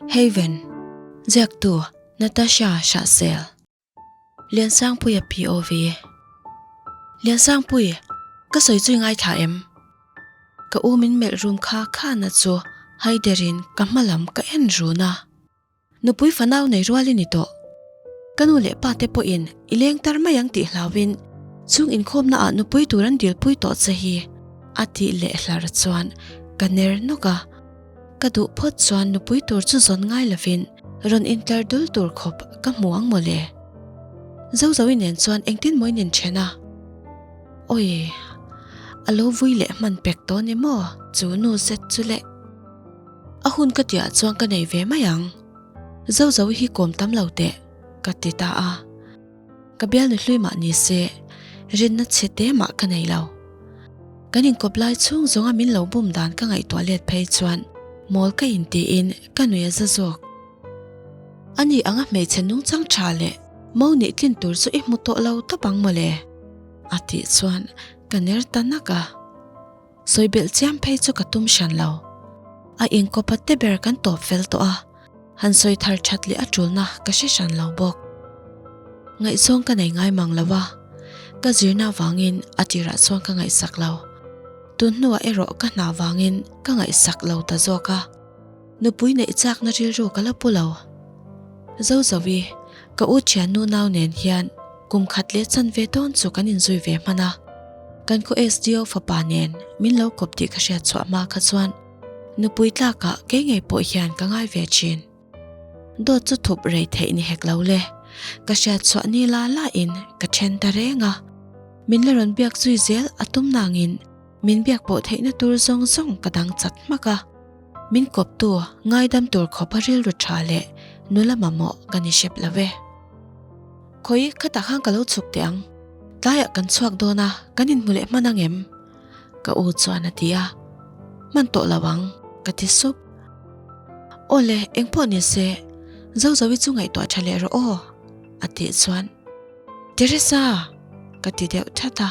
Haven, Ziaktu, Natasha Hrahsel. Liansangpuia POV. Liansangpui, ka sawi chu i ngaithla em? Ka u min melh rum kha khana chu haiderin ka hma lam ka en run a. Nupui fanau nei rual i ni tawh. Ka nu leh pa te pawhin i leng tar mai ang tih hlauhin chung inkhawmna ah nupui tur an dilpui tawh che hi a tih leh hlar chuan ka ner nawk a. Ka duh phawt chuan nupui tur chu zawn ngai lovin rawn intlar dul tur khawp ka hmu ang mawle. Zozoi nen chuan engtin maw in inthen a? Awi, a lo vui leh hman pek tawh ni maw chu nu zet chu le. A hun ka tihah chuan ka nei ve mai ang. Zozoi hi kawm tam lo teh, ka ti ta a. Ka bialnu hlui mah ni se, rinna chhe te mah ka nei lo. Kan inkawp lai chhung zawnga min lo bum dan ka ngaihtuah let phei chuan mawl ka intiin ka nui a za zawk. Ani anga hmeichhe nungchang tha leh mo nih tlin tur chu i hmu tawh lo tawp ang mawle, a tih chuan ka ner ta nak a. Sawi belh chiam phei chu ka tum hran lo. A inkawpa te ber kan tawp fel tawh a, han sawi thar that leh a tulna ka hre hran lo bawk. Ngaihzawng ka nei ngai mang lo a, ka zirna vangin a tirah chuan ka ngaihsak lo. Tun hnuah erawh ka hna vangin ka ngaihsak lo ta zawk a, nupui neih chakna rilru ka la pu lo. Zozovi, ka u thiannu nau nen hian kum khat leh chanve dawn chu kan inzui ve hman a, kan khaw SDO fapa nen min lo kawp tih ka hriat chhuah hma kha chuan nupui tlakah kei ngei pawh hian ka ngai ve thin. Dawt chu thup rei theih ni hek lo le, ka hriat chhuah ni la la in ka then ta reng a, min la rawn biak zui zel a tum nangin min biak pawh theihna tur zawng zawng ka dang chat hmak a. Min kawptu ngaidam tur khawpa rilru tha leh nula mamawh ka ni hrep lo e. Khawi khatah khan ka lo chhuk teh ang, tlaiah kan chhuak dawn a, kan inhmu leh hman ang em? Ka u chuan a ti a, Hman tawh lo ang, ka ti sup. Aw le, engpawh ni se, Zozovi chu ngaihtuah tha leh rawh aw, a tih chuan, Teresa! ka ti deuh that a.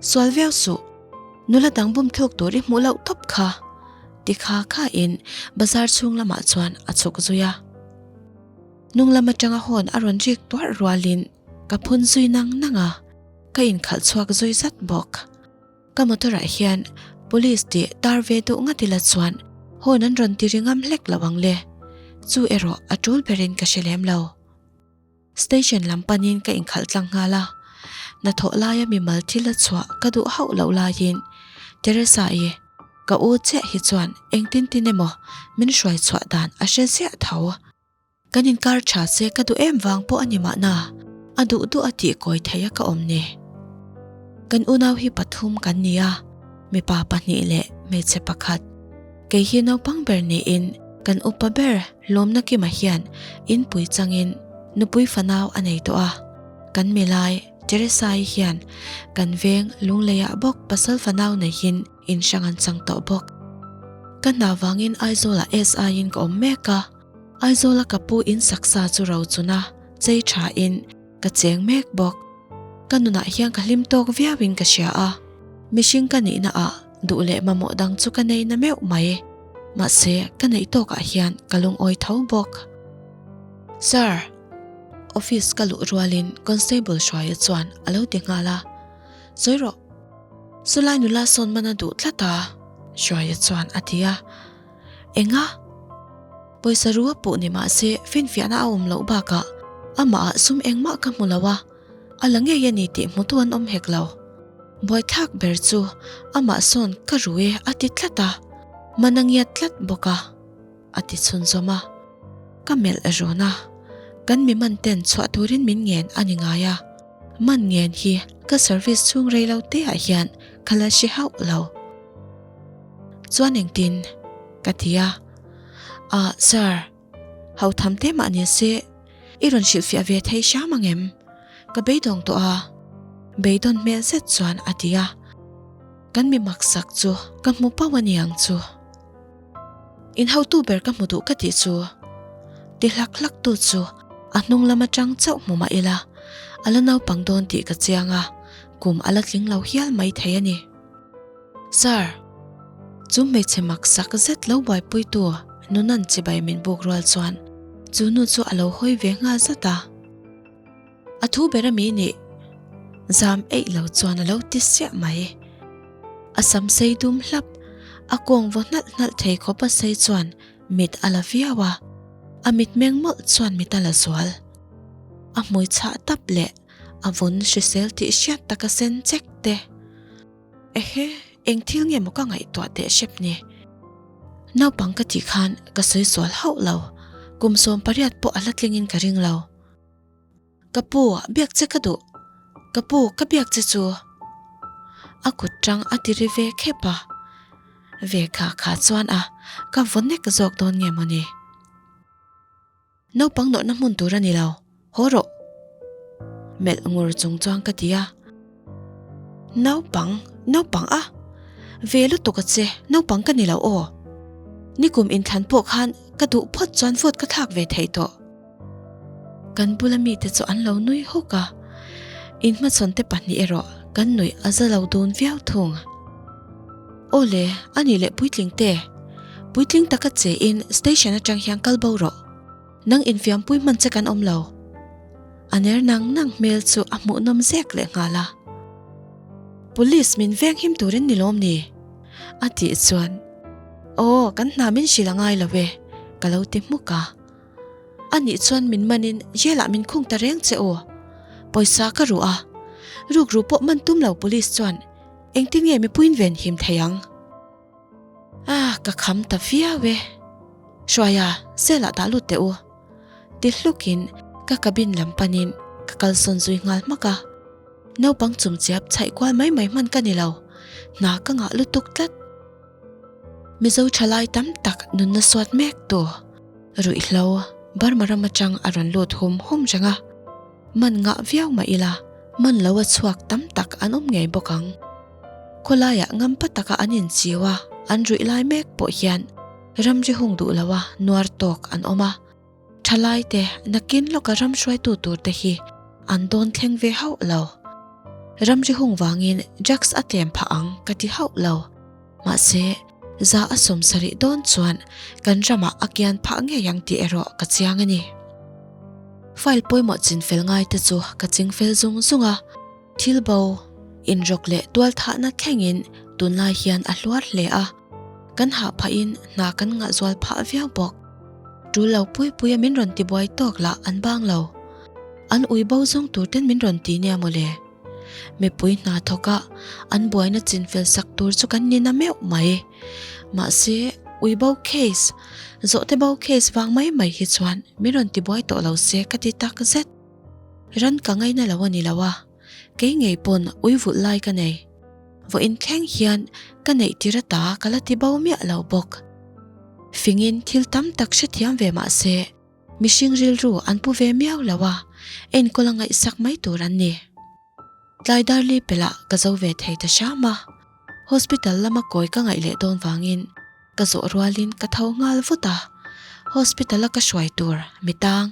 Sual viau suh. Nula dang bum thluk tur i hmuh loh tawp kha, ti kha kha in bazar chhung lamah chuan a chhuk zui a. Hnung lam atanga hawn a rawn rik tuarh rualin ka phun zui nang nang a, ka inkhalh chhuak zui zat bawk. Ka motor ah hian police tih tar ve duh ngat ila chuan hawn an rawn ti ri ngam hlek lo ang le, chu erawh a tul berin ka hre lem lo. Station lam panin ka inkhalh tlang nghal a, hnathawh laia mimal thil a chhuah ka duh hauh loh laiin Teresa-i ka u chiah hi chuan engtin tin emaw min hruai chhuah dan a hre ziah tho. Kan inkar tha se ka duh em vang pawh a ni mahna, a duh duh a tih kawi theih a ka awm ni. Kan unau hi pathum kan ni a, mipa pahnih leh hmeichhe pakhat. Kei hi naupang ber niin kan upa ber Lawmna Kima hian inpui changin nupui fanau a nei tawh a, kan milai Teresa-i hian kan veng Lungleiah bawk pasal fanau neihin in hrang an chang tawh bawk. Ka hna vangin Aizawlah SI-in ka awm mek a, Aizawla ka pu in saksa chu ro chuna chei thain ka cheng mek bawk. Ka nunah hian ka hlim tawk viauin ka hria a, mihring ka nihna ah duh leh mamawh dang chu ka nei na meuh mai. Mahse, ka neih tawkah hian ka lungawi tho bawk. Sir! Office ka luh rualin Constable Hruaia chuan a lo ti nghal a. Sawi rawh. Chulai nula sawn man a duh tlat a, Hruaia chuan a ti a. Enga? Pawisa ru a puh ni mahse finfiahna a awm loh bakah amah ah sum engmah ka hmu lo a, a la ngei a ni tih hmutu an awm hek lo. Buaithlak ber chu amah sawn ka ru e a ti tlat a, man a ngiat tlat bawk a, a ti chhunzawm a. Ka melh run a, kan mi man ten chhuah turin min ngen a ni ngai a, man ngen hi ka service chhung rei lo te ah hian ka la hre hauh lo. Chuan engtin? ka ti a, Ah sir, ho tham te mah ni se i rawn hrilhfiah ve thei hram ang em? Ka beidawng tawh a, beidawn hmel zet chuan a ti a. Kan mi maksak chu ka hmu pauh a ni ang chu. In hotu ber ka hmu duh ka tih chu ti hlak hlak tu chu a hnung lam atang chauh hmu mah ila a la naupang dawn tih ka chiang a, kum a la tling lo hial mai thei a ni. Sir, chu hmeichhe maksak zet lo buaipuitu Nunan chibai min buk rual chuan chu nu chu a lo hawi ve nghal zat a. A thu ber ami nih zam eih lo chuan a lo ti siah mai. A sam sei dum hlap, a kawng vaw hnalh hnalh thei khawp a sei chuan mit a la viau a, a mitmeng mawlh chuan mit a la zual. A hmui chhah tap leh a vun hrisel tih hriat tak a sen chek te. Ehe, eng thil nge maw ka ngaihtuah teh hrep ni? Naupang ka tih khan ka sawi sual hauh lo, kum 18 pawh a la tlingin ka ring lo. Ka pu, biak che ka duh. Ka pu, ka biak che chu. A kut tang a ti ri ve khep a. Ve kha kha chuan a, ka vaw nek zawk dawn nge mawni? Naupang nawrhna hmun tur a ni lo, haw rawh. Melh ngur chung chuan ka ti a. Naupang, naupang a? Ve lutuk a che, naupang ka ni lo aw. Nikum inthlan pawh khan ka duh phawt chuan vote ka thlak ve thei tawh. Kan bula mite chu an lo nui hawk a, inhmachhawn te pahnih erawh kan nuih a za lo dun viau thung. Aw le, a nih leh puitling te, puitling taka che in station atang hian kal bo rawh, nang infiampui hman che kan awm lo. A ner nang nang hmel chu a hmuhnawm zek leh nghal a. Police min veng him turin ni lawm ni? A tih chuan, Aw, kan hna min hrilh a ngai lo e, ka lo ti hmuk a. A nih chuan min manin jail ah min khung ta reng che aw. Pawisa ka ruh a, rukru pawh man tum lo police chuan engtin nge mipuiin ven him thei ang? Ah, ka kham ta viau e. Hruaia, cell ah dah lut teh u. Ti hlukin ka cabin lam panin ka kalsawn zui nghal hmak a. Naupang chumchiap chhaih kual mai mai hman ka ni lo, hna ka ngah lutuk tlat. Mizo thalai tam tak nunna suat mek tu ruihhlo Burma ram atang a rawn lut hum hum reng a, man ngah viau mah ila man lo a chhuak tam tak an awm ngei bawk ang. Khawlaiah ngampa taka an inchiu a, an ruih lai mek pawh hian ramri hung duh loa nuar tawk an awm a. Thalaite nakin lawka ram hruaitu turte hi an dawn thleng ve hauh lo. Ramri hung vangin drugs a tlem phah ang ka ti hauh lo. Mahse, za a 70 dawn chuan kan ramah a kian phah ngei ang tih erawh ka chiang a ni. File pawimawh chinfel ngaite chu ka chingfel zung zung a. Thil bo, inrawk leh tualthahna thlengin tunlai hian a hluar hle a, kan hah phahin hna kan ngah zual phah viau bawk. Tul lo pui puia min rawn tibuai tawk lah an bang lo. An ui bo zawng tur ten min rawn ti nia mawle. Mipui hna thawka an buaina chinfel sak tur chu kan ni na meuh mai. Mahse, ui bo case, zawhte bo case vang mai mai hi chuan min rawn tibuai tawh lo se ka ti tak zet. Ran ka ngaina lo a ni lo a, kei ngei pawn ui vulh lai ka nei. Vawiin thleng hian ka neih tir ata ka la ti bo miah lo bawk. Fingin thil tam tak hrethiam ve mah se, mihring rilru an pu ve miau lo a, enkawl a ngaihsak mai tur an ni. Tlai darli pelah ka zo ve thei ta hram a, hospital lama kawi ka ngaih leh dawn vangin ka zawh rualin ka tho nghal vut a, hospital a ka hruai tur mitang,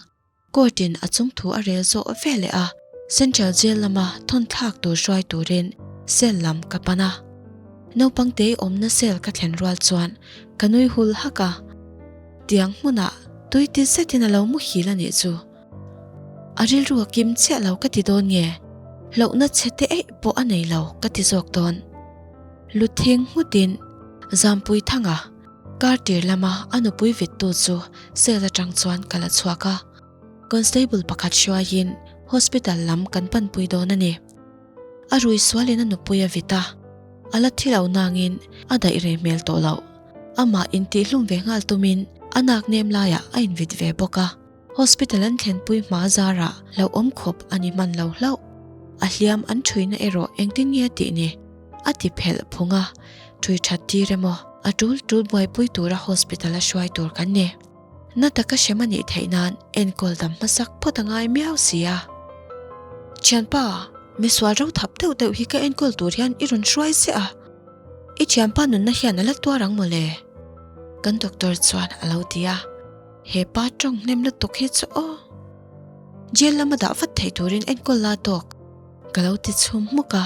Court in a chung thu a rel zawh ve leh a, Central Jail lama thawn thlak tur hruai turin cell lam ka pan a. Naupang te awmna cell ka thlen rual chuan ka nui hul hak a, tiang hmunah tui ti zetin a lo muhil a nih chu. A rilru a kim chiah lo ka ti dawn nge, hlauhna chhe te eih pawh a nei lo ka ti zawk dawn. Luthing nghutin Zampui Thanga. Kar tir lama a nupui vittu chu cell atang chuan ka la chhuak a, constable pakhat hruaiin hospital lam kan panpui dawn a ni. A rui sualin a nupui a vit a, a la thi lo nangin a daih rei hmel tawh loh. Amah intihhlum ve nghal tumin a nak nem laiah a invit ve bawk a. Hospital an thlenpui hma zarah hlauhawm khawp a ni hman lo hlauh. A hliam an thuina erawh engtin nge tih ni? A ti phelh phung a, thui that tir emaw a tul tul buaipui tura hospital a hruai tur kan ni. Na taka hrem a nih theih nan enkawl dam hmasak phawt a ngai miau si a. Thianpa, misual ro thap deuh deuh hi ka enkawl tur hian i rawn hruai ziah a, i thianpa nunna hian a la tuar ang mawle? Kan doctor chuan a lo ti a. He pa tawng hnem lutuk hi chu aw. Jail lama dah vat theih turin enkawl la tawk. Ka lo ti chhum hmuk a,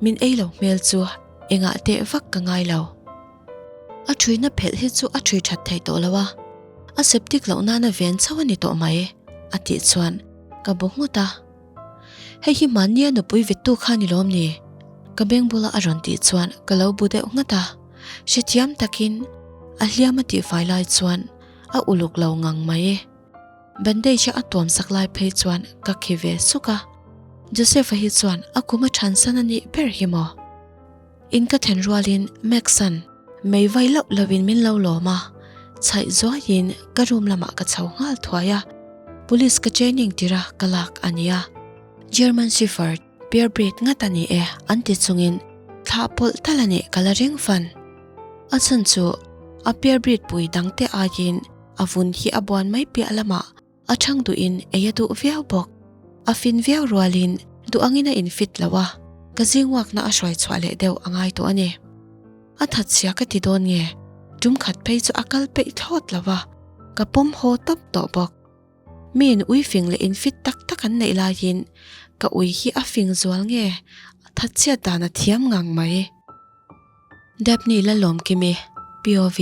min ei lo hmel chu engah teh vak ka ngai lo. A ṭhuina phelh hi chu a ṭhui ṭhat thei tawh lo a, a septic loh nana ven chauh a ni tawh mai, a tih chuan ka bu nghut a. Hei hi mahnia nupui vittu kha ni lawm ni? Ka beng bula a rawn tih chuan ka lo bu deuh nghat a, hrethiam takin a hliam a tihfai lai chuan a uluk lo ngang mai. Bandage a tuam sak lai phei chuan ka khi ve suk a, Joseph-a hi chuan a kum a thansan a nih ber hi maw? In ka then rualin Max-a'n mei vai loh lohin min lo lawm a, chhaih zuaiin ka room lamah ka chho nghal thuai a, police ka training tirh a ka lak a nia. German Shepherd pure breed ngat a ni e an ti chungin thlah pawlh tal a nih ka la ring fan. A chhan chu a pure breed pui dangte aiin a vun hi a buan mai piah lamah A chhang duhin ei a duh viau bawk. A fin viau rualin duh angin a infit lo a, ka zingwakna a hruai chhuah leh deuh a ngai tawh a ni. A that chhia ka ti dawn nge, tum khat phei chu a kal peih thlawt lo a, ka pawm haw tawp tawh bawk. Miin ui fing leh infit tak tak an neih laiin ka ui hi a fing zual nge, a that chhiat dan a thiam ngang mai. Daphne Lalawmkimi, POV.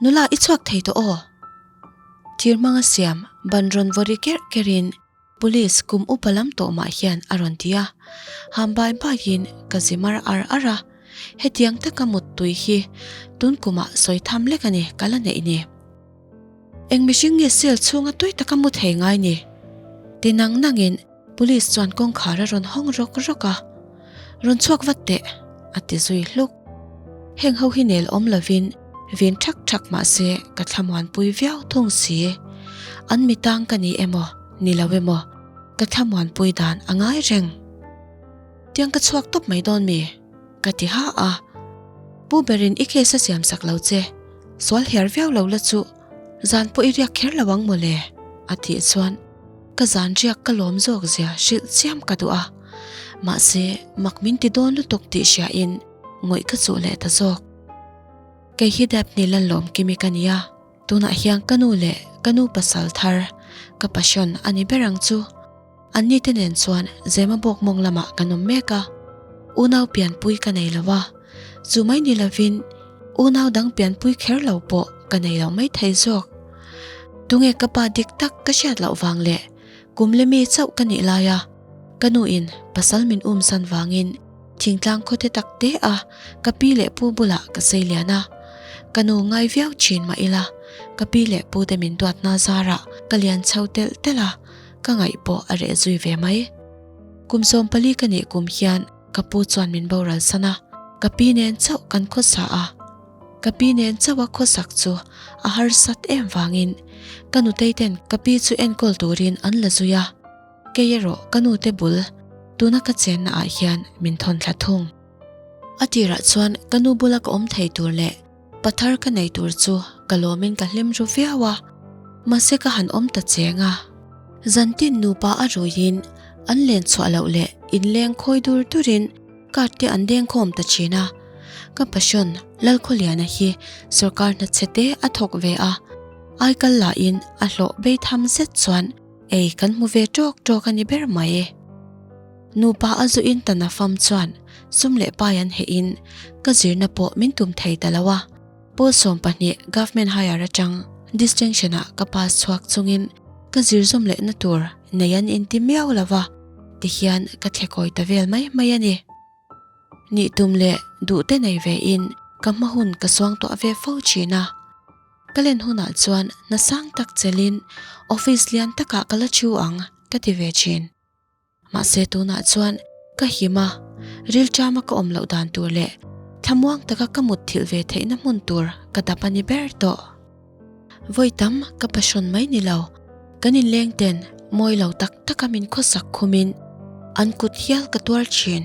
Nula i chhuak thei tawh aw? Thir hmanga siam ban rawn vaw ri kerh kerhin Police kum upa lam tawh mah hian a rawn ti a. Ham bai baiin ka zi mar ar ar a, hetiang taka muttui hi tun kumah sawi tham lek a ni ka la neih ni. Eng mihring nge cell chhunga tui taka mu thei ngai ni? Ti nang nangin Police chuan kawngkhar a rawn hawng rawk rawk a, Rawn chhuak vat teh, a ti zui hluk. Heng ho hi nel awm lovin vin thak thak mah se ka thlamuanpui viau thung si. An mitang ka ni emaw, ni lo emaw, ka thlamuanpui dan a ngai reng. Tiang ka chhuak tawp mai dawn mi? Ka ti ha a. Pu berin i case a siam sak lo che, sual her viau lo la chu zan pawh i riak kher lo ang mawle, a tih chuan ka zan riak ka lawm zawk zia hrilh chiam ka duh a, mahse mak min ti dawn lutuk tih hriain ngawih ka chuh leh ta zawk. Kei hi Daphne Lalawmkimi ka nia, tunah hian ka nu leh ka nu pasal thar ka passion a ni ber ang chu. Anni te nen chuan Zema bawk mawng lamah kan awm mek a, unau pianpui ka nei lo a, chu mai ni lovin unau dang pianpui kher lo pawh ka nei lo mai thei zawk. Tunge ka pa dik tak ka hriat loh vang leh kum le mi chauh ka nih lai a, ka nu in pasal min um san vangin thingtlang khawte tak te a ka pi leh pu bulah ka sei lian a, ka nu ngai viau thin mah ila ka pi leh pu te min duatna zarah ka lian chho telh telh a, Ka ngaih pawh a reh zui ve mai. Kum 14 ka nih kum hian ka pu chuan min boral san a, ka pi nen chauh kan khawsa a. Ka pi nen chauh a khawsak chu a harsat em vangin ka nutei ten ka pi chu enkawl turin an la zui a, kei erawh ka nute bul tuna ka chenna ah hian min thawn thla thung. A tirah chuan ka nu bula ka awm thei tur leh Pathar ka nei tur chu ka lawmin ka hlim ru viau a, mahse ka han awm ta cheng a. Zantin nupa a ruiin an len chhuah loh leh inleng khawi dur durin card te an dengkhawm ta thin a. Ka passion Lalkhawliana hi sorkar hna chhe te a thawk ve a, aikal lahin a hlawh bei tham zet chuan ei kan hmu ve tawk tawk a ni ber mai. Nupa a zu in ta na fam chuan sum leh pai an heh in ka zirna pawh min tum thei ta lo a, pawl 12 Government Higher atang distinction ah ka pass chhuak chungin ka zir zawm leh na tur nei an inti miau lo va tihian ka thlekawi ta vel mai mai a ni. Nih tum leh duh te nei ve in ka hma hun ka suangtuah ve fo thin a. Ka len hunah chuan hna sang tak chelin office lian takah ka la thu ang ka ti ve thin. Mahse tunah chuan ka him a, rilṭama ka awm loh dan tur leh thlamuang taka ka mut thilh ve theihna hmun tur ka dap a ni ber tawh. Vawi tam ka passion mai ni lo, kan inleng ten mawi lo tak taka min khawsak khumin an kut hial ka tuar thin.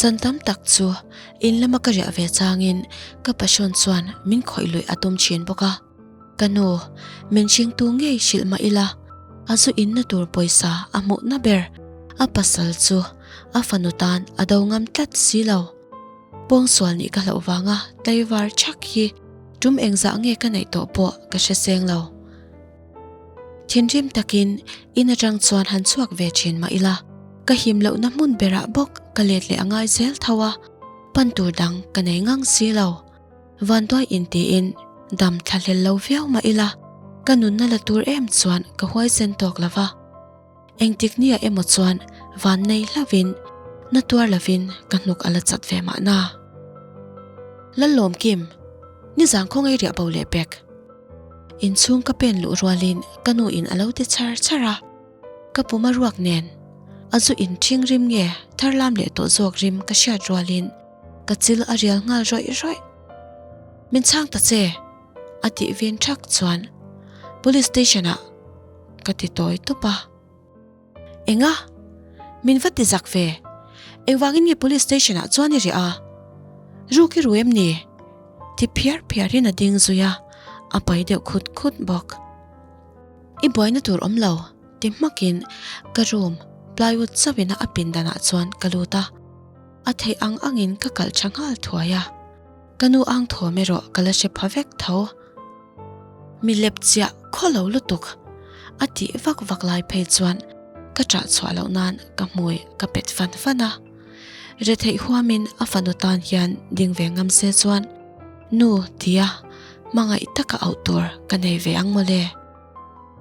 Zan tam tak chu in lama ka riah ve changin ka passion chuan min khawih luih a tum thin bawk a. Ka nu, min hringtu ngei hrilh mah ila, a zu inna tur pawisa a hmuhna ber, a pasal chu a fanu tan a do ngam tlat si lo. Pawngsual nih ka hlauh vanga tlaivar chhak hi tum engzah nge ka neih tawh pawh ka hre seng lo. Thinrim takin in atang chuan han chhuak ve thin mah ila, ka him lohna hmun berah bawk ka let leh a ngai zel tho a, pan tur dang ka nei ngang si lo. Vanduai intiin dam thlahlel lo viau mah ila, ka nunna la tur em chuan ka huaisen tawk lo va. Engtik nia emaw chuan van nei hlauhin na tuar lovin ka hnuk a la chat ve mahna. Lallawmkim, nizan khawngaih riah bo leh pek. Inchhung ka pen luh rualin ka nu in a lo ti char char a, ka pum a ruak nen a zu in ṭhing rim nge thar lam leh tawh zawk rim ka hriat rualin ka chil a rial nghal rawih rawih. Min chhang ta che! A tih vin ṭhak chuan Police station ah ka ti tawi tawp a. Enga? Min va ti zak ve. Engvangin nge police station ah chuan i riah a? Ruk i ru em ni? Ti phiar phiarin a ding zui a, a pai deuh khut khut bawk. I buaina tur awm lo, ti hmakin ka room plywood chauhin a pindan ah chuan ka lut a. A theih ang angin ka kalh tha nghal thuai a. Ka nu ang thawm erawh ka la hre pha vek tho. Mi lep chiah khaw lo lutuk a tih vak vak lai phei chuan ka ṭah chhuah loh nan ka hmui ka pet fan fan a. Retheih huamin a fanu tan hian ding ve ngam se chuan nu tia hmangaih taka auh tur ka nei ve ang mawle.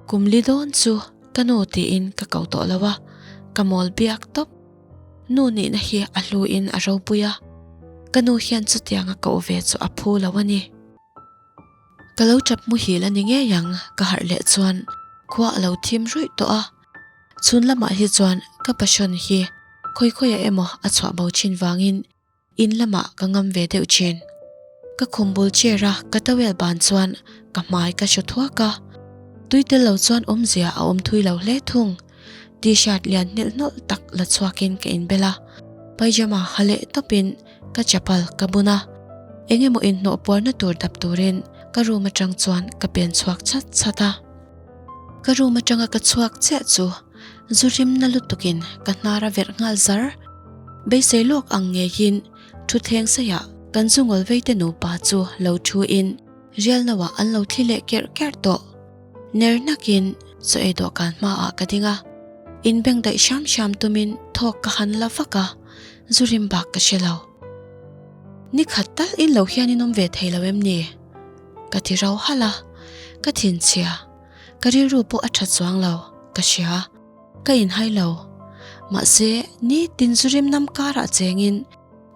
Kum li dawn chu ka nu tiin ka ko tawh lo a, ka mawl biak tawp. Nu nihna hi a hluin a ropui a, ka nu hian chutianga koh ve chu a phu lo a ni. Ka lo tap muhil a ni ngei ang ka harh leh chuan khua a lo thim ruih tawh a, chhun lamah hi chuan ka passion hi khawi khawiah emaw a chhuah bo thin vangin in lamah ka ngam ve deuh thin. Ka khum bul chair a ka towel ban chuan ka hmai ka hru thuak a, tui tel lo chuan awmzia a awm thui lo hle thung. T-shirt lian hnelh hnawlh tak la chhuakin ka inbel a, pyjama ha leh tawpin Ka chapal ka bun a, eng emaw inhnawh puarna tur dap turin ka room atang chuan ka pen chhuak chat chat a. Ka room atanga ka chhuak chiah chu zu rimna lutukin ka hnar a verh nghal zar. Beisei lawk ang ngeiin thutthleng saiah kan zu ngawl veite nupa chu lo thuin rial noah an lo thli leh kerh kerh tawh. Ner nakin chaw ei dawhkan hmaah ka ding a, inbeng daih hram hram tumin thawk ka han la vak a, zu rim bak ka hre lo. Ni khat tal in lo hian in awm ve thei lo em ni? Ka ti rau halh a, ka thinchhia, ka rilru pawh a tha chuang lo, ka hria, ka inhai lo. Mahse, nitin zu rim nam karah chengin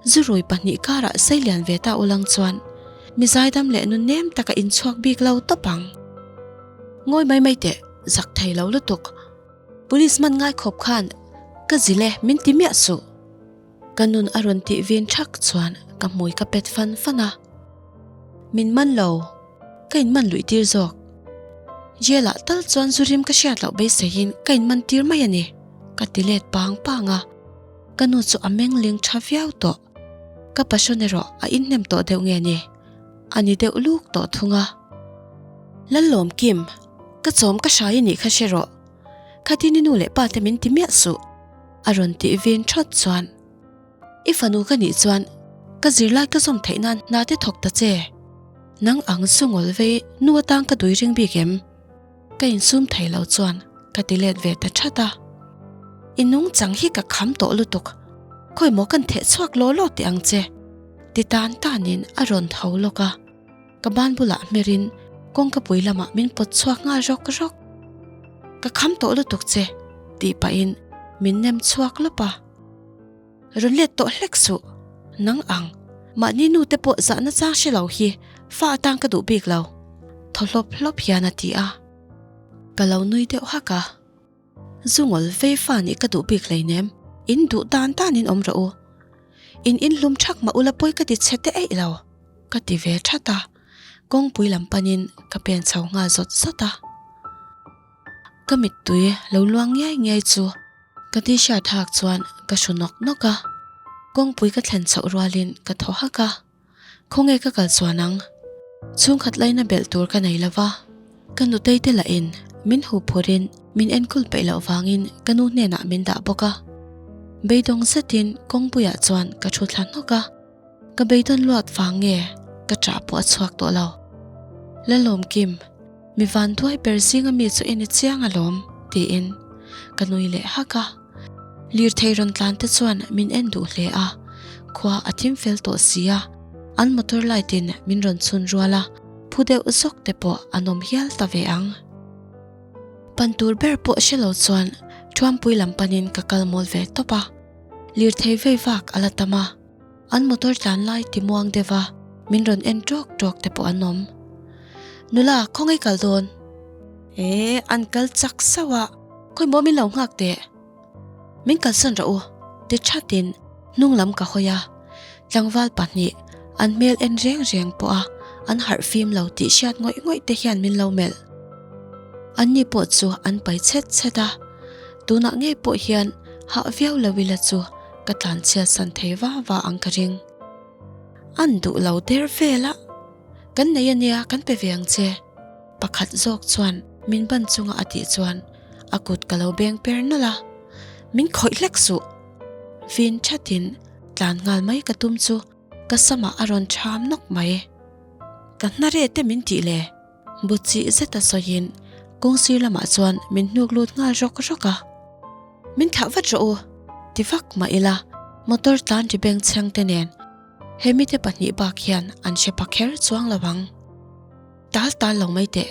Zurui pahnih karah sei lian ve ta ulang chuan mi zaidam leh nu nem taka inchhuak bik lo tawp ang. Ngawi mai mai teh, zak thei lo lutuk. Police man ngai khawp khan ka zil e min ti miah suh. Ka nun a rawn tih vin thak chuan ka hmui ka pet fan fan a. Min man lo, ka inman luih tir zawk. Jail ah tal chuan zurim ka hriat loh beiseiin ka inman tir mai a ni, ka ti let pang pang a. Ka nu chu a meng ling tha viau tawh. Ka passion erawh a inhnem tawh deuh nge ni? A ni deuh luk tawh thung a. Lallawm Kim, ka chawm ka hrai i nih kha hre rawh. Khatin i nu leh pa te min ti miah suh. A rawn tih vin thawt chuan, I fanu ka nih chuan ka zirlai ka zawm theih nan hna te thawk ta che. Nang ang chu ngawl vei nu atang ka dui ring bik em? Ka insum thei lo chuan ka ti let ve ta that a. I nungchang hi ka kham tawh lutuk, khawi maw kan theh chhuak law law teh ang che, ti tan tanin a rawn tho lawk a. Ka ban bulah hmerin kawngka pui lamah min pawt chhuak nghal rawk rawk. Ka kham tawh lutuk che, tih pahin min nem chhuak lawp a. Rawn let tawh hlek suh, nang ang, mahni nu te pawh zahna chang hre lo hi fa atan ka duh bik lo, thaw hlawp hlawp hian a ti a. Ka lo nui deuh hak a, Zungawl vei fa nih ka duh bik hleinem, in duh dan danin awm rawh u. In inhlum thak mah ula pawi ka ti chhe te eih lo, ka ti ve that a, kawngpui lam panin ka pen chho nghal zawt zawt a. Ka mittui lo luang ngiai ngiai chu ka t-shirt hak chuan ka hru nawk nawk a, kawngpui ka thlen chhoh rualin ka thaw hak a, khawnge ka kal chuan ang? Chhungkhat laina belh tur ka nei lo va, ka nutei te lahin min huh phurin min enkawl peih loh vangin ka nu hnenah min dah bawk a, beidawng zetin kawngpuiah chuan ka thu thla hnawk a. Ka beidawn luat vang nge ka ṭah pawh a chhuak tawh lo. Lalawmkim, mi vanduai ber zinga mi chu i ni chiang alawm, tiin ka nui leh hak a. Lirthei rawn tlan te chuan min en duh hle a, khua a thim fel tawh si a, An motor light in min rawn chhun rual a, phu deuh zawk te pawh an awm hial ta ve ang. Pan tur ber pawh hre lo chuan Thuampui lam panin ka kal mawl ve tawp a, lirthei vei vak a la tam a, an motor tlan lai ti muang deuh a min rawn en tawk tawk te pawh an awm. Nula, khawngaih kal dawn? E, an kal chak sauh a, khawi maw min lo nghak teh? Min kalsan rawh u, ti thatin hnung lam ka hawi a, tlangval pahnih an hmel en reng reng pawh a an harh fim lo tih hriat ngawih ngawih te hian min lo melh. An ni pawh chu an pai chhet chhet a, tunah ngei pawh hian hah viau lo ila chu ka tlanchhiat san thei va va ang ka ring. An duh lo der vel a, Kan nei ania kan pe ve ang che. Pakhat zawk chuan min ban chunga a tih chuan a kut ka lo beng per nawlh a, Min khawih hlek suh! Vin thatin tlan nghal mai ka tum chu ka samah a rawn tham nawk mai. Ka hna re te min tih le? Bu chih zeta sawiin kawng sir lamah chuan min hnuk lut nghal rawk rawk a. Min thlah vat rawh u! Ti vak mah ila motor tlan ri bengchheng te nen he mite pahnih bak hian an hre pa kher chuang lo ang. Tal tal lo mai teh.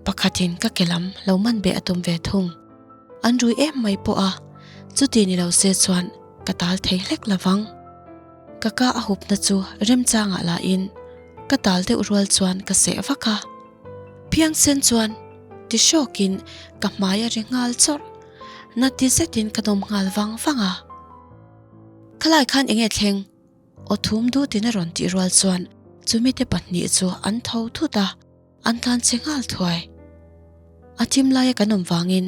Pakhatin ka ke lam lo man beh a tum ve thung. An rui em mai pawh a, chuti ni lo se chuan ka tal thei hlek lo vang. Ka ka a hupna chu remchangah lahin ka tal deuh rual chuan ka seh vak a. Phiangsen chuan ti hrawkin ka hmai a ri nghal chawrh. Na ti zetin ka nawm nghal vang vang a. Khalai khan enge thleng? Aw thum dutin a rawn tih rual chuan chumite pahnih chu an tho thut a, an tlan che nghal thuai. A thim laia kan awm vangin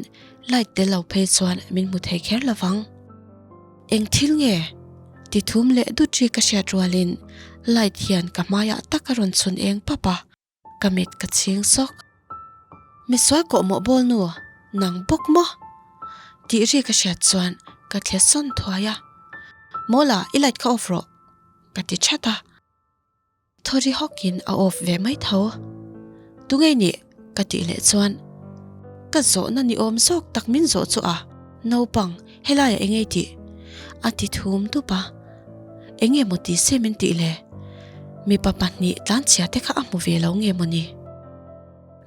light tel lo phei chuan min hmu thei kher lo vang. Eng thil nge? Ti thum leh dut ri ka hriat rualin light hian ka hmaiah tak a rawn chhun eng pap a. Ka mit ka chhing sawk. Misual kawh mawh bawl nu, nang bawk maw? Tih ri ka hriat chuan ka thle sawn thuai a. Mawla, i light kha off rawh, ka ti that a. Thaw ri hawkin a off ve mai tho. Tunge nih? Ka tih leh chuan ka zawhna ni awm zawk tak min zawh chu a, naupang, helaiah eng ei tih? A ti thum dup a. Eng nge maw ti se min tih le? Mipa pahnih tlanchhia te kha a hmu ve lo nge maw ni?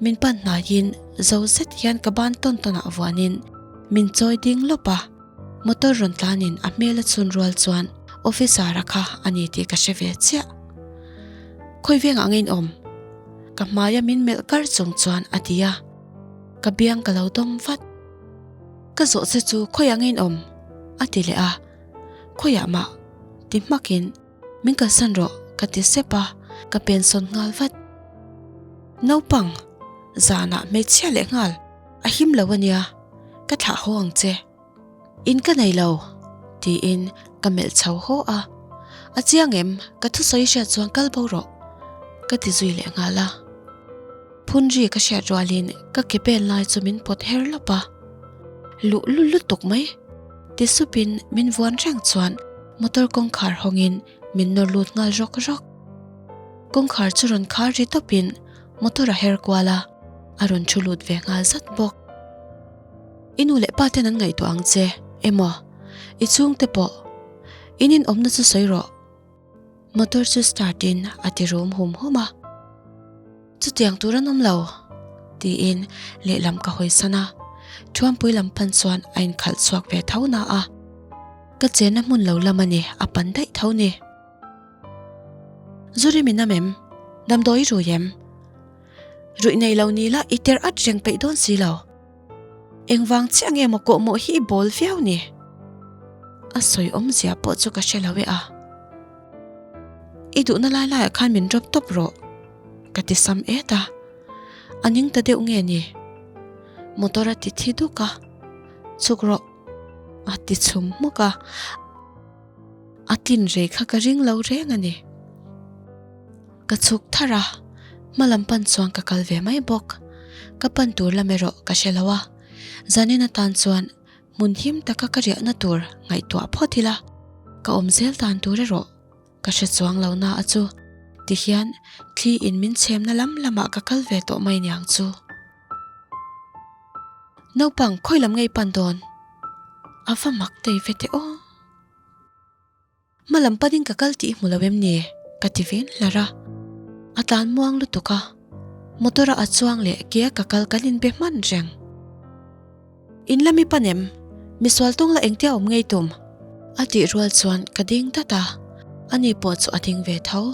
Min pan hnaiin zo zet hian ka ban tawn tawnah vuanin min chawi ding lawp a, motor rawn tlanin a hmel a chhun rual chuan officer-a kha a ni tih ka hre ve chiah. Khawi vengah nge in awm? Ka hmaia min melh kar chung chuan a ti a, ka biang ka lo dawm vat. Ka zawh che chu khawiah nge in awm? a ti leh a. Khawiah mah ti hmakin min kalsan rawh ka ti sep a, ka pensawn nghal vat. Naupang, zanah hmeichhia leh nghal a him lo ania, ka thlah haw ang che. In ka nei lo tiin ka melh chho haw a, a chiang em ka thusawi hriat chuan kal bo rawh ka ti zui leh nghal a. Phun ri ka hriat rualin ka ke pen lai chu min pawt her lawp a, luh lul lutuk mai ti supin min vuan reng chuan motor kawngkhar hawngin min nawr lut nghal rawk rawk. Kawngkhar chu rawn khar ri tawpin motor a her kual a, a rawn thu lut ve nghal zat bawk. I nu leh pa ten an ngaihtuah ang che emaw i chhungte pawh in inawmna chu sawi rawh. Motor chu start in a ti rum hum hum a, Chutiang tur an awm lo, tiin lehlam ka hawi san a, Thuampui lam pan chuan a inkhalh chhuak ve tho na a, ka chenna hmun lo lam a ni a pan daih tho ni. Zuri min am em? Damdawi i rui em? Ruih nei lo ni la i ter at reng peih dawn si lo. Engvang chiah nge maw kawhmawh hi i bawl viau ni? A sawi awmzia pawh chu ka hre lo e a. I duhna lai laiah khan min drop tawp rawh ka ti sam et a. A ning ta deuh nge ni? Motor a ti thi duk a, chhuk rawh a ti chhum hmuk a. A tlin rei kha ka ring lo reng a ni. Ka chhuk thar a, hma lam pan chuan ka kal ve mai bawk. Ka pan tur lam erawh ka hre lo a, zanin atan chuan hmun him taka ka riahna tur ngaihtuah phawt ila, ka awm zel dan tur erawh ka hre chuang lo na a chu. Tihian thli in min chhemna lam lamah ka kal ve tawh mai niang chu. Naupang khawi lam ngei pan dawn? A va mak tei ve teh aw. Hma lam panin ka kal tih i hmu lo em ni? Ka ti vin hlar a, a tlan muang lutuk a, motor a a chuang leh ke a ka kal kan inbe hman reng. In la mi pan em? Misual tawng la engtia awm ngei tum? A tih rual chuan ka ding dat a, ani pawh chu a ding ve tho.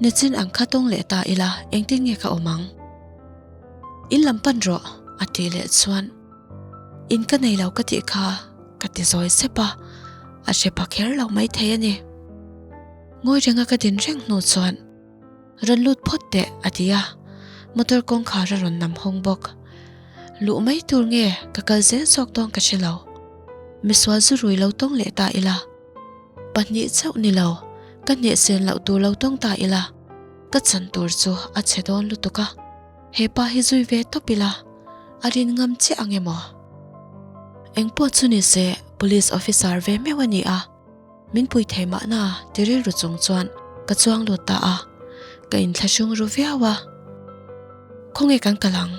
Nichin ang kha tawng leh ta ila engtin nge ka awm ang? In lam pan rawh a tih leh chuan in ka nei lo ka tih kha ka ti zawi sep a, a hre pha kher lo maithei a ni. Ngawi renga ka din reng hnu chuan rawn lut phawt teh a ti a, motor kawngkhar a rawn nam hawng bawk. Luh mai tur nge ka kal zel zawk dawn ka hre lo. Misual zu rui lo tawng leh ta ila. Pahnih chauh ni lo, ka hnehsen loh tur lo tawng ta ila, ka chan tur chu a chhe dawn lutuk a, he pa hi zui ve tawp ila, a rin ngam chiah ang emaw? Engpawh chu ni se, police officer ve meuh a ni a, min pui thei mahna ti rilru chung chuan ka chuang lut ta a, ka inthlahrung ru viau a, Khawnge kan kal ang?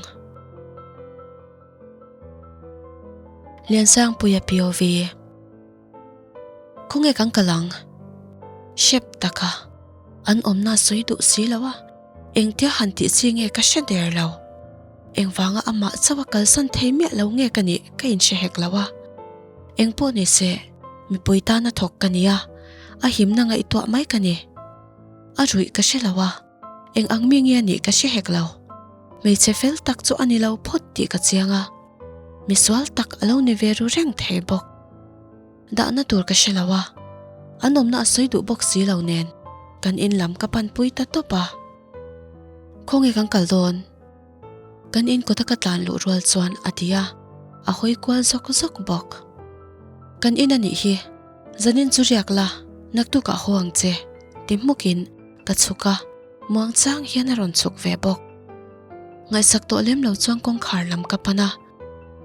Liansangpuia POV. Khawnge kan kal ang? Hrep taka an awmna sawi duh si lo a, engtia han tih chi nge ka hre der lo. Engvanga amah chauh a kalsan thei miah lo nge ka nih ka inhre hek lo a. Engpawh ni se, mipui tana thawk ka ni a, a himna ngaihtuah mai ka ni. A ruih ka hre lo a, eng ang mi nge a nih ka hre hek lo. Hmeichhe fel tak chu a ni lo phawt tih ka chiang a. Misual tak a lo ni ve ru reng thei bawk. Dahna tur ka hre lo a, an awmna a sawi duh bawk si lo nen kan in lam ka panpui ta tawp a. Khawnge kan kal dawn? Kan in kawta ka tlan luh rual chuan a ti a, a hawi kual zawk zawk bawk. Kan in a nih hi, zanin chu riak la, naktukah haw ang che, ti hmukin ka chhuk a. Muangchang hian a rawn chhuk ve bawk. Ngaihsak tawh lem lo chuan kawngkhar lam ka pan a,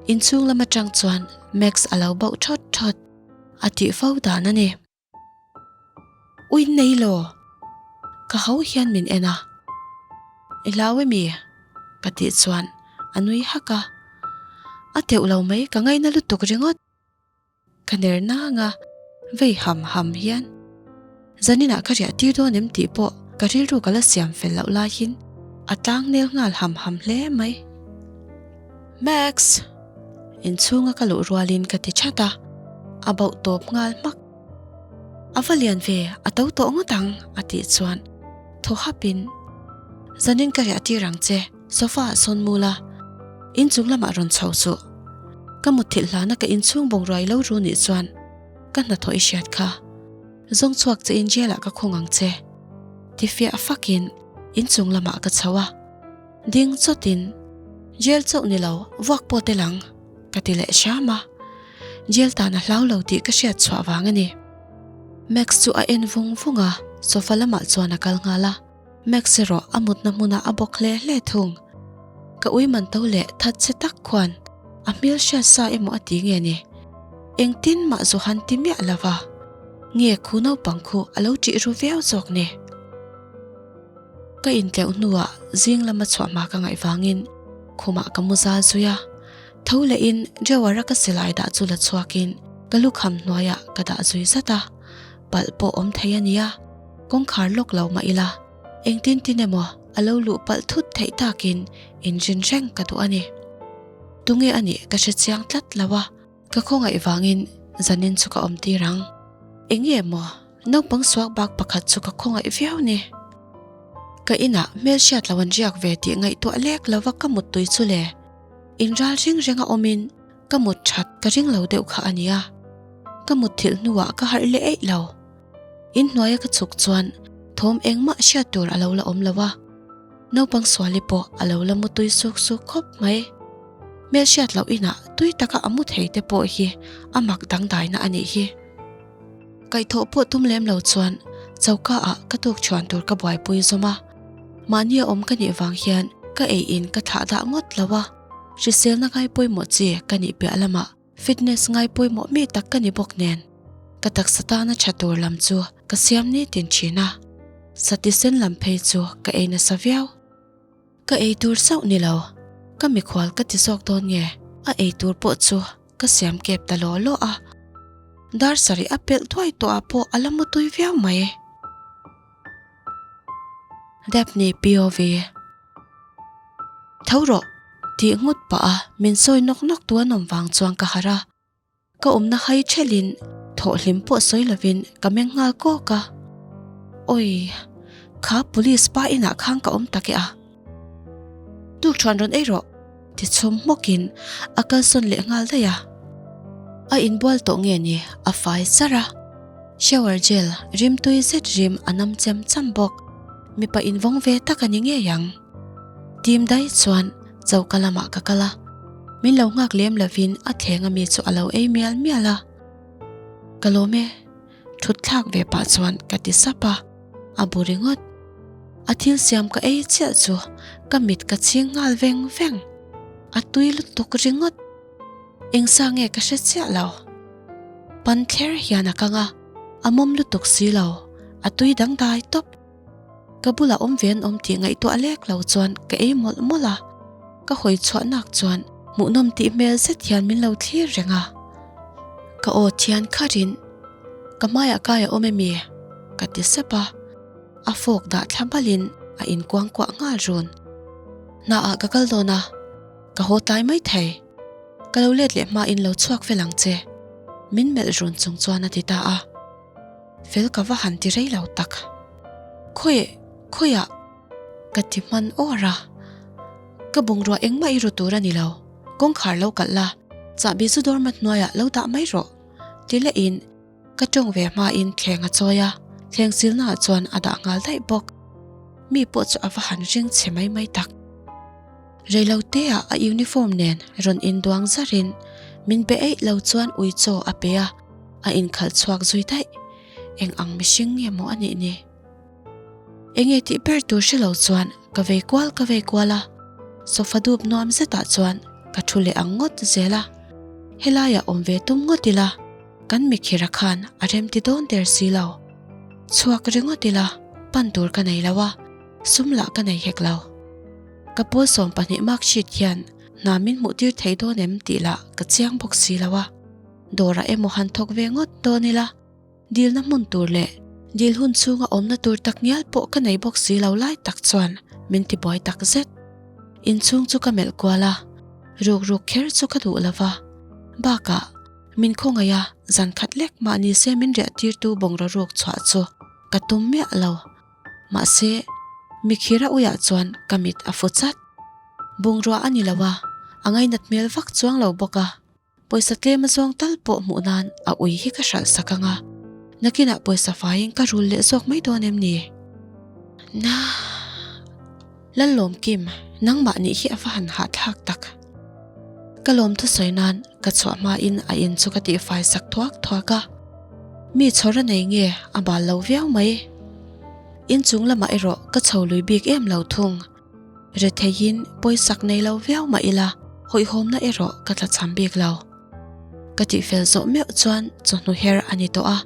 inchhung lam atang chuan Max a lo bauh thawt thawt a tih fo dan a ni. Ui nei law! Ka ho hian min en a. I hlau emi? Ka tih chuan a nui hak a. A teuh lo mai ka ngaina lutuk ringawt. Ka ner nang a, vei ham ham hian zaninah ka riah tir dawn em tih pawh ka rilru ka la siam fel loh laiin a tlang nel nghal ham ham hle mai. Max! Inchhunga ka luh rualin ka ti that a, a bauh tawp nghal hmak. A va lian ve, a to tawh ngawt ang a tih chuan thaw hapin zanin ka riah tir ang che. Sofa ah sawn mu la, inchung lamah rawn chho suh. Ka mutthilh hlana ka inchhung bungrua i lo ru nih chuan ka hnathawh i hriat kha. Zawng chhuak che in jail ah ka khung ang che. Ti fiah fakin inchung lamah ka chho a, ding chawtin jail chauh ni lo vuak pawh tel ang ka ti leh hram a, jail tan a hlau lo tih ka hriat chhuah vang a ni. Max chu a en vung vung a, sofa lamah chuan a kal nghal a. Max erawh a mutna hmunah a bawk hle hle thung. Ka ui man to leh that che tak khuan a hmel hriat sa emaw a ti nge ni? Engtin mah zu han ti miah lo va, nge khu naupang khu a lo ṭih ru viau zawk ni? Ka intleuh hnuah zing lama chhuah hma ka ngaih vangin khumah ka mu zal zui a, tho lehin drawer-a ka silai dah chu la chhuakin ka lukham hnuaiah ka dah zui zat a, palh pawh awm thei a nia. Kawngkhar lawk lo mah ila, engtin tin emaw a lo luh palh thut theih takin inrin reng ka duh a ni. Tunge a nih ka hre chiang tlat lo a, ka khawngaih vangin zanin chu ka awm tir ang. Enge maw naupang suak bak pakhat chu ka khawngaih viau ni. Ka inah hmelhriat lo an riak ve tih ngaihtuah lek lova ka muttui chu le. Inral ring renga awmin ka mut that ka ring lo deuh kha a nia. Ka mutthilh hnuah ka harh leh eih lo. Inhnuaia ka chhuk chuan thawm engmah hriat tur a lo la awm lo a, naupang suali pawh a lo la mu tui suk suk khawp mai. Hmel hriat loh inah tui taka a mu thei te pawh hi a mak dangdaina a nih hi. Kaihthawh pawh tum lem lo chuan choka ah ka tuk chhuan tur ka buaipui zawm a, mahni a awm ka nih vang hian ka ei in ka thlah dah ngawt lo a, hriselna ngai pawimawh chi ka nih piah lamah Fitness ngai pawimawh mi tak ka ni bawk nen, ka taksa tana tha tur lam chu ka siam nitin thin a, sati sen lam phei chu ka ei nasa viau. Ka ei tur chauh ni lo, ka mikhual ka ti zawk dawn nge a ei tur pawh chu ka siam kep ta law law a, dar sarih a pelh thuai tawh ah pawh a la mutui viau mai. Daphne POV. Tho rawh! tih nghut pah a min sawi nawk nawk tu an awm vang chuan ka harh a. Ka awmna hai thelin thawh hlim pawh sawi lovin ka meng nghal kawk a. Awi! Kha police pa inah khan ka awm tak e a. Tukṭhuan rawn ei rawh! Ti chhum hmawkin a kalsawn leh nghal daih a. A inbual tawh nge ni a fai sar a. Shower gel rim tui zet rim a nam chem cham bawk. Mipa invawng ve tak a ni ngei ang. Tim dai chuan choka lamah ka kal a. Min lo nghak lem lovin a thleng ami chu a lo ei mial mial a. Ka lawm e. Thut thlak ve pah chuan ka ti sap a, a bu ringawt. A thil siam ka ei chiah chu ka mit ka chhing nghal veng veng. A tui lutuk ringawt. Engsa nge ka hre chiah lo. Pan thler hian a kang a, a mawm lutuk si lo, a tui dangdai tawp. Ka bulah awm ve an awm tih ngaihtuah lek lo chuan ka ei mawlh mawlh a, ka hawi chhuah nak chuan hmuhnawm tih hmel zet hian min lo thlir reng a. Ka aw thian kharin, Ka hmaiah kai a awm emi? ka ti sep a, a fork dah thla balin a inkuangkuah nghal run. Hnaah ka kal dawn a, ka haw tlai mai thei. Ka lo let leh hmain lo chhuak fel ang che, min melh run chung chuan a ti ta a. Fel ka va han ti rei lo tak. Khawi, khawiah? Ka ti hman awr a. Ka bungrua engmah i ru tur a ni lo. Kawngkhar lo kalh la, chahbi chu doormat hnuaiah lo dah mai rawh. Ti lehin ka tawng ve hmain thleng a chawi a, thleng silnaah chuan a dah nghal daih bawk. Mi pawh chu a va han ring chhe mai mai tak. Reiloteah a uniform nen rawn induang zarin min be eih lo chuan ui chaw a pe a. A inkhalh chhuak zui daih. Eng ang mihring nge maw a nih ni? Enge tih ber tur hre lo chuan ka vei kual ka vei kual a, sofa dup nuam zetah chuan ka thu leh ang ngawt zel a. Helaiah awm ve tum ngawt ila, kan mikhira khan a remti dawn der si lo. Chhuak ringawt ila, pan tur ka nei lo a, sum lah ka nei hek lo. Ka pawl 12 mark sheet hian hna min hmuh tir thei dawn em tih lah ka chiang bawk si lo a. Dawrah emaw han thawk ve ngawt dawn ila, dilna hmun tur leh dil hun chhunga awmna tur tak ngial pawh ka nei bawk si lo lai tak chuan min ti buai tak zet. Inchhung chu ka melh kual a, ruk ruk kher chu ka duh lo va, bakah min khawngaih a zan khat lek mah ni se min riah tirtu bungraw ruk chhuah chu ka tum miah lo. Mahse, mikhira uiah chuan ka mit a fu chat. Bungrua a ni lo a, a ngainat hmel vak chuang lo bawk a. Pawisa tlem a zawng tal pawh hmuh nan a ui hi ka hralh sak ang a, nakinah pawisa faiin ka rul leh zawk mai dawn em ni? Na. Lallawm Kim, nangmah nih hi a va han hahthlak tak. Ka lawm thusawi nan ka chhuah hmain a in chu ka tihfai sak thuak thuak a, mi chhawr a nei nge a bal lo viau mai. Inchung lamah erawh ka chho lui bik em lo thung. Retheiin pawisak nei lo viau mah ila hawihhawmna erawh ka tlachham bik lo. Ka tihfel zawh meuh chuan chawhnu her a ni tawh a,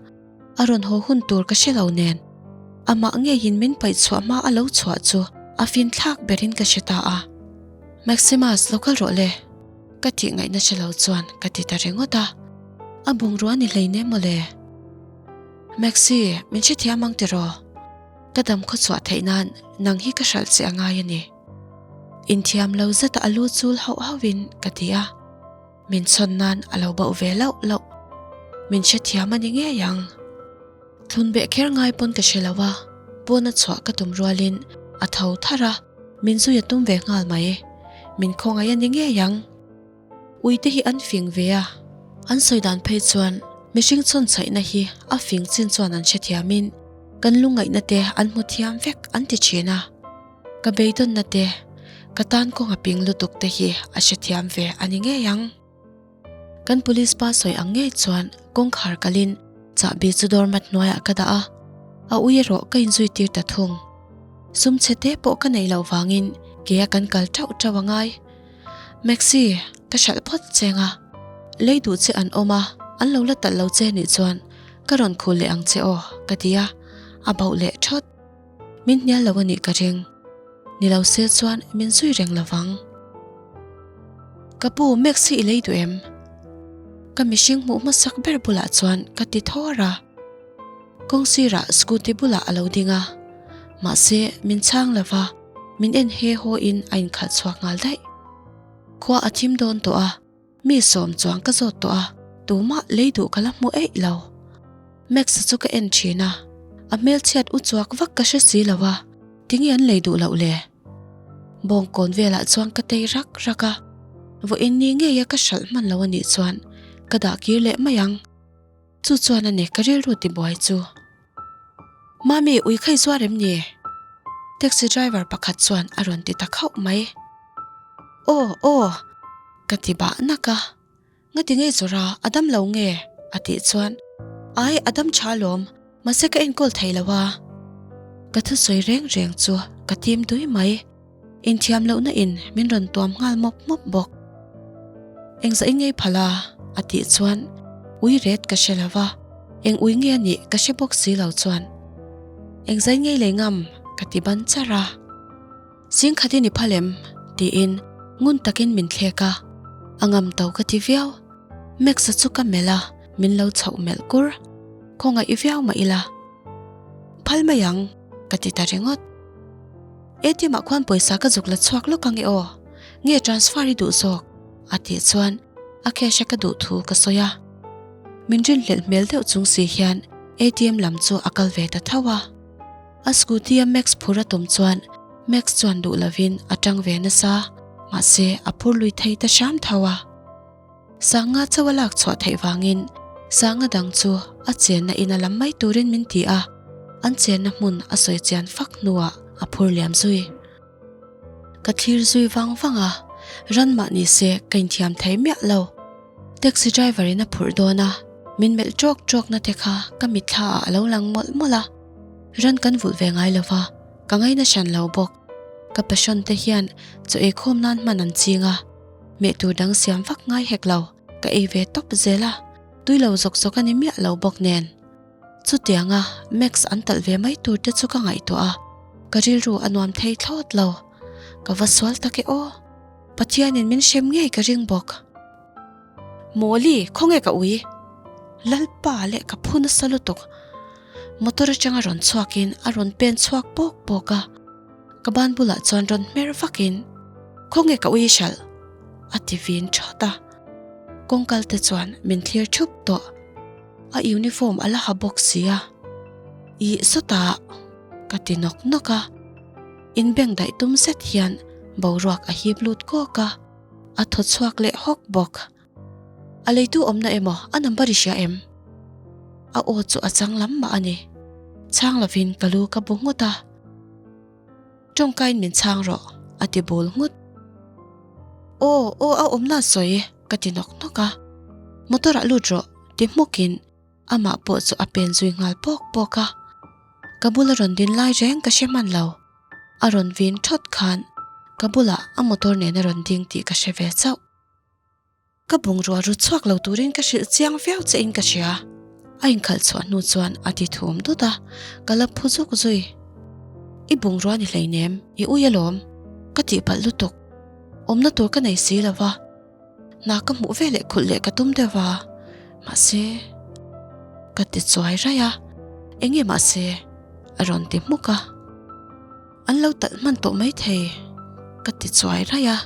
a rawn haw hun tur ka hre lo nen amah ngeiin min paih chhuah hma a lo chhuah chu a finthlak berin ka hre ta a. Maximus lo kal rawh le, ka tih ngaihna hre lo chuan ka ti ta ringawt a, a bungrua ni hleinem mawle. Maxi, min hrethiam ang tiraw? Ka dam khaw chhuah theih nan nang hi ka hralh che a ngai a ni. Inthiam lo zeta a lu chul hauh hauhin ka ti a, min chhawn nan a lo bauh ve lauh lauh. Min hrethiam a ni ngei ang. Thlun beh kher ngai pawn ka hre lo a, pawna chhuah ka tum rualin a tho tharh a, min zui a tum ve nghal mai. Min khawngaih a ni ngei ang. Uite hi an fing ve a, an sawi dan phei chuan mihring chhawn chhaihna hi a fing chin chuan an hrethiamin kan lungngaihna te an hmu thiam vek an ti thin a, ka beidawnna te, ka tan kawng a ping lutuk te hi a hrethiam ve a ni ngei ang. Kan police pa sawi ang ngei chuan kawngkhar kalin chahbi chu doormat hnuaiah ka dah a, a ui erawh ka inzui tir ta thung. Sum chhe te pawh ka neih loh vangin ke a kan kal tauh tauh a ngai. Maxi, ka hralh phawt cheng a, lei duh che an awm a, an lo la talh lo che nih chuan ka rawn khul leh ang che aw, ka ti a, a bauh leh thawt. Min hnial lo a nih ka ring. Ni lo se chuan min zui reng lo vang. Ka pu, Maxi i lei duh em? Ka mihring hmuh hmasak ber bulah chuan ka ti thawr a. Kawng sirah scooty bulah a lo ding a. Mahse, min chhang lo va, min en he haw in a inkhalh chhuak nghal daih. Khua a thim dawn tawh a, mi sawm chuang ka zawt tawh a, tumah lei duh ka la hmu eih lo. Max-a chu ka en thin a, a hmelchhiat u chuak vak ka hre si lo a, tinge an lei duh loh le? Bawngkawn velah chuan ka tei rak rak a, vawiin ni ngeia ka hralh hman lo a nih chuan ka dah kir leh mai ang. Chu chuan a ni ka rilru tibuai chu. Mami, ui kha i zuar em ni? Taxi driver pakhat chuan a rawn ti ta khauh mai. Aw, aw, ka ti bah nak a. Ngati nge zawrh a, a dam lo nge? a tih chuan, Ai, a dam tha alawm, mahse ka enkawl thei lo a. Ka thusawi reng reng chu ka tim dui mai. Inthiam lohna in min rawn tuam nghal mawp mawp bawk. Engzah i ngei phal a? a tih chuan ui ret ka hre lo va, eng ui nge a nih ka hre bawk si lo chuan engzah i ngei lei ngam ka ti ban char a. Singkhat i ni phal em? tiin ngun takin min thlek a, a ngam to ka ti viau. Max-a chu ka melh a, min lo chhoh melh kur. Khawngaih viau mah ila. Phal mai ang, ka ti ta ringawt. ATM ah khuan pawisa ka zuk la chhuak lawk ang e aw, nge transfer i duh zawk? a tih chuan a cash a ka duh thu ka sawi a. Min rinhlelh hmel deuh chung si hian ATM lam chu a kal ve ta tho a. A scooty a Max phur a tum chuan Max chuan duh lovin a tang ve nasa, mahse a phur lui thei ta hram tho a. Sanga chauh a lak chhuah theih vangin Sanga dang chu a chenna in a lam mai turin min ti a, an chenna hmun a sawi chian fak hnuah a phur liam zui. Ka thlir zui vang vang a, ran mah ni se ka inthiam thei miah lo. Taxi driver in a phurh dawn a, min melh ṭawk ṭawk na te kha ka mitthla ah a lo lang mawlh mawlh a. Ran kan vulh ve ngai lo va, ka ngaina hran lo bawk. Ka passion te hian chaw eikhawm nan hman an ching a. Meh tur dang siam vak ngai hek lo, ka ei ve tawp zel a, tui lo zawk zawk a ni miah lo bawk nen. Chutianga Max an talh ve mai tur te chu ka ngaihtuah a, ka rilru a nuam thei thlawt lo. Ka va sual tak e aw, Pathianin min hrem ngei ka ring bawk. Mawli, khawnge ka ui? Lalpa leh ka phu nasa lutuk. Motor atanga rawn chhuakin a rawn pen chhuak pawk pawk a. Ka ban bulah chuan rawn hmer vakin, Khawnge ka ui hralh? a ti vin that a. Kawngkal te chuan min thlir thup tawh. A uniform a la ha bawk si a. Ih sawtah ka ti nawk nawk a. Inbeng daih tum zet hian boruak a hip lut kawk a, a thaw chhuak leh hawk bawk. A leitu awmna emaw a number i hria em? A aw chu a chang lam mah a ni. Chhang lovin ka lu ka bu nghut a. Tawngkain min chhang rawh, a ti bul nghut. Aw, aw a awmna a sawi, ka ti nawk nawk a. Motor ah lut rawh, ti hmukin amah pawh chu a pen zui nghal pawk pawk a. Ka bula rawn din lai reng ka hre hman lo. A rawn vin thawt khan ka bulah a motor nen a rawn ding tih ka hre ve chauh. Ka bungrua ru chhuak lo turin ka hrilh chiang viau che in ka hria. A inkhalh chhuah hnu chuan a ti thum dut a, ka la phu zuk zui. I bungrua ni hleinem, i ui alawm. Ka tihpalh lutuk. Awmna tur ka nei si lo va, hna ka hmuh veleh khulh leh ka tum deuh va, mahse. Ka ti chuai raih a, eng nge mahse? A rawn ti hmuk a. An lo talh hman tawh mai thei, ka ti chuai raih a,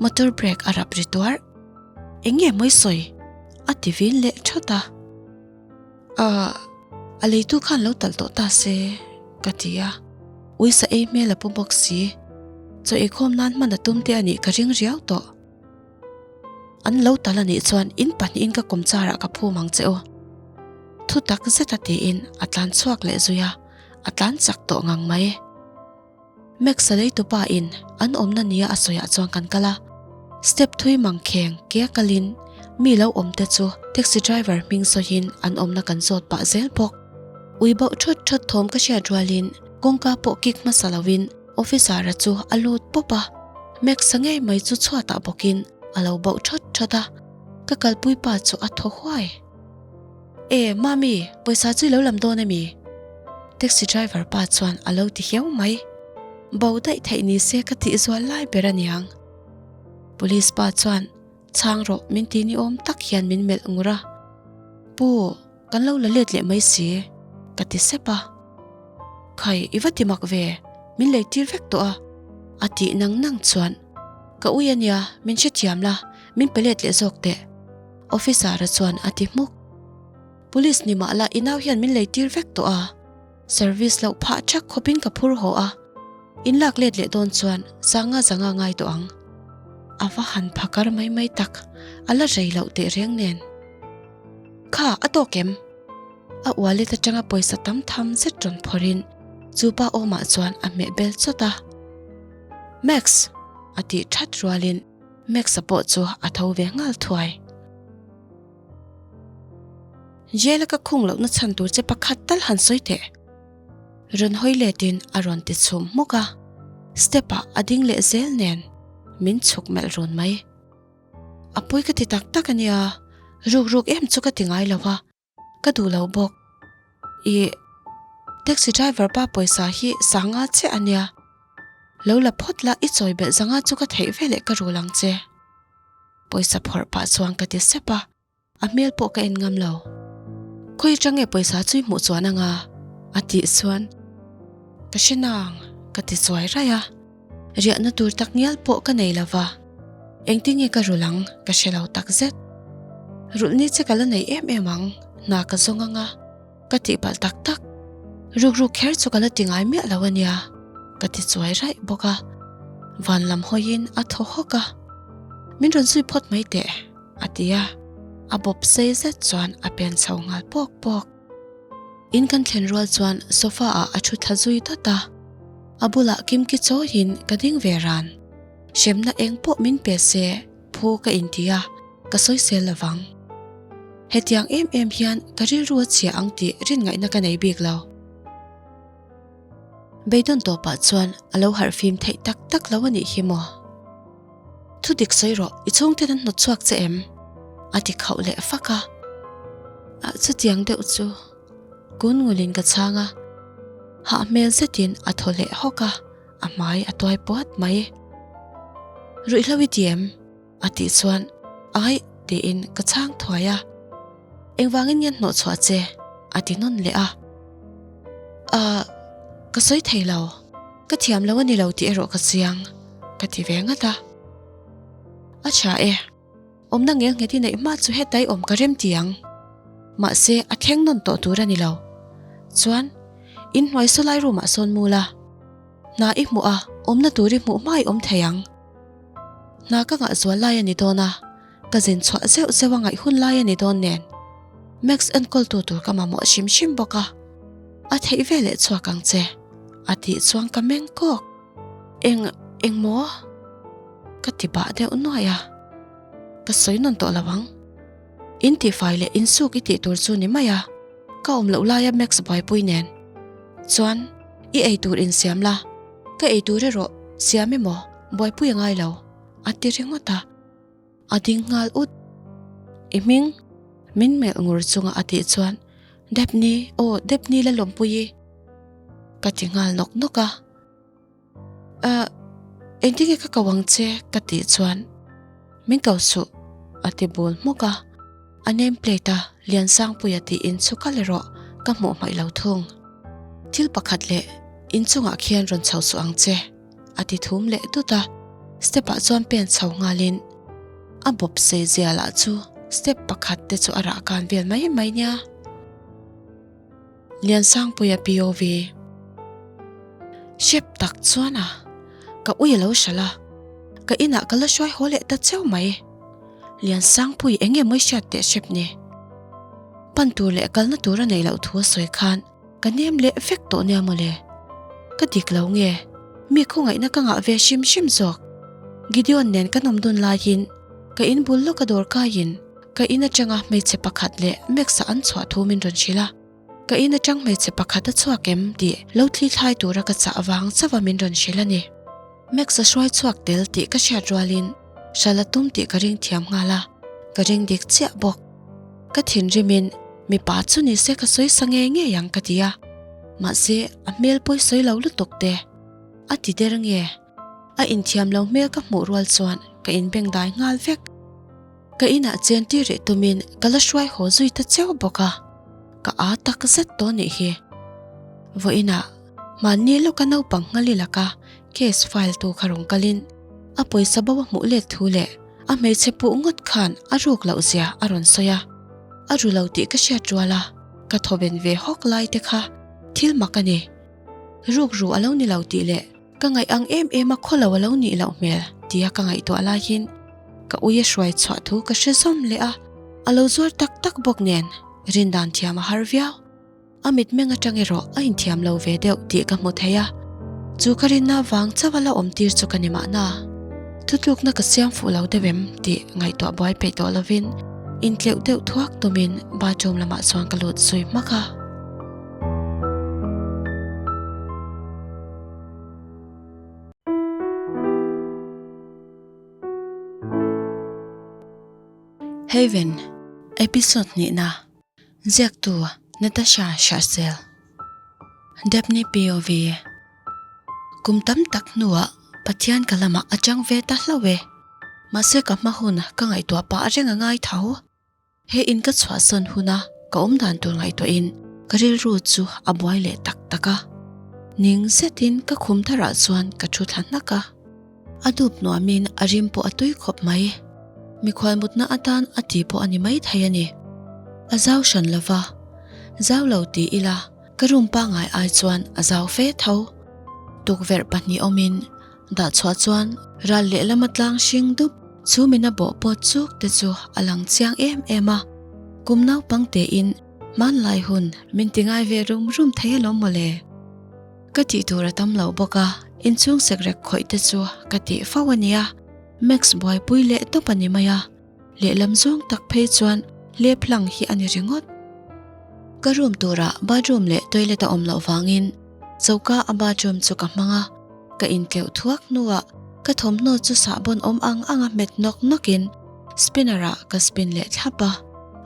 motor brake a rap ri tuarh. Eng nge mawi sawi? a ti vin leh thawt a. Ahh, a leitu khan lo talh tawh ta se, ka ti a. Uisa ei hmel a pu bawk si. Chaw eikhawm nan hman a tum te a nih ka ring riau tawh. An lo tal a nih chuan in pahnihin ka kawm charah ka phum ang che u. Thu tak zet a tiin a tlan chhuak leh zui a. A tlan chak tawh ngang mai. Max a leitupa in an awmna nia a sawiah chuan kan kal a. Step thui mang kheng ke a kalin mi lo awm te chu taxi driver hming sawiin an awmna kan zawt pah zel bawk. Ui bauh thawt thawt thawm ka hriat rualin kawngka pawh kik hmasa loin officer a chu a lut pawp a. Max a ngei mai chu chhuatah bawkin a lo bauh thawt thawt a. Ka kalpui pa chu a thaw huai. E, Mami, pawisa chu i lo lam dawn emi? Taxi driver pa chuan a lo ti hiau mai. Bo daih theih ni se ka tih zual lai ber a niang. Police pa chuan chhang rawh min ti ni awm tak hian min melh ngur a. Pu, kan lo la let leh mai si, ka ti sep a. Khai, i va ti mak ve, min lei tir vek tawh a, a tih nang nang chuan, Ka ui a nia, min hrethiam la, min pe let leh zawk teh, Officer-a chuan a ti hmuk. Police ni mah la i nau hian min lei tir vek tawh a, service loh phah thak khawpin ka phur haw a, in lak let leh dawn chuan sanga zanga ngai tawh ang. A va han phakar mai mai tak, a la rei loh teh reng nen. Kha, a tawk em? A wallet atanga pawisa tam tham zet rawn phawrhin chu pa awmah chuan a hmeh bel chawt a. Max! a tih that rualin Max-a pawh chu a tho ve nghal thuai. Jail-a ka khung lohna chhan tur che pakhat tal han sawi teh. Rawn hawi letin a rawn ti chhum hmuk a, step-ah a ding leh zel nen min chhuk melh run mai. A pawi ka ti tak tak a nia, ruk ruk em chu ka ti ngai lo a, ka duh lo bawk. Ih, taxi driver pa pawisa hi sanga chiah a nia, lo la phawt la i chawi belh zanga chu ka theih veleh ka rul ang che. Pawisa phawrh pah chuan ka ti sep a. A hmel pawh ka en ngam lo. Khawi atang nge pawisa chu i hmuh chuan anga? A tih chuan ka hre nang ka ti chuai raih a. Riahna tur tak ngial pawh ka nei lova, engtin nge ka rulh ang ka hre lo tak zet. Rulh ni che ka la nei em em ang, hna ka zawng anga. Ka tihpalh tak tak. Rukruk kher chu ka la ti ngai miah lo a nia, ka ti chuai raih bawk a. Van lam hawiin a thaw hawk a. Min rawn zui phawt mai teh, a ti a. A bawp sei zet chuan a pen chho nghal pawk pawk. In kan thlen rual chuan sofa ah a thu thla zui dawt a. A bulah kimki chawiin ka ding ve ran. Hremna eng pawh min pe se phu ka inti a, ka sawisel lovang. Hetiang em em hian ka rilru a chhia ang tih rin ngaihna ka nei bik lo. Beidawn tawpah chuan a lo harh fim theih tak tak lo a nih hi maw? Thu dik sawi rawh, i chhungten an hnawt chhuak che em? A ti khauh leh fak a. Ah, chutiang deuh chu kun ngulin ka chhang a, hah hmel zetin a thaw leh hawk a, a hmai a tuai puat mai. Ruihhlo i ti em? A tih chuan, Aih, tiin ka chhang thuai a. Engvangin nge hnawh chhuah che? A ti nawn leh a. Ahh, ka sawi thei lo. Ka thiam lo a ni lo tih erawh ka chiang, ka ti ve ngat a. A tha e, awmna ngel nghet i neih hma chu hetai awm ka rem ti ang. Mahse, a thleng nawn tawh tur a ni lo. Chuan, inhnuai sawlai room ah sawn mu la. Hna i hmuh a, awmna tur i hmuh hma i awm thei ang. Hna ka ngah zual lai a ni dawn a, ka zin chhuah zeuh zeuh a ngaih hun lai a ni dawn nen. Max enkawltu tur ka mamawh hrim hrim bawk a, a theih veleh chhuak ang che, a tih chuan ka meng kawk. Eng, eng maw? Ka ti bah deuh nuaih a, ka sawi nawn tawh lo ang. In tihfai leh insuk i tih tur chu ni mai a, ka awm loh laia Max buaipui nen chuan i eitur insiam la, ka eitur erawh siam emaw buaipui a ngai lo, a ti ringawt a. A ding nghal ut. I hming? Min melh ngur chunga a tih chuan, Depni, aw Depni la lawmpui i, ka ti nghal nawk nawk a. Ahh, engtin nge ka ko ang che? ka tih chuan, Min ko suh, a ti bul hmuk a. A name plate a Liansangpuia tiin chu kal erawh ka hmuh hmaih lo thung. Thil pakhat leh inchungah khian rawn chho suh ang che. A ti thum leh dut a, step ah chuan pen chho nghalin a bawp sei zia lah chu step pakhat te chu a rah kan vel mai mai nia. Liansangpuia POV Hrep tak chuan a, ka ui a lo hralh a, ka inah ka la hruai haw leh ta cheu mai. Liansangpui eng nge mawi hriat teh hrep ni? Pan tur leh kalna tur a neih loh thu a sawi khan Ka nem leh vek tawh nia mawle. Ka dik lo nge? Mi khawngaihna ka ngah ve hrim hrim zawk. Gideon nen kan awm dun laiin ka in bul lawka dawr kaiin ka in atanga hmeichhe pakhat leh Max-a an chhuah thu min rawn hrilh a. Ka in atang hmeichhe pakhat a chhuak em tih lo thli thlai tura ka chah avang chauha min rawn hrilh a ni. Max a hruai chhuak tel tih ka hriat rualin hral a tum tih ka ring thiam nghal a, ka ring dik chiah bawk. Ka thinrimin mipa chu ni se ka sawi sa ngei ngei ang ka ti a, mahse a hmel pawi sawi lo lutuk te a ti der nge, a inthiam lo hmel ka hmuh rual chuan ka inbeng dai nghal vek. Ka inah chen tir rih tumin ka la hruai haw zui ta cheu bawk a, ka â tak zet tawh nih hi. Vawiinah. Mahni lawka naupang nghal i laka case file tu kha rawn kalin a pawisa bo a hmuh let thu leh a hmeichhe puh ngawt khan a ruk loh zia a rawn sawi a. A ru lo tih ka hriat rual a, ka thawven ve hawk lai te kha thil mak a ni. Ruk ru a lo ni lo tih leh ka ngaih ang em em a khawlo a lo nih loh hmel tia ka ngaihtuah laiin ka ui a hruai chhuah thu ka hre zawm leh a, a lo zuar tak tak bawk nen rindan thiam a har viau. A mitmeng atang erawh a inthiam lo ve deuh tih ka hmu thei a, chu ka rinna vang chauh a la awm tir chu ka ni mahna. Thutlukna ka siam fuh lo deuh em tih ngaihtuah buai peih tawh lovin intleuh deuh thuak tumin bathroom lamah chuan ka lut zui hmak a. Haven, Episode hnihna. Ziaktu Natasha Shahsel Daphne POV Kum tam tak hnuah Pathian ka lamah a chang ve ta hlauh e. Mahse ka hma hun ka ngaihtuah pah reng a ngai tho. He in ka chhuahsan huna ka awm dan tur ngaihtuahin ka rilru chu a buai leh tak tak a. Ning zetin ka khum tharah chuan ka thu thla hnak a. A dup nuamin a rim pawh a tui khawp mai. Mikhual mutna atan a ti pawh a ni mai thei a ni. A zau hran lo va, zau lo ti ila ka room pangngai ai chuan a zau fe tho. Tukverh pahnih awmin dah chhuah chuan ral lehlama tlang hring dup chhumin a bawh pawt chuk te chu a lang chiang em em a. Kum naupang tein hmanlai hun min ti ngai ve rum rum thei alawm mawle. Ka tih tur a tam lo bawk a, inchhung sekrek khawih te chu ka tih fo a nia. Max buaipui leh tawp a ni mai a, lehlam zawng tak phei chuan hlep hlang hi a ni ringawt. Ka room turah bathroom leh toilet a awm loh vangin choka a bathroom chu ka hmang a, ka intleuh thuak hnuah ka thawmhnaw chu sahbawn awm ang ang a hmet nawk nawkin spinner ah ka spin leh thlap a,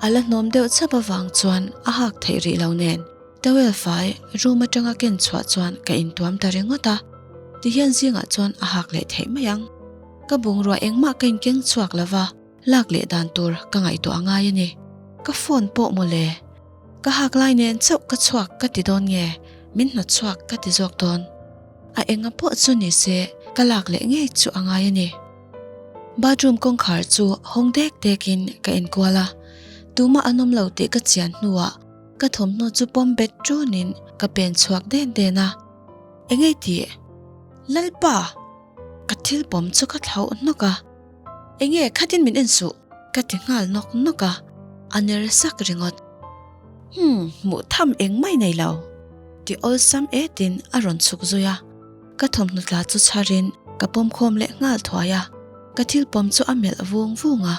a la hnawm deuh chap avang chuan a hak theih rih lo nen. Towel fai room atanga ken chhuah chuan ka intuam ta ringawt a, tihian zingah chuan a hak leh theih mai ang. Ka bungrua engmah ka inkeng chhuak lova, lak leh dan tur ka ngaihtuah a ngai a ni. Ka phone pawh mawle. Ka hak lai nen chauh ka chhuak ka ti dawn nge, min hnawt chhuak ka ti zawk dawn. A enga pawh chu ni se ka lak leh ngei chu a ngai a ni. Bathroom kawngkhar chu hawng dek dekin ka enkual a, tumah an awm lo tih ka chian hnuah Ka thawmhnaw chu pawm bet ṭunin ka pen chhuak den den a, Engei tih? Lalpa! Ka thil pawm chu ka thlauh hnawk a, Enge khatin min en suh? Ka ti nghal nawk nawk a, a ner sak ringawt. Umm, hmuh tham eng mai nei lo. Ti awlsam etin a rawn chhuk zui a, ka thawmhnaw tla chu chharin ka pawm khawm leh nghal thuai a, ka thil pawm chu a melh vung vung a.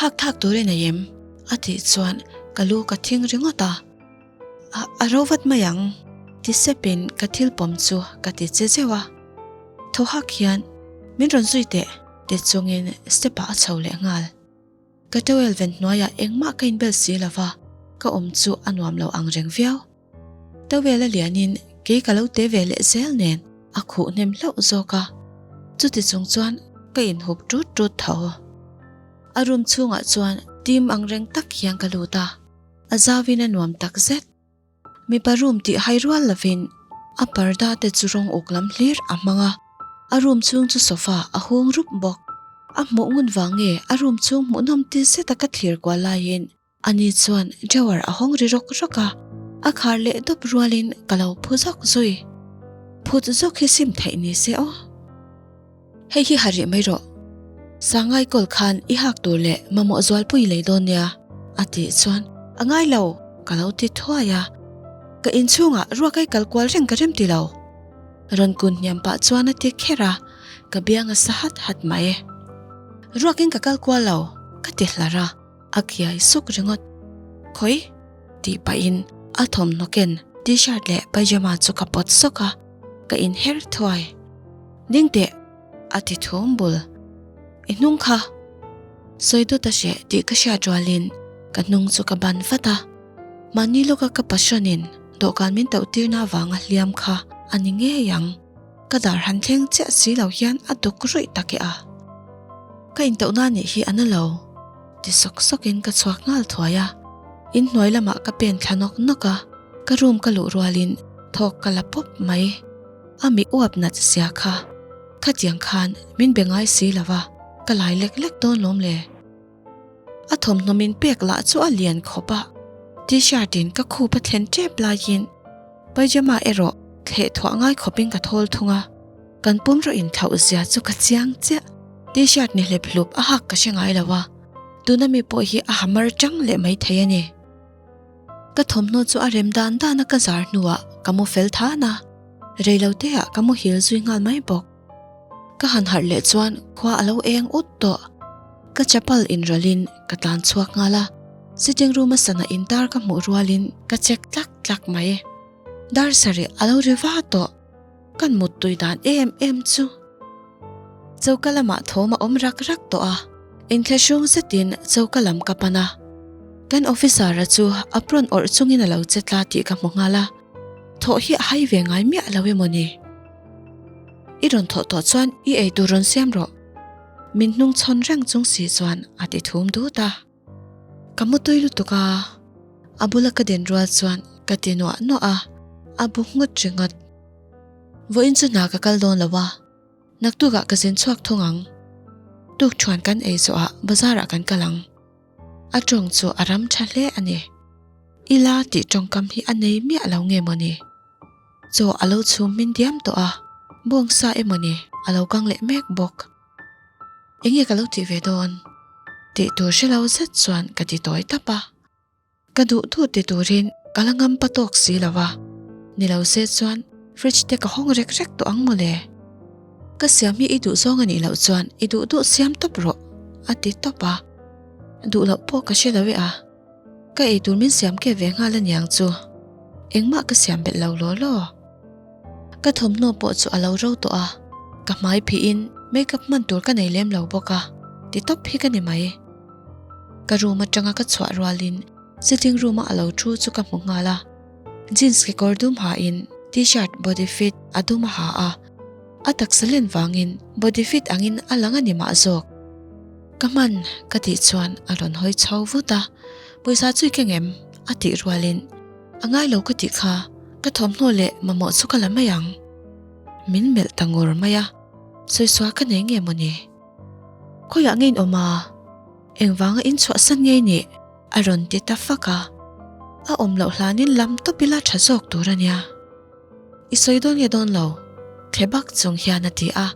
Hak thak tur i nei em? A tih chuan ka lu ka thing ringawt a. A, a ro vat mai ang, ti sepin ka thil pawm chu ka ti che zeuh a. Thaw hak hian, Min rawn zui teh, ti chungin step ah a chho leh nghal. Ka towel ven hnuaiah engmah ka inbel si lova, ka awm chu a nuam lo ang reng viau. Towel a lianin kei ka lo te ve leh zel nen a khuh hnem hlauh zawk a, chuti chung chuan ka inhup ṭut ṭut tho. A room chhungah chuan tim ang reng tak hian ka lut a, a zauin a nuam tak zet. Mipa room tih hai rual lovin a parda te chu rawng uk lam hlir a hmang a, a room chhung chu sofa a hung rup bawk. A hmuh ngun vang nge a room chhung hmuhnawm ti zeta ka thlir kual laiin Ani chuan drawer a hawng ri rawk rawk a, a khar leh dawp rualin ka lo phu zawk zui. Phut zawk hi sim theih ni se aw. Hei hi ha rih mai rawh. Sangai kawl khan i hak tur leh mamawh zualpui lei dawn nia, a tih chuan a ngai lo, ka lo ti thuai a. Ka inchhungah ruak ai kal kual reng ka rem ti lo. Rawn kun hniam pah chuan a ti kher a, ka biang a sa hat hat mai. Ruakin ka kal kual lo, ka ti hlar a. A kiai suk ringawt. Khawi? tih pahin a thawmhnaw ken t-shirt leh pyjama chu ka pawt sawk a, ka inher thuai. Ding teh! a ti thum bul. I hnung kha! Sawi dawt a hreh tih ka hriat rualin ka hnung chu ka ban vat a. Mahni lawka ka passionin dawhkan min tauh tirna avanga hliam kha a ni ngei ang. Ka dar han thleng chiah si lo hian a duk ruih tak e a. Ka intauhna nih hi a na lo. Ti sawk sawkin ka chhuak nghal thuai a. Inhnuai lamah ka pen thla nawk nawk a, ka room ka luh rualin Thawk ka la pawp mai. A mi uap nat zia kha. Khatiang khan min be ngai si lo va, ka lai lek lek dawn lawm le. A thawmhnaw min pek lah chu a lian khawp a, T-shirt in ka khup a thlen tep laiin pyjama erawh thleh thuah ngai khawpin ka thawl thung a, kan pum rawh in thlauh zia chu ka chiang chiah. T-shirt ni hlep hlup a hak ka hre ngai lo a, tuna mi pawh hi a ha mar chang leh mai thei a ni. Ka thawmhnaw chu a rem dan dan a ka zar hnuah ka mu fel than a, reiloteah ka muhil zui nghal mai bawk. Ka han harh leh chuan khua a lo eng ut tawh. Ka chapal inrawlhin ka tlan chhuak nghal a, sitting room a sana intar ka hmuh rualin ka check tlak tlak mai. Dar sarih a lo ri va tawh. Kan muttui dan em em chu. Choka lamah thawm a awm rak rak tawh a, inthlahrung zetin choka lam ka pan a. Kan officer-a chu apron awrh chungin a lo che tla tih ka hmu nghal a, thawh hi a hai ve ngai miah lo emaw ni? I rawn thawh tawh chuan i eitur rawn siam rawh. Min hnung chhawn reng chung si chuan a ti thum dut a. Ka mutui lutuk a, a bula ka den rual chuan ka ti nuah nuah a, a bu nghut ringawt. Vawiin chu hna ka kal dawn lo a, naktukah ka zin chhuak thung ang. Tukṭhuan kan ei zawhah bazarah kan kal ang. A ṭawng chu a ram ṭha hle a ni. Ila tih ṭawngkam hi a nei miah lo nge mawni? Chaw a lo chhum hmin diam tawh a, bawngsa emawni a lo kang leh mek bawk. Enge ka lo tih ve dawn? Tih tur hre lo zet chuan ka ti tawi tap a. Ka duh duh ti turin ka la ngam pa tawk si lo a, ni lo se chuan fridge te ka hawng rek rek tawh ang mawle. Ka siam hi i duh zawng a nih loh chuan i duh duh siam tawp rawh a ti tawp a. Duh loh pawh ka hre lo e a. Ka eitur min siam kep ve nghal aniang chu. Engmah ka siam belh lo law law. Ka thawmhnaw pawh chu a lo ro tawh a, ka hmai phihin makeup hman tur ka nei lem lo bawk a, ti tawp hi ka ni mai. Ka room atanga ka chhuah rualin sitting room a a lo thu chu ka hmu nghal a, jeans kekawr dum hain t-shirt body fit a dum a ha a, a taksa len vangin body fit angin a lang a ni mah zawk. Ka hman ka tih chuan a rawn hawi chho vut a, pawisa chu i keng em? a tih rualin A ngai lo ka tih kha, ka thawmhnaw leh mamawh chu ka la mai ang. Min melh ta ngur mai a, sawisua ka nei nge mawni? Khawiah nge in awm a? Engvanga in chhuahsan ngei nih? A rawn ti ta fak a, a awm loh hlanin lam tawp ila tha zawk tur a nia. I sawi dawn nge dawn lo? Thle bak chung hian a ti a,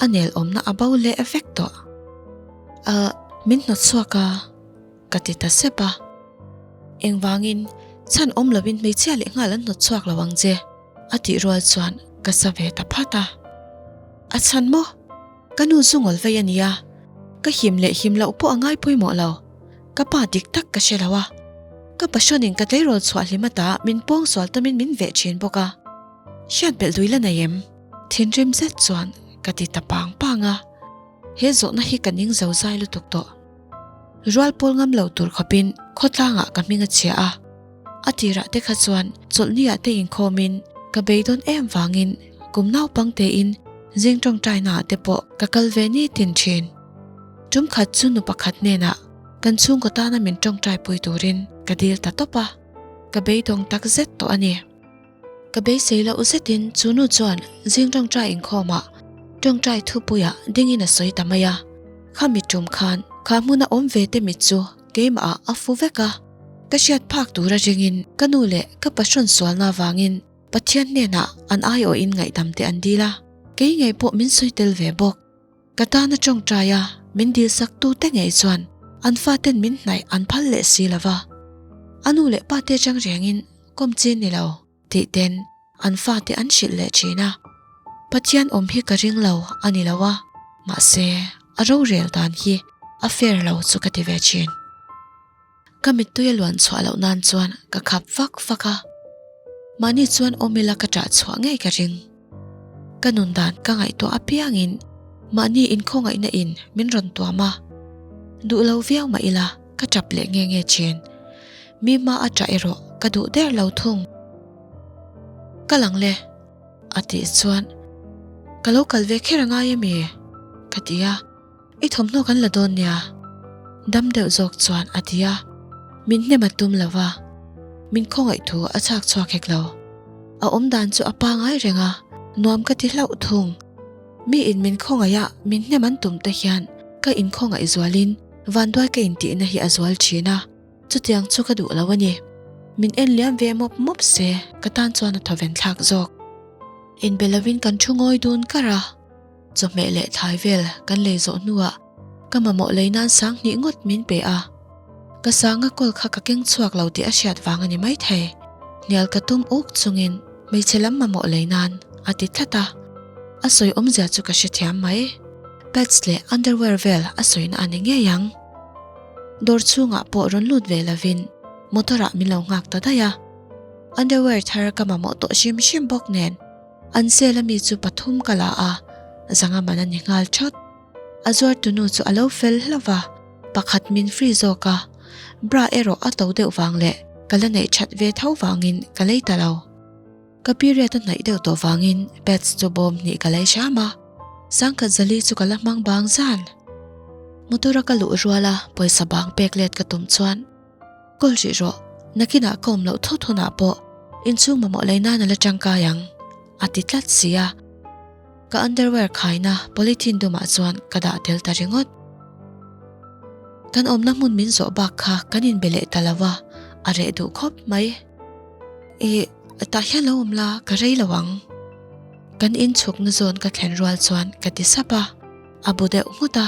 a nel awmna a bo leh vek tawh. Ahh, min hnawt chhuak a. Ka ti ta sep a. Engvangin chhan awm lovin hmeichhia leh nghal an hnawt chhuak lo ang che, a tih rual chuan ka sa ve ta phat a. A chhan maw? Ka nu zu ngawl vei a nia, ka him leh him loh pawh a ngai pawimawh lo. Ka pa dik tak ka hre lo a, ka pahrawnin ka tleirawl chhuah hlim ata min pawngsual tamin min veh thin bawk a. Hriat belh dui la nei em? Thinrim zet chuan ka ti ta pang pang a. He zawhna hi ka ning zo zai lutuk tawh. Rual pawl ngam lo tur khawpin khawtlangah ka hming a chhia a, a tirah te kha chuan chawlhniah te inkhawmin ka beidawn em vangin kum naupang tein zing tawngtainaah te pawh ka kal ve nitin thin. Tum khat chu nu pakhat hnenah kan chhungkaw tana min tawngtaipui turin ka dil ta tawp a, ka beidawng tak zet tawh a ni. Ka beisei loh zetin chu nu chuan zing tawngtai inkhawmah tawngtai thupuiah dingin a sawi ta mai a, khami tum khan kha hmuna awm ve te mit chu keimahah a fu vek a, ka hriat phak tura ringin ka nu leh ka pahrawn sualna avangin Pathian hnenah an aiawhin ngaihdam te an dil a, kei ngei pawh min sawi tel ve bawk. Ka tana tawngtai a min dilsak tute ngei chuan an faten min hnaih an phal leh si lo va, a nu leh pa te atang rengin kawm chin ni lo tih ten an fate an hrilh leh thin a. Pathian awm hi ka ring lo a ni lo a, mahse a rorel dan hi a fair lo chu ka ti ve thin. Ka mittui a luan chhuah loh nan chuan ka khap fak fak a, mahni chuan awm ila ka ṭah chhuah ngei ka ring. Ka nun dan ka ngaihtuah apiangin mahni inkhawngaihna in min rawn tuam a, duh lo viau mah ila ka ṭap leh nge nge ṭhin. Mi hma a ṭah erawh ka duh der lo thung. Ka lang le, a tih chuan ka lo kal ve kher a ngai ami? ka ti a. I thawmhnaw kan la dawn nia, dam deuh zawk chuan a ti a, min hnem a tum lo va, min khawngaih thu a chhak chhuak hek lo. A awmdan chu a pangai reng a, nuam ka ti hlauh thung. Mi in min khawngaih a, min hnem an tum te hian ka inkhawngaih zualin vanduai ka intihna hi a zual thin a, chutiang chu ka duh lo a ni. Min en liam ve mawp mawp se ka tan chuan a thawven thlak zawk. Inbe lovin kan thu ngawi dun kar a. Chawhmeh leh thlai vel kan lei zawh hnuah ka mamawh lei nan sang hnih ngawt min pe a. Ka sanga kawl kha ka keng chhuak lo tih a hriat vang a ni maithei. Hnial ka tum uk chungin hmeichhe lam mamawh lei nan a ti tlat a. A sawi awmzia chu ka hrethiam mai. Pads leh underwear vel a sawina a ni ngei ang. Dawr chhungah pawh rawn lut ve lovin motor ah min lo nghak ta daih a. Underwear thar ka mamawh tawh hrim hrim bawk nen. An sel ami chu pathum ka la a, zanga man a ni nghal thawt. A zuartunu chu a lo fel hlauh va, pakhat min free zawk a, bra erawh a to deuh vang leh ka la neih that ve tho vangin ka lei ta lo. Ka period a hnaih deuh tawh vangin pads chu bawm hnih ka lei hram a, sangkhat zali chu ka la hmang bang zan. Motor a ka luh rual a pawisa bang pek let ka tum chuan Kawl rih rawh, nakinah ka awm loh thut hunah pawh inchhung mamawh lei nan a la tangkai ang, a ti tlat si a. Ka underwear khaina polythene dumah chuan ka dah tel ta ringawt. Kan awmna hmun min zawh bak kha kan inbe leh ta lo a, a reh duh khawp mai. Ih, tah hian lo awm la, ka rei lo ang. Kan inchhukna zawn ka thlen rual chuan ka ti sap a, a bu deuh nghut a,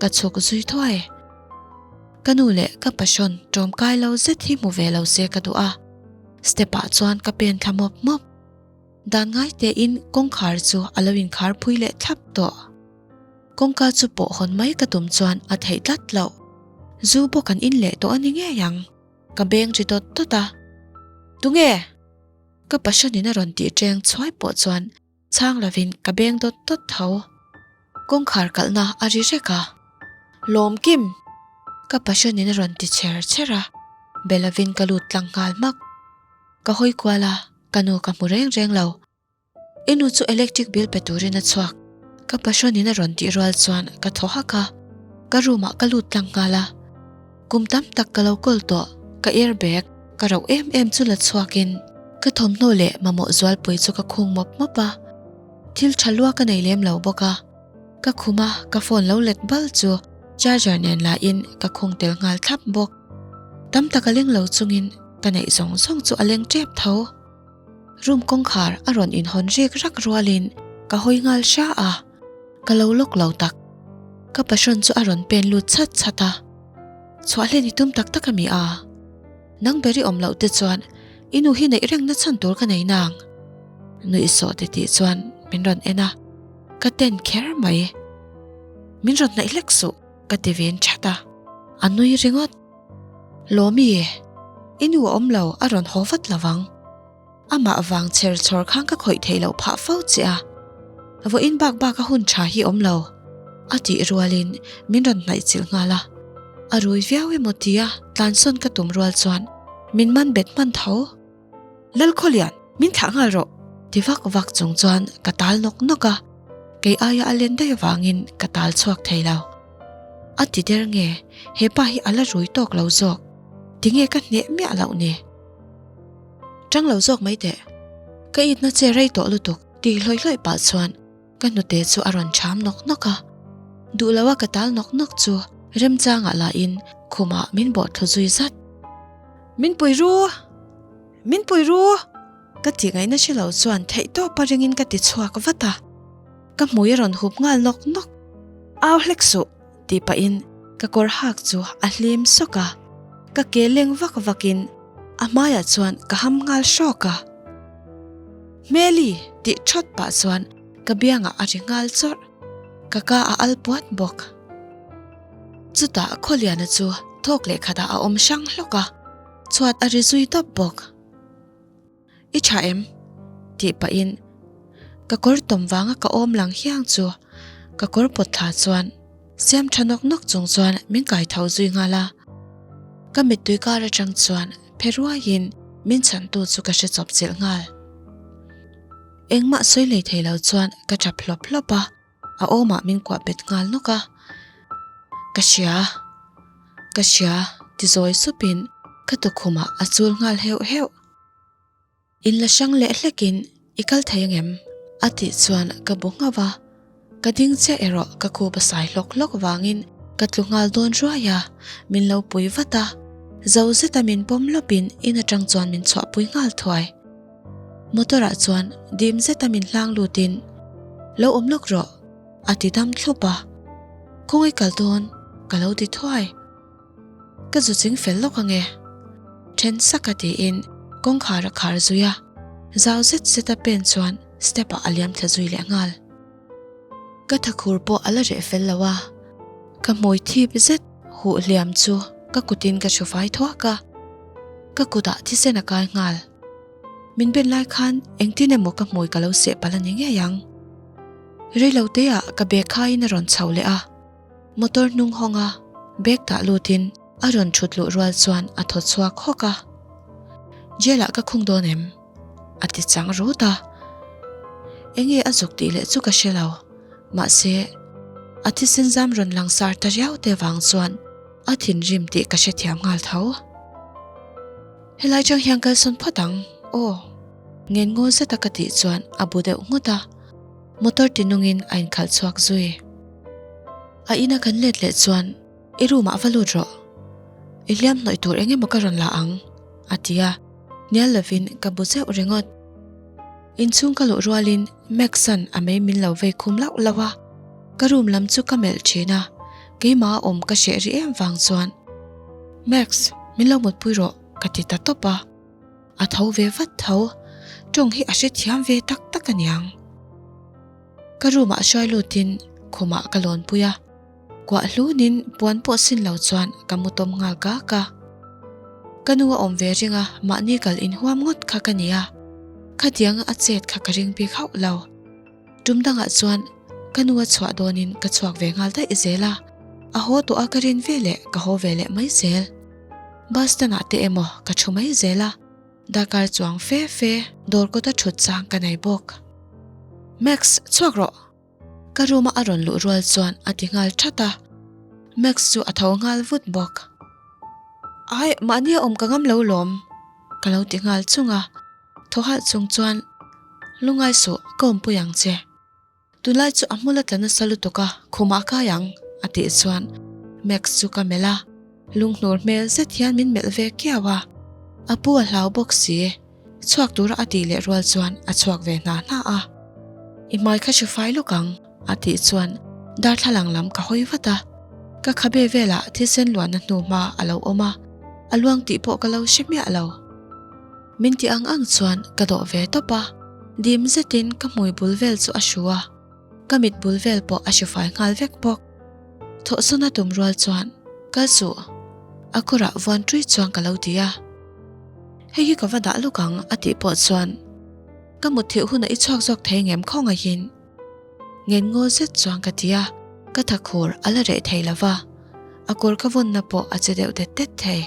ka chhuk zui thuai. Ka nu leh ka passion tawmkai lo zet hi hmu ve lo se ka duh a, step ah chuan ka pen thla mawp mawp. Dan ngai tein kawngkhar chu a lo inkhar phui leh thlap tawh. Kawngka chu pawh hawn mai ka tum chuan a theih tlat loh. Zu bawk an in leh tawh a ni ngei ang. Ka beng ri dawt dawt a. Tunge? Ka passion in a rawn tih ṭeng chhuai pawh chuan Chhang lovin ka beng dawt dawt tho. Kawngkhar kalhna a ri rek a. Lawmkim! Ka passion-in a rawn ti chher chher a, be lovin ka lut tlang nghal hmak. Ka hawi kual a, ka nu ka hmu reng reng lo. I nu chu electric bill pe turin a chhuak. Ka passion-in a rawn tih rual chuan ka thaw hak a, ka room-ah ka lut tlang nghal a. Kum tam tak ka lo kawl tawh, ka air bag ka rauh em em chu la chhuakin ka thawmhnaw leh mamawh zualpui chu ka khung mawp mawp a, thil tha lua ka nei lem lo bawk a, ka khum a ka phone lo let bal chu charger nen la in ka khung tel nghal thlap bawk. Tam tak a leng lo chungin ka neih zawng zawng chu a leng tep tho. Room kawngkhar a rawn inhawn rik rak rualin ka hawi nghal hra a. Ka lo lawk lo tak. Ka passion chu a rawn pen lut chat chat a. Chhuah hlen i tum tak tak a mi a? Nang ber i awm loh te chuan i nu hi neih reng na chhan tur ka nei nang. Nuih sawh ti tih chuan min rawn en a, ka ten kher mai. Min rawn hnaih hlek suh ka ti vin that a, a nui ringawt. Lawmi, i nu a awm lo a rawn haw vat lo vang. Amah vang chher chhawr khan ka khawih theih loh phah fo che a, vawiin bak bak a hun tha hi awm lo, a tih rualin min rawn hnaih chilh nghal a. A rui viau emaw tia tlansawn ka tum rual chuan min man bet hman tho. Lalkhawlian, min thlah nghal rawh! Ti vak vak chung chuan ka tal nawk nawk a, kei aia a len daih avangin ka tal chhuak thei lo. A ti der nge, hepa hi a la rui tawk lo zawk, tinge ka hneh miah loh ni? Tang lo zawk mai teh. Ka itna che rei tawh lutuk tih hlawih hlawih pah chuan ka hnute chu a rawn cham nawk nawk a. Duh loa ka tal nawk nawk chu remchangah lahin khumah min bawh thlu zui zat. Min pui ru! Min pui ru! Ka tih ngaihna hre lo chuan theihtawpa ringin ka ti chhuak vat a. Ka hmui a rawn hup nghal nawk nawk. Au hlek suh! Tih pahin ka kawr hak chu a hlim sawk a, ka ke leng vak vakin a hmaiah chuan ka ham nghal hrawk a. Hmeli! Tih thawt pah chuan ka biangah a ri nghal chawrh, ka ka a al puat bawk. Chutah Khawliana chu thawk leh khatah a awm hrang hlawk a, chhuat a ri zui tawp bawk. I tha em? Tih pahin ka kawr tawm vanga ka awm lang hiang chu ka kawr pawt thla chuan siam tha nawk nawk chung chuan min kai tho zui nghal a. Ka mittui kar atang chuan phe ruaiin min chhantu chu ka hre chawp chilh nghal. Engmah sawi lei thei lo chuan ka tap hlawp hlawp a. A awmah min kuah bet nghal nawk a, Ka hria, ka hria ti zawi supin ka tukhumah a chul nghal heuh heuh. In la hrang leh hlekin i kal thei angem? A tih chuan ka bu nghauh a, ka ding chiah erawh ka khup a sai hlawk hlawk vangin ka tlu nghal dawn ruai a, min lo pui vat a, zo zeta min pawm lawpin in atang chuan min chhuahpui nghal thuai. Motor ah chuan dim zeta min hlang lutin, Lo awm lawk rawh, a ti dam thlup a, Khawngaih kal dawn ka lo ti thuai. Ka zu ching fel lawk ange. Then saka tiin kawngkhar a khar zui a, zau zet zet a pen chuan step ah a liam thla zui leh nghal. Ka thakhur pawh a la reh fel lo a, ka hmui thip zet huh hliam chu ka kutin ka hru fai thuak a, ka kutah thisen a kai nghal. Min ben lai khan engtin emaw ka hmui ka lo seh palh a ni ngei ang. Reiloteah ka bag khaiin a rawn chho leh a. Motor hnung hawng a bag dah lutin a rawn thut luh rual chuan a thaw chhuak hawk a. Jail ah ka khung dawn em? A ti chang rut a. Enge a zuk tih leh chu ka hre lo. Mahse, a thisen zam rawn lang sar ta riau te vang chuan a thinrim tih ka hrethiam nghal tho. Helai chang hian kalsawn phawt ang aw. Ngen ngaw zet a ka tih chuan a bu deuh nghut a. Motor ti nungin a inkhalh chhuak zui. A ina kan let leh chuan, I room ah va lut rawh. I hliam hnawih tur eng emaw ka rawn la ang, a ti a, hnial lovin ka bu zeuh ringawt. Inchhung ka luh rualin Max-a'n a mei min lo vei khum lauh lauh a, ka room lam chu ka melh thin a, keimah a awm ka hreh rih em vang chuan, Max, min lo mutpui rawh, ka ti ta tawp a. A tho ve vat tho, tawng hi a hrethiam ve tak tak aniang. Ka room ah hruai lutin khumah ka lawn pui a, kuah hlunin puan pawh sin lo chuan ka mu tawm nghal kak a. Ka nu a awm ve ring a, mahni kal inhuam ngawt kha ka ni a, khatianga a chet kha ka ring bik hauh lo. Tum dangah chuan ka nu a chhuah dawnin ka chhuak ve nghal daih zel a, a haw tawh a ka rin ve leh ka haw ve leh mai zel. Bus stand ah te emaw ka thu mai zel a, darkar chuang fe fe dawr kawta thut chang ka nei bawk. Max, chhuak rawh! Ka room a a rawn luh rual chuan a ti nghal that a, Max chu a tho nghal vut bawk. Ai, mahni a awm ka ngam lo lawm, ka lo ti nghal chung a. Thaw halh chung chuan, Lungai suh, ka awmpui ang che. Tunlai chu a hmul a tla nasa lutuk a, khumah kai ang, a tih chuan Max chu ka melh a, lunghnur hmel zet hian min melh ve kiau a. A pu a hlau bawk si, chhuak tura a tih leh rual chuan a chhuak ve hna hna a. I hmai kha hru fai lawk ang, a tih chuan darthlalang lam ka hawi vat a. Ka khabe velah thisen luanna hnu hma a lo awm a, a luang tih pawh ka lo hre miah lo. Min ti ang ang chuan ka dawh ve tawp a, dim zetin ka hmui bul vel chu a hru a, ka mit bul vel pawh a hru fai nghal vek bawk. Thawhsawn a tum rual chuan, Kal suh, a kawrah vuan ṭui chuan ka lo ti a. Hei hi ka va dah lawk ang a tih pawh chuan, Ka mutthilh hunah i chhuak zawk thei ngem khawngaihin? Ngen ngaw zet chuan ka ti a, ka thakhur a la reh thei lo va, a kawr ka vawnna pawh a che deuh det det thei.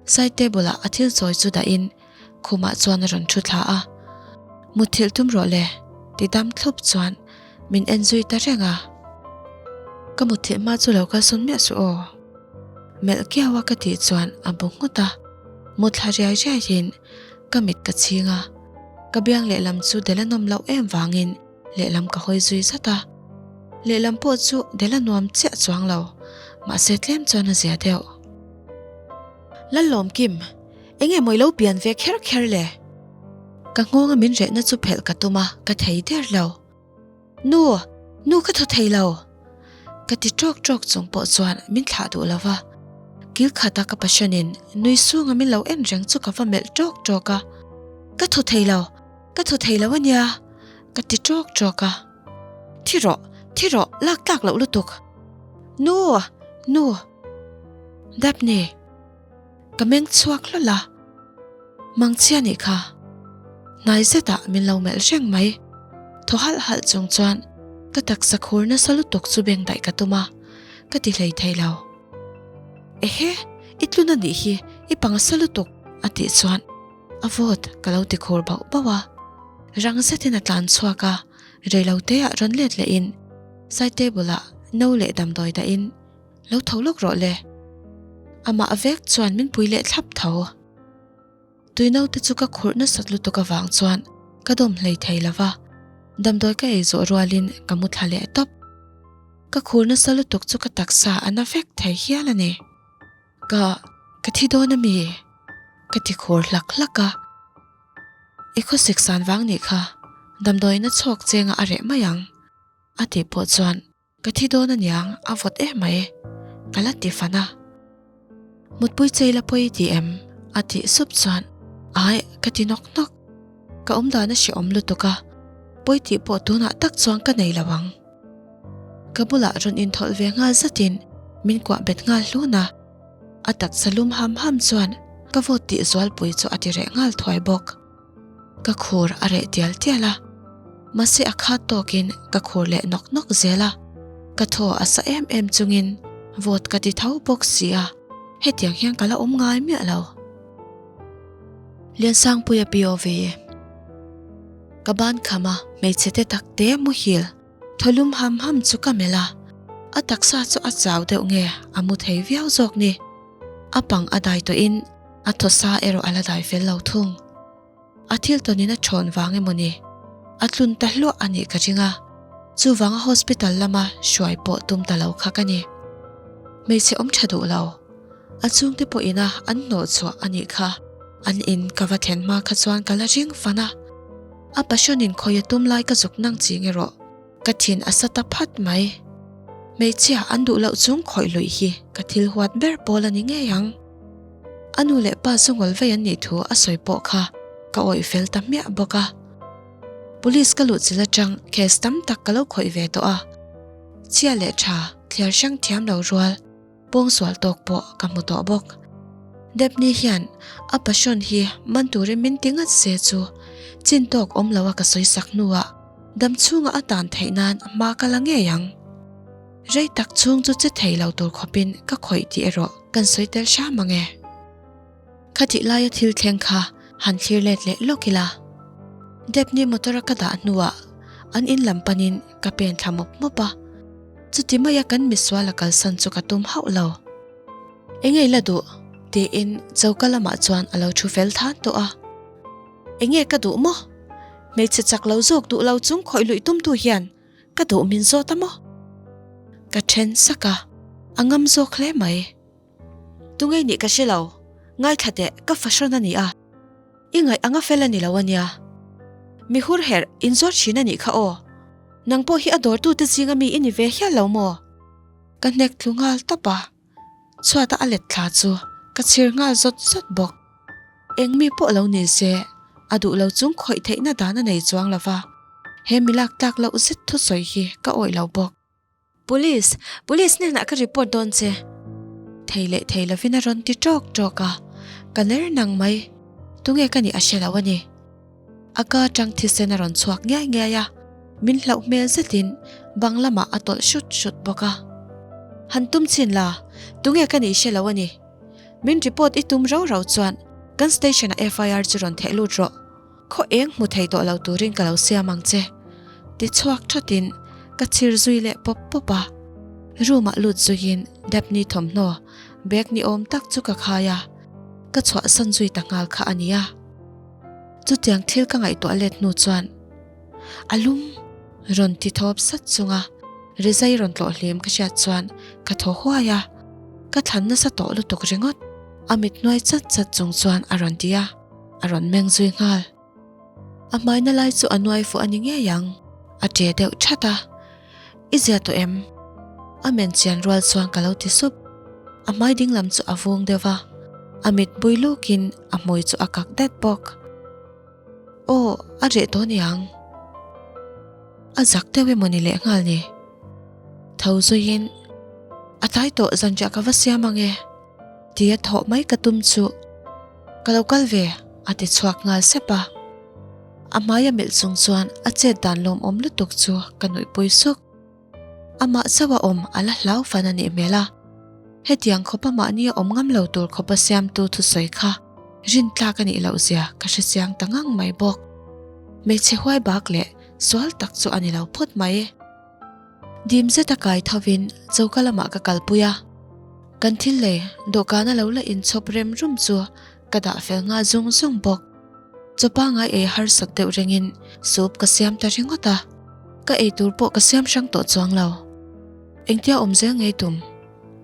Side table ah a thil chawi chu dah in khumah chuan a rawn thu thla a, Mutthilh tum rawh le ti dam thlup chuan min en zui ta reng a. Ka mutthilh hma chu lo kalsawn miah suh aw. Melh kiau a ka tih chuan a bu nghut a, mutthla riai riai in ka mit ka chhing a, ka biang lehlam chu del a nawm loh em vangin lehlam ka hawi zui zat a, lehlam pawh chu del a nuam chiah chuang lo, mahse tlem chuan a zia deuh. Lallawmkim, enge maw i lo pian ve kher kher le? Ka nghawnga min rehna chu phelh ka tum a, ka thei der lo. Nu! Nu ka thaw thei lo! Ka ti ṭawk ṭawk chung pawh chuan min thlah duh lo va. Kil khata ka pashanin nui sunga min lo en reng chu ka va melh ṭawk ṭawk a. Ka thaw thei lo! Ka thaw thei lo a nia! Ka ti ṭawk ṭawk a. Thi rawh! Thi rawh! Lak tlak loh lutuk! Nu! Nu! Daphne, ka meng chhuak hlawl a, Mangchhia nih kha. Hnai zetah min lo melh reng mai. Thaw halh halh chung chuan ka taksa khur nasa lutuk chu beng daih ka tum a, ka ti hlei thei lo. Ehe, i tlun a nih hi, i pangsa lutuk a tih chuan a vawt ka lo ti khur bauh bauh a. Rang zetin a tlan chhuak a, reiloteah rawn let lehin side table-ah no leh damdawi dahin Lo tho lawk rawh le. Amah vek chuan min pui leh thlap tho. Tui naute chu ka khurh nasat lutuk avang chuan ka dawm hlei thei lo va, damdawi ka ei zawh rualin ka mu thla leh tawp. Ka khur nasa lutuk chu ka taksa a na vek thei hial a ni. Ka, ka thi dawn a mi? Ka ti khur hlak hlak a. I khawsik san vang nih kha, damdawiin a chhawk chenga a reh mai ang, a tih pawh chuan Ka thi dawn aniang a vawt em mai, ka la ti fan a. Mutpui chei la pawi i ti em? a tih sup chuan Ai, ka ti nawk nawk. Ka awm dan a hrehawm lutuk a, pawi tih pawh tunah tak chuan ka nei lo ang. Ka bulah rawn inthawlh ve nghal zatin min kuah bet nghal hlun a, a taksa lum ham ham chuan ka vawt tih zualpui chu a ti reh nghal thuai bawk. Ka khur a reh tial tial a, mahse a khat tawkin ka khur leh nawk nawk zel a, ka thaw a sa em em chungin vawt ka ti tho bawk si a, hetiang hian ka la awm ngai miah lo. Liansangpuia POV Ka ban kham a, hmeichhe te tak te muhil thaw lum ham ham chu ka melh a, a taksa chu a chau deuh nge a mu thei viau zawk ni. A pang a dai tawhin A thaw sa erawh a la dai fel lo thung. A thil tawnin a thawn vang emaw ni? A tlun ta hluah a nih ka ring a, chuvanga hospital lama hruai pawh tum ta lo kha ka ni. Hmeichhe awm tha duh lo. A chhungte pawh ina an hnawh chhuah a nih kha. An in ka va thlen hma kha chuan ka la ring fan a. A passionin khawi a tum lai ka zuk nang ching erawh. Ka thin a sa ta phat mai. Hmeichhia an duh loh chung khawih luih hi ka thil huat ber pawl a ni ngei ang. A nu leh pa chu ngawl vei an nih thu a sawi pawh kha ka awih fel ta hmiah bawk a. Police ka luh chilh atang case tam tak ka lo khawih ve tawh a. Chhia leh tha thliar hrang thiam lo rual pawngsual tawk pawh ka hmu tawh bawk. Depni hian a passion hi man turin min ti ngat se chu chin tawk awm lo a ka sawi sak hnuah dam chhunga a tan theih nan hma ka la ngei ang. Rei tak chhung chu che thei lo tur khawpin ka khawih tih erawh kan sawi tel hram ang e. Khatih laia thil thleng kha han thlir let leh lawk ila. Depni motor a ka dah hnuah an in lam panin ka pen thla mawp mawp a. Chuti maia kan misual a kalsan chu ka tum hauh lo. Enge i la duh? tiin choka lamah chuan a lo thu fel than tawh a. Enge ka duh maw? Hmeichhe chak lo zawk duh lo chung khawih luih tumtu hian Ka duh min zawt a maw? Ka then sak a, a ngam zawk hle mai. Tungei nih ka hre lo, ngaithla teh ka fahrawn a ni a, i ngaih anga fel a ni lo a nia. Mi hur herh in zawt thin a nih kha aw. Nang pawh hi a dawrtute zinga mi i ni ve hial lo maw? Ka hnek tlu nghal tawp a, chhuata a let thla chu ka chhir nghal zawt zawt bawk. Eng mi pawh lo ni se, a duh lo chung khawih theihna dan a nei chuang lo va, he mi lak tlak loh zet thusawi hi ka awih lo bawk. Police! Police hnenah ka report dawn che! Thei leh thei lovin a rawn ti ṭawk ṭawk a, ka ner nang mai. Tunge ka nih a hre lo a ni. A ka aṭang thisen a rawn chhuak ngiai ngiai a, min hlauh hmel zetin bang lamah a tawlh hrut hrut bawk a. Han tum chhin la, tunge ka nih hre lo a ni. Min report i tum rau rau chuan kan station ah FIR chu rawn theh lut rawh. Khaw eng hmu thei tawh lo turin ka lo siam ang che. Ti chhuak thatin ka chhir zui leh pawp pawp a. Room ah lut zuiin Daphne thawmhnaw bag ni awm tak chu ka khai a, ka chhuahsan zui ta nghal kha a nia. Chutiang thil ka ngaihtuah let hnu chuan A lum! Rawn ti thawp sat chunga rizai rawn tlawh hlim ka hriat chuan ka thaw huai a, ka thlan nasa tawh lutuk ringawt. A mit hnuai chat chat chung chuan a rawn ti a, a rawn meng zui nghal. A hmaina lai chu a nuai fuh a ni ngei ang, a ṭe deuh ṭhat a. I zia tawh em? A men chian rual chuan ka lo ti sup. A hmai ding lam chu a vung deuh va, a mit bui lukin a hmui chu a kak det bawk. Aw, a reh tawh niang. A zak deuh emaw ni leh nghal ni. Tho zuiin, A tlai tawh zanriah ka va siam ang e, tia thawh mai ka tum chu ka lo kal ve, a ti chhuak nghal sep a. A hmaia melh chung chuan a chet dan lawmawm lutuk chu ka nuihpui suk. Amah chauh a awm a la hlau fan a nih hmel a, hetiang khawpa mahni a awm ngam lo tur khawpa siamtu thusawi kha rin tlak a nih loh zia ka hre chiang ta ngang mai bawk. Hmeichhe huai bak leh sual tak chu a ni lo phawt mai. Dim zeta kai thovin choka lamah ka kalpui a, kan thil lei dawhkana lo la inchhawp rem rum chu. Ka dah fel nghal zung zung bawk. Chaw pangngai ei harsat deuh rengin soup ka siam ta ringawt a, ka ei tur pawh ka siam hrang tawh chuang lo. Engtia awm zel ngei tum?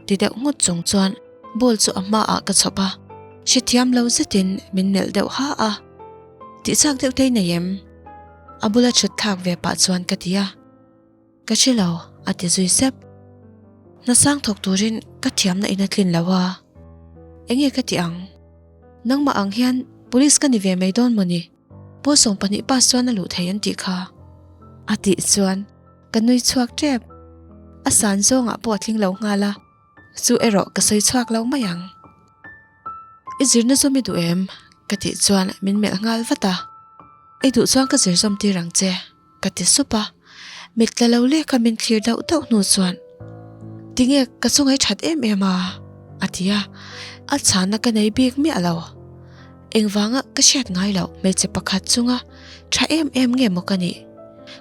Ti deuh nghut chung chuan bowl chu a hmaah ka chhawp a, hrethiam lo zetin min melh deuh ha a. Tih chak deuh te i nei em? A bula thut thlak ve pah chuan ka ti a. Ka hre lo, a ti zui sep. Hnasang thawk turin ka thiamna in a tlin lo a, enge ka ti ang? Nangmah ang hian police ka ni ve mai dawn maw ni? Pawl 20 pass chuan a luh thei an tih kha. A tih chuan ka nui chhuak tep. A san zawngah pawh a tling lo nghal a, chu erawh ka sawi chhuak lo mai ang. I zirna zawm i duh em? Ka tih chuan min melh nghal vat a. I duh chuan ka zir zawm tir ang che. Ka ti sup a, mit tla lo lek a min thlir dauh dauh hnu chuan, Tinge ka chungai that em em a? a ti a, a chhanna ka nei bik miah lo. Engvanga ka hriat ngai loh hmeichhe pakhat chunga tha em em nge maw ka nih?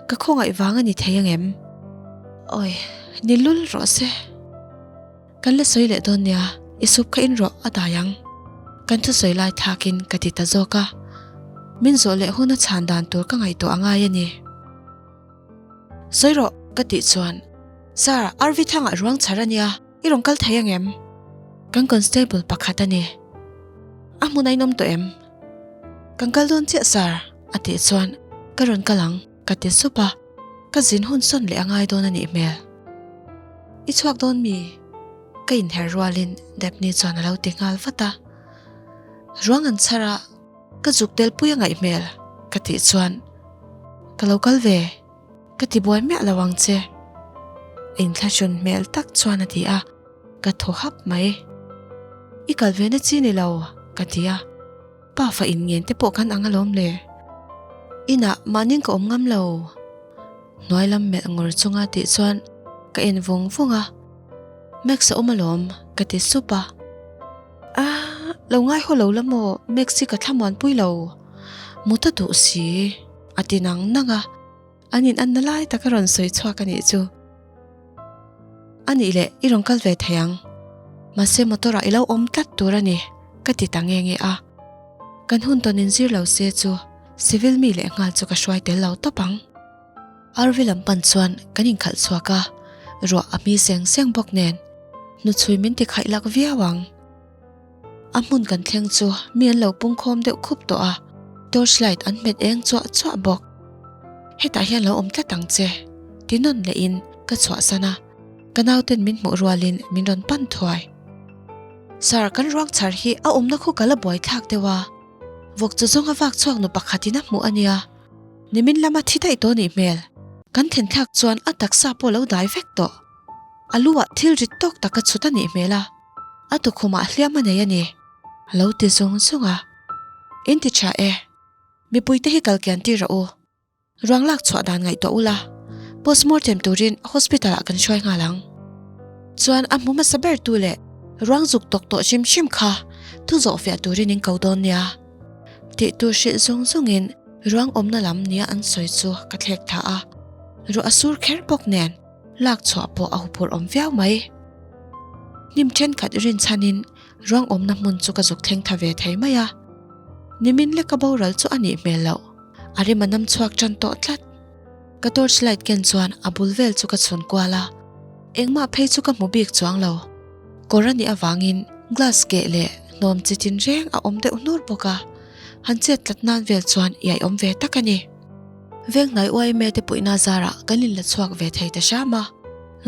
Ka khawngaih vang a ni thei angem? Awi, ni lul rawh se. Kan la sawi leh dawn nia, i sup kha in rawh a dai ang. Kan thusawi lai thlakin ka ti ta zawk a, min zawh leh huna chhan dan tur ka ngaihtuah a ngai a ni. Sawi rawh ka tih chuan, Sir, RV thangah ruang chhar a nia, i rawn kal thei ang em? Kan constable pakhat a ni. A hmun a inawm tawh em? Kan kal dawn chiah sir, a tih chuan, Ka rawn kal ang, ka ti sup a. Ka zin hun sawn leh a ngai dawn a nih hmel. I chhuak dawn mi? Ka inher rualin Daphne chuan a lo ti nghal vat a. Ruang an chhar a, ka zuk tel pui a ngaih hmel ka tih chuan ka lo kal ve, ka ti buai miah lo ang che. Inthlahrun hmel tak chuan a ti a, ka thaw hap mai. I kal ve na chi ni lo ka ti a. Pa fa in ngen te pawh kan ang alawm le. Inah mahnin ka awm ngam lo. Hnuai lam melh ngawr chunga tih chuan ka en vawng vawng a. Max a awm alawm ka ti sup a. Ah, lo ngai haw lo la maw Max hi ka thlamuan pui lo. Mut a duh si a ti nang nang a. An in anna lai tak a rawn sawi chhuak a nih chu. A nih leh i rawn kal ve thei ang. Mahse motor ah i lo awm tlat tur a ni ka ti ta nge nge a. Kan hun tawn in zir lo se chu civil mi leh nghal chu ka hruai tel lo tawp ang. RV lam pan chuan kan inkhalh chhuak a, ruah a hmi seng seng bawk nen hnuchhui min ti khaih lak viau ang. A hmun kan thleng chu mi an lo pungkhawm deuh khup tawh a, torch light an hmet eng chuah chuah bawk. Hetah hian lo awm tlat ang che, ti nawn lehin ka chhuahsan a, ka nauten min hmuh rualin min rawn pan thuai. Sir, kan ruang chhar hi a awmna khu ka la buaithlak deuh a, vawk chaw zawnga vak chhuak nu pakhatin a hmuh a nia, nimin lama thi daih tawh nih hmel, kan thlen thlak chuan a taksa pawh lo dai vek tawh. A lu ah thil rit tawk tak a chhut a nih hmel a. A tukhumah hliam a nei a ni, a lo ti zung zung a. In ti tha e, mipuite hi kal kian tir rawh u. Ruang lak chhuah dan ngaihtuah ula, postmortem turin hospital ah kan hruai nghal ang. Chuan a hmu hmasa ber tu leh ruang zuk tawk tawh hrim hrim kha thu zawh fiah turin in ko dawn nia. Tih tur hrilh zung zungin ruang awmna lam nia an sawi chu ka thlek tha a. Ruah a sur kher bawk nen. Lak chhuah pawh a huphurh awm viau mai. Hnim thenkhat rinchhanin ruang awmna hmun chu ka zuk thleng tha ve thei mai a. Nimin leka boral chu a nih hmel loh. A rim a nam chhuak tan tawh tlat. Ka torch light ken chuan a bul vel chu ka chhun kual a. Engmah phei chu ka hmu bik chuang lo. Kawr a nih avangin glass keh leh hnawm chi tinreng a awm deuh hnur bawk a. Han chet tlat nan vel chuan iaiawm ve tak a ni. Venghnai uaime te puihna zarah kan inla chhuak ve thei ta hram a,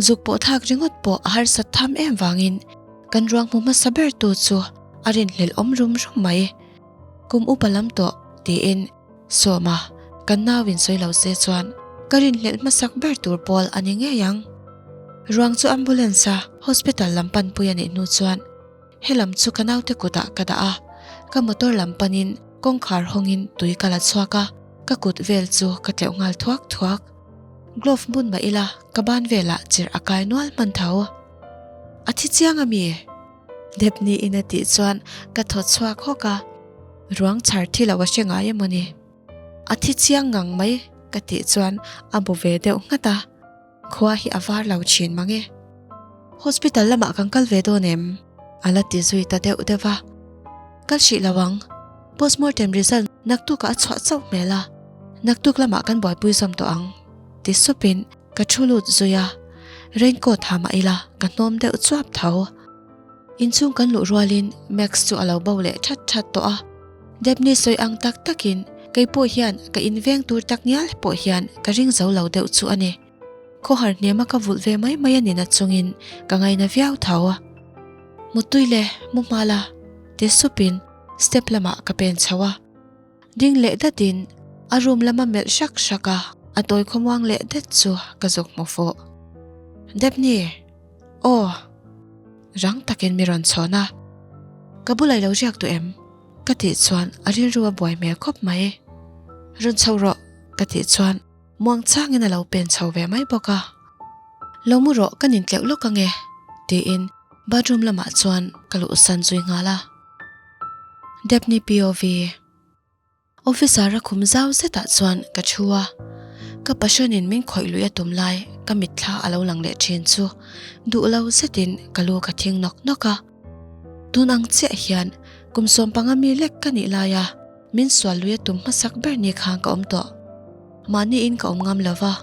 zuk pawh thlak ringawt pawh a harsat tham em vangin kan ruang hmu hmasa ber tu chu a rinhlelh awm rum rum mai. Kum upa lam tawh tiin Sawma kan nau in sawi lo se chuan ka rinhlelh hmasak ber tur pawl a ni ngei ang. Ruang chu ambulance a hospital lam panpui a nih hnu chuan Helam chu ka naute kutah ka dah a, ka motor lam panin kawngkhar hawngin tui ka la chhuak a, ka kut vel chu ka tleuh nghal thuak thuak. Glove bun mah ila ka ban velah chirh a kai nual hman tho. A thi chiang a mi? Depni in a tih chuan ka thaw chhuak hawk a, ruang chhar thi lo a hre ngai emaw ni? A thi chiang ngang mai ka tih chuan a bu ve deuh nghat a. Khua hi a var lo thin mang e. Hospital lamah kan kal ve dawn em? A la ti zui ta deuh deuh a. kal hrih lo ang. Postmortem result naktukah a chhuah chauh hmel a, naktuk lamah kan buaipui zawm tawh ang, ti supin ka thu lut zui a. Raincoat ha mah ila ka hnawm deuh chuap tho. Inchhung kan luh rualin Max chu a lo bo leh that that tawh a. Debni sawi ang tak takin kei pawh hian ka inveng tur tak ngial pawh hian ka ring zo lo deuh chu a ni. Khawhar hnema ka vulh ve mai mai a ni na chungin ka ngaina viau tho a. Muttui le, mu hma la, ti supin step lamah ka pen chho a. Ding leh datin a room lama melh hrak hrak a, a tawi khawmuang leh det chu ka zuk hmu fuh. Debni! Aw! Rang takin mi rawn chhawn a. Ka bulah i lo riak duh em? Ka tih chuan a rilru a buai hmel khawp mai. Rawn chho rawh, ka tih chuan Muang changin a lo pen chho ve mai bawk a. Lo mu rawh ka nin tleuh lawk ange, tiin bathroom lamah chuan ka luhsan zui nghal a. Depni POV Officer a khum zau zetah chuan ka thu a, ka passionin min khawih luih a tum lai ka mitthla a lo lang leh thin chu duh lo zetin ka lu ka thing nawk nawk a. Tun ang chiah hian kum 15 mi lek ka nih laia Min sual lui a tum hmasak ber ni khan ka awm tawh. Mahni in ka awm ngam lo va,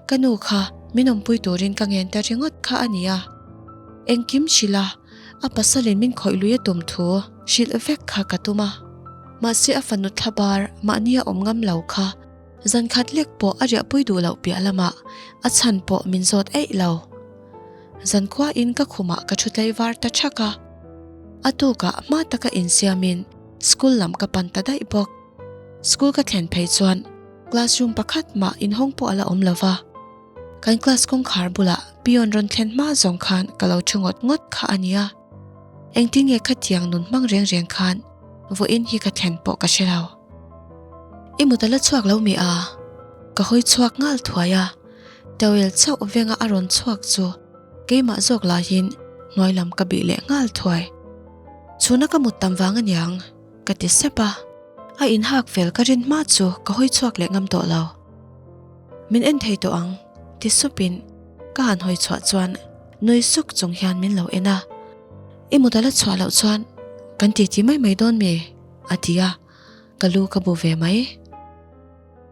ka nu kha min awmpui turin ka ngen ta ringawt kha a nia. Engkim hrilh a, a pasalin min khawih lui a tum thu hrilh vek kha ka tum a. Mahse a fanu thla bar mahni a awm ngam lo kha zan khat lek pawh a riahpui duh loh piah lamah a chhan pawh min zawt eih lo. Zankhua in ka khumah ka thu tlei var ta thak a. A tukah hma taka insiamin School lam ka pan ta daih bawk. School ka thlen phei chuan classroom pakhat mah inhawng pawh a la awm lo va. Kan class kawngkhar bulah peon rawn thlen hma zawng khan ka lo thu ngawt ngawt kha a nia. Engtin nge khatiang nun hmang reng reng khan vawiin hi ka thlen pawh ka hre lo. I mut a la chhuak lo mi a? Ka hawi chhuak nghal thuai a, towel chauh venga a rawn chhuak chu keimah zawk laiin hnuai lam ka bih leh nghal thuai. Chhuna ka mut tam vang aniang, ka ti sep a. A inhak fel ka rin hma chu ka hawi chhuak leh ngam tawh lo. Min en thei tawh ang, ti supin ka han hawi chhuah chuan nui suk chung hian min lo en a. I mut a la chhuah loh chuan kan titi mai mai dawn mi? a ti a, ka lu ka bu ve mai.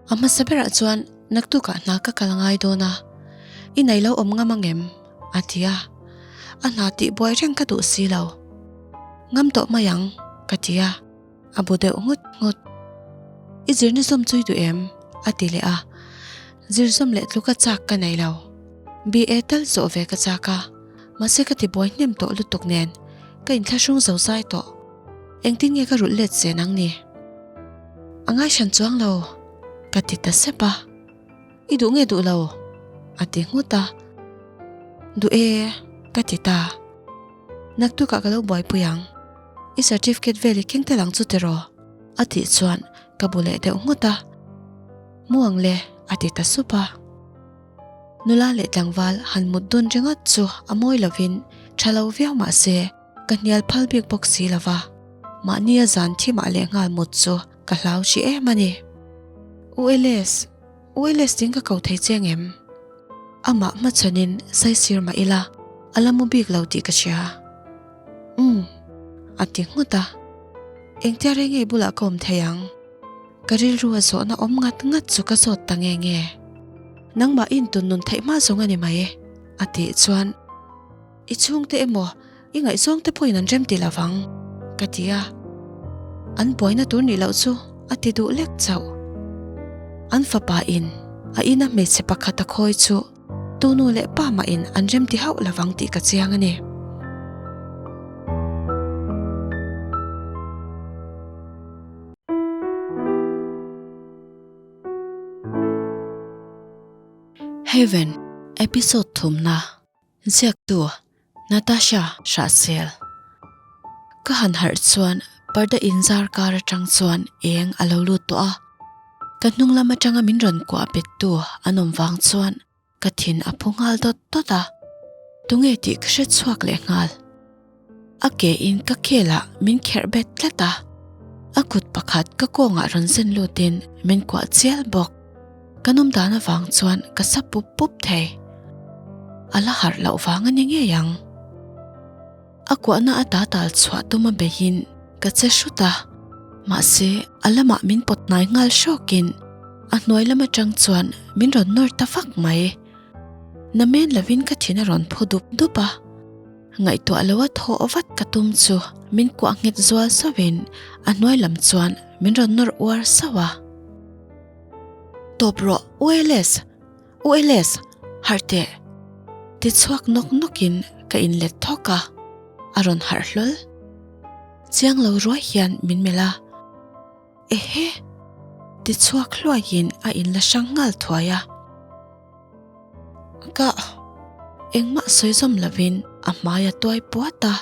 A hmasa berah chuan naktukah hna ka kal ngai dawn a, i nei lo awm ngam angem? a ti a, a hna tih buai reng ka duh si lo. Ngam tawh mai ang, ka ti a, a bu deuh nghut nghut. I zirna zawm chu i duh em? a ti leh a, zir zawm leh tluka chak ka nei lo. BA tal zawh ve ka chak a, mahse ka ti buai hnem tawh lutuk nen ka inthlahrung zo zai tawh. Engtin nge ka rulh let zen ang ni? A ngaihsan chuang lo, ka ti ta sep a. I duh nge duh lo? A ti nghut a. Duh e, ka ti ta. Naktukah ka lo buaipui ang. I certificate vel i keng tel ang chu tiraw? A tih chuan ka bu leh deuh nghut a. Mu ang le, a ti ta sup a. Nula leh tlangval han mut dun ringawt chu a mawi lovin tha lo viau mah se, Ka hnial phal bik bawk si lo va, mahnia zan thimah leh nghal mut chu ka hlau hri em a ni. U Eles, U Eles ding ka ko thei che ngem? Amah hmachhanin saisir mah ila, a la mu bik lo tih ka hria. Umm, a ti nghut a. Engtia rei ngei bulah ka awm thei ang? Ka rilru a zawhna awm ngat ngat chu ka zawt ta nge nge. Nangmah i intun nun theih hma zawng a ni mai, a tih chuan. I chhungte emaw i ngaihzawngte pawhin an rem ti lo vang, ka ti a. An buaina tur nih loh chu a ti duh lek chauh. An fapa in a ina hmeichhe pakhat a khawi chu tu nu leh pa mahin an rem ti hauh lo vang tih ka chiang a ni. Heaven episode thumna. Ziaktu, Natasha Hrahsel. Ka han harh chuan parda inzar kar atang chuan eng a lo lut tawh a. Ka hnung lam atanga min rawn kuah bettu an awm vang chuan ka thin a phu nghal dawt dawt a. Tunge tih ka hre chhuak leh nghal. A ke in ka khelah min kherh bet tlat a, a kut pakhat ka kawngah rawn zen lutin min kuah chial bawk. Ka nawm dan avang chuan ka sa pup pup thei. A la harh loh vang a ni ngei ang. A kuahna ata tal chhuah tuma beihin Ka che hrut a, mahse a lamah min pawt hnai nghal hrawkin a hnuai lam atang chuan min rawn nawr ta vak mai. Namen lovin ka thin a rawn phu dup dup a, ngaihtuah loa thawh vat ka tum chu min kuah nghet zual sauhin a hnuai lam chuan min rawn nawr uar sauh a. Tawp rawh ULS! ULS! Harh teh! Ti chhuak nawk nawkin ka inlet thawk a, a rawn harh hlawl. Chiang lo ruai hian min melh a. Ehe! Ti chhuak hluaiin a inla hrang nghal thuai a. Ka engmah sawi zawm lovin a hmai a tuai puat a,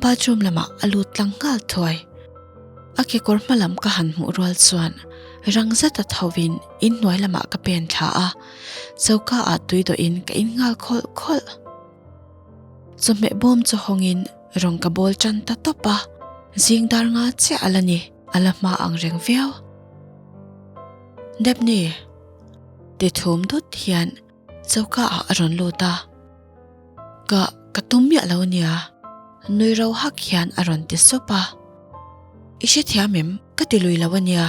bathroom lamah a lut tlang nghal thuai. A kekawr hma lam ka han hmuh rual chuan rang zet a tho in inhnuai lamah ka pen thla a, choka ah tui dawhin ka in nghal khawlh khawlh. Chawhmeh bawm chu hawngin rawng ka bawl tan ta tawp a, zing dar nga chiah a la ni, a la hma ang reng viau. Debni! Ti thum dut hian choka ah a rawn lut a, Ka, ka tum miah lo nia, nui ro hak hian a rawn ti sup a. I hrethiam em? Ka ti lui lo ania.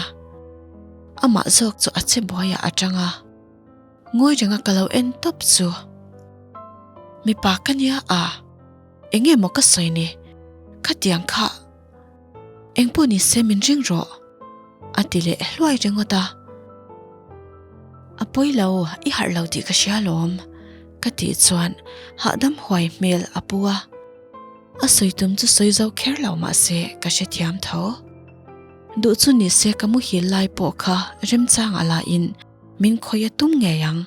Amah zawk chu a che buaiah a tang a. Ngawi renga ka lo en tawp chu. Mipa ka nia a, enge maw ka sawi ni? Khatiang kha engpawh ni se min ring rawh, a ti leh hluai ringawt a. A pawi lo, i harh lo tih ka hria alawm, ka tih chuan hahdam huai hmel a pu a. A sawi tum chu sawi zo kher lo mah se ka hrethiam tho. Duh chu ni se ka muhil lai pawh kha remchang a la in min khawih a tum ngei ang.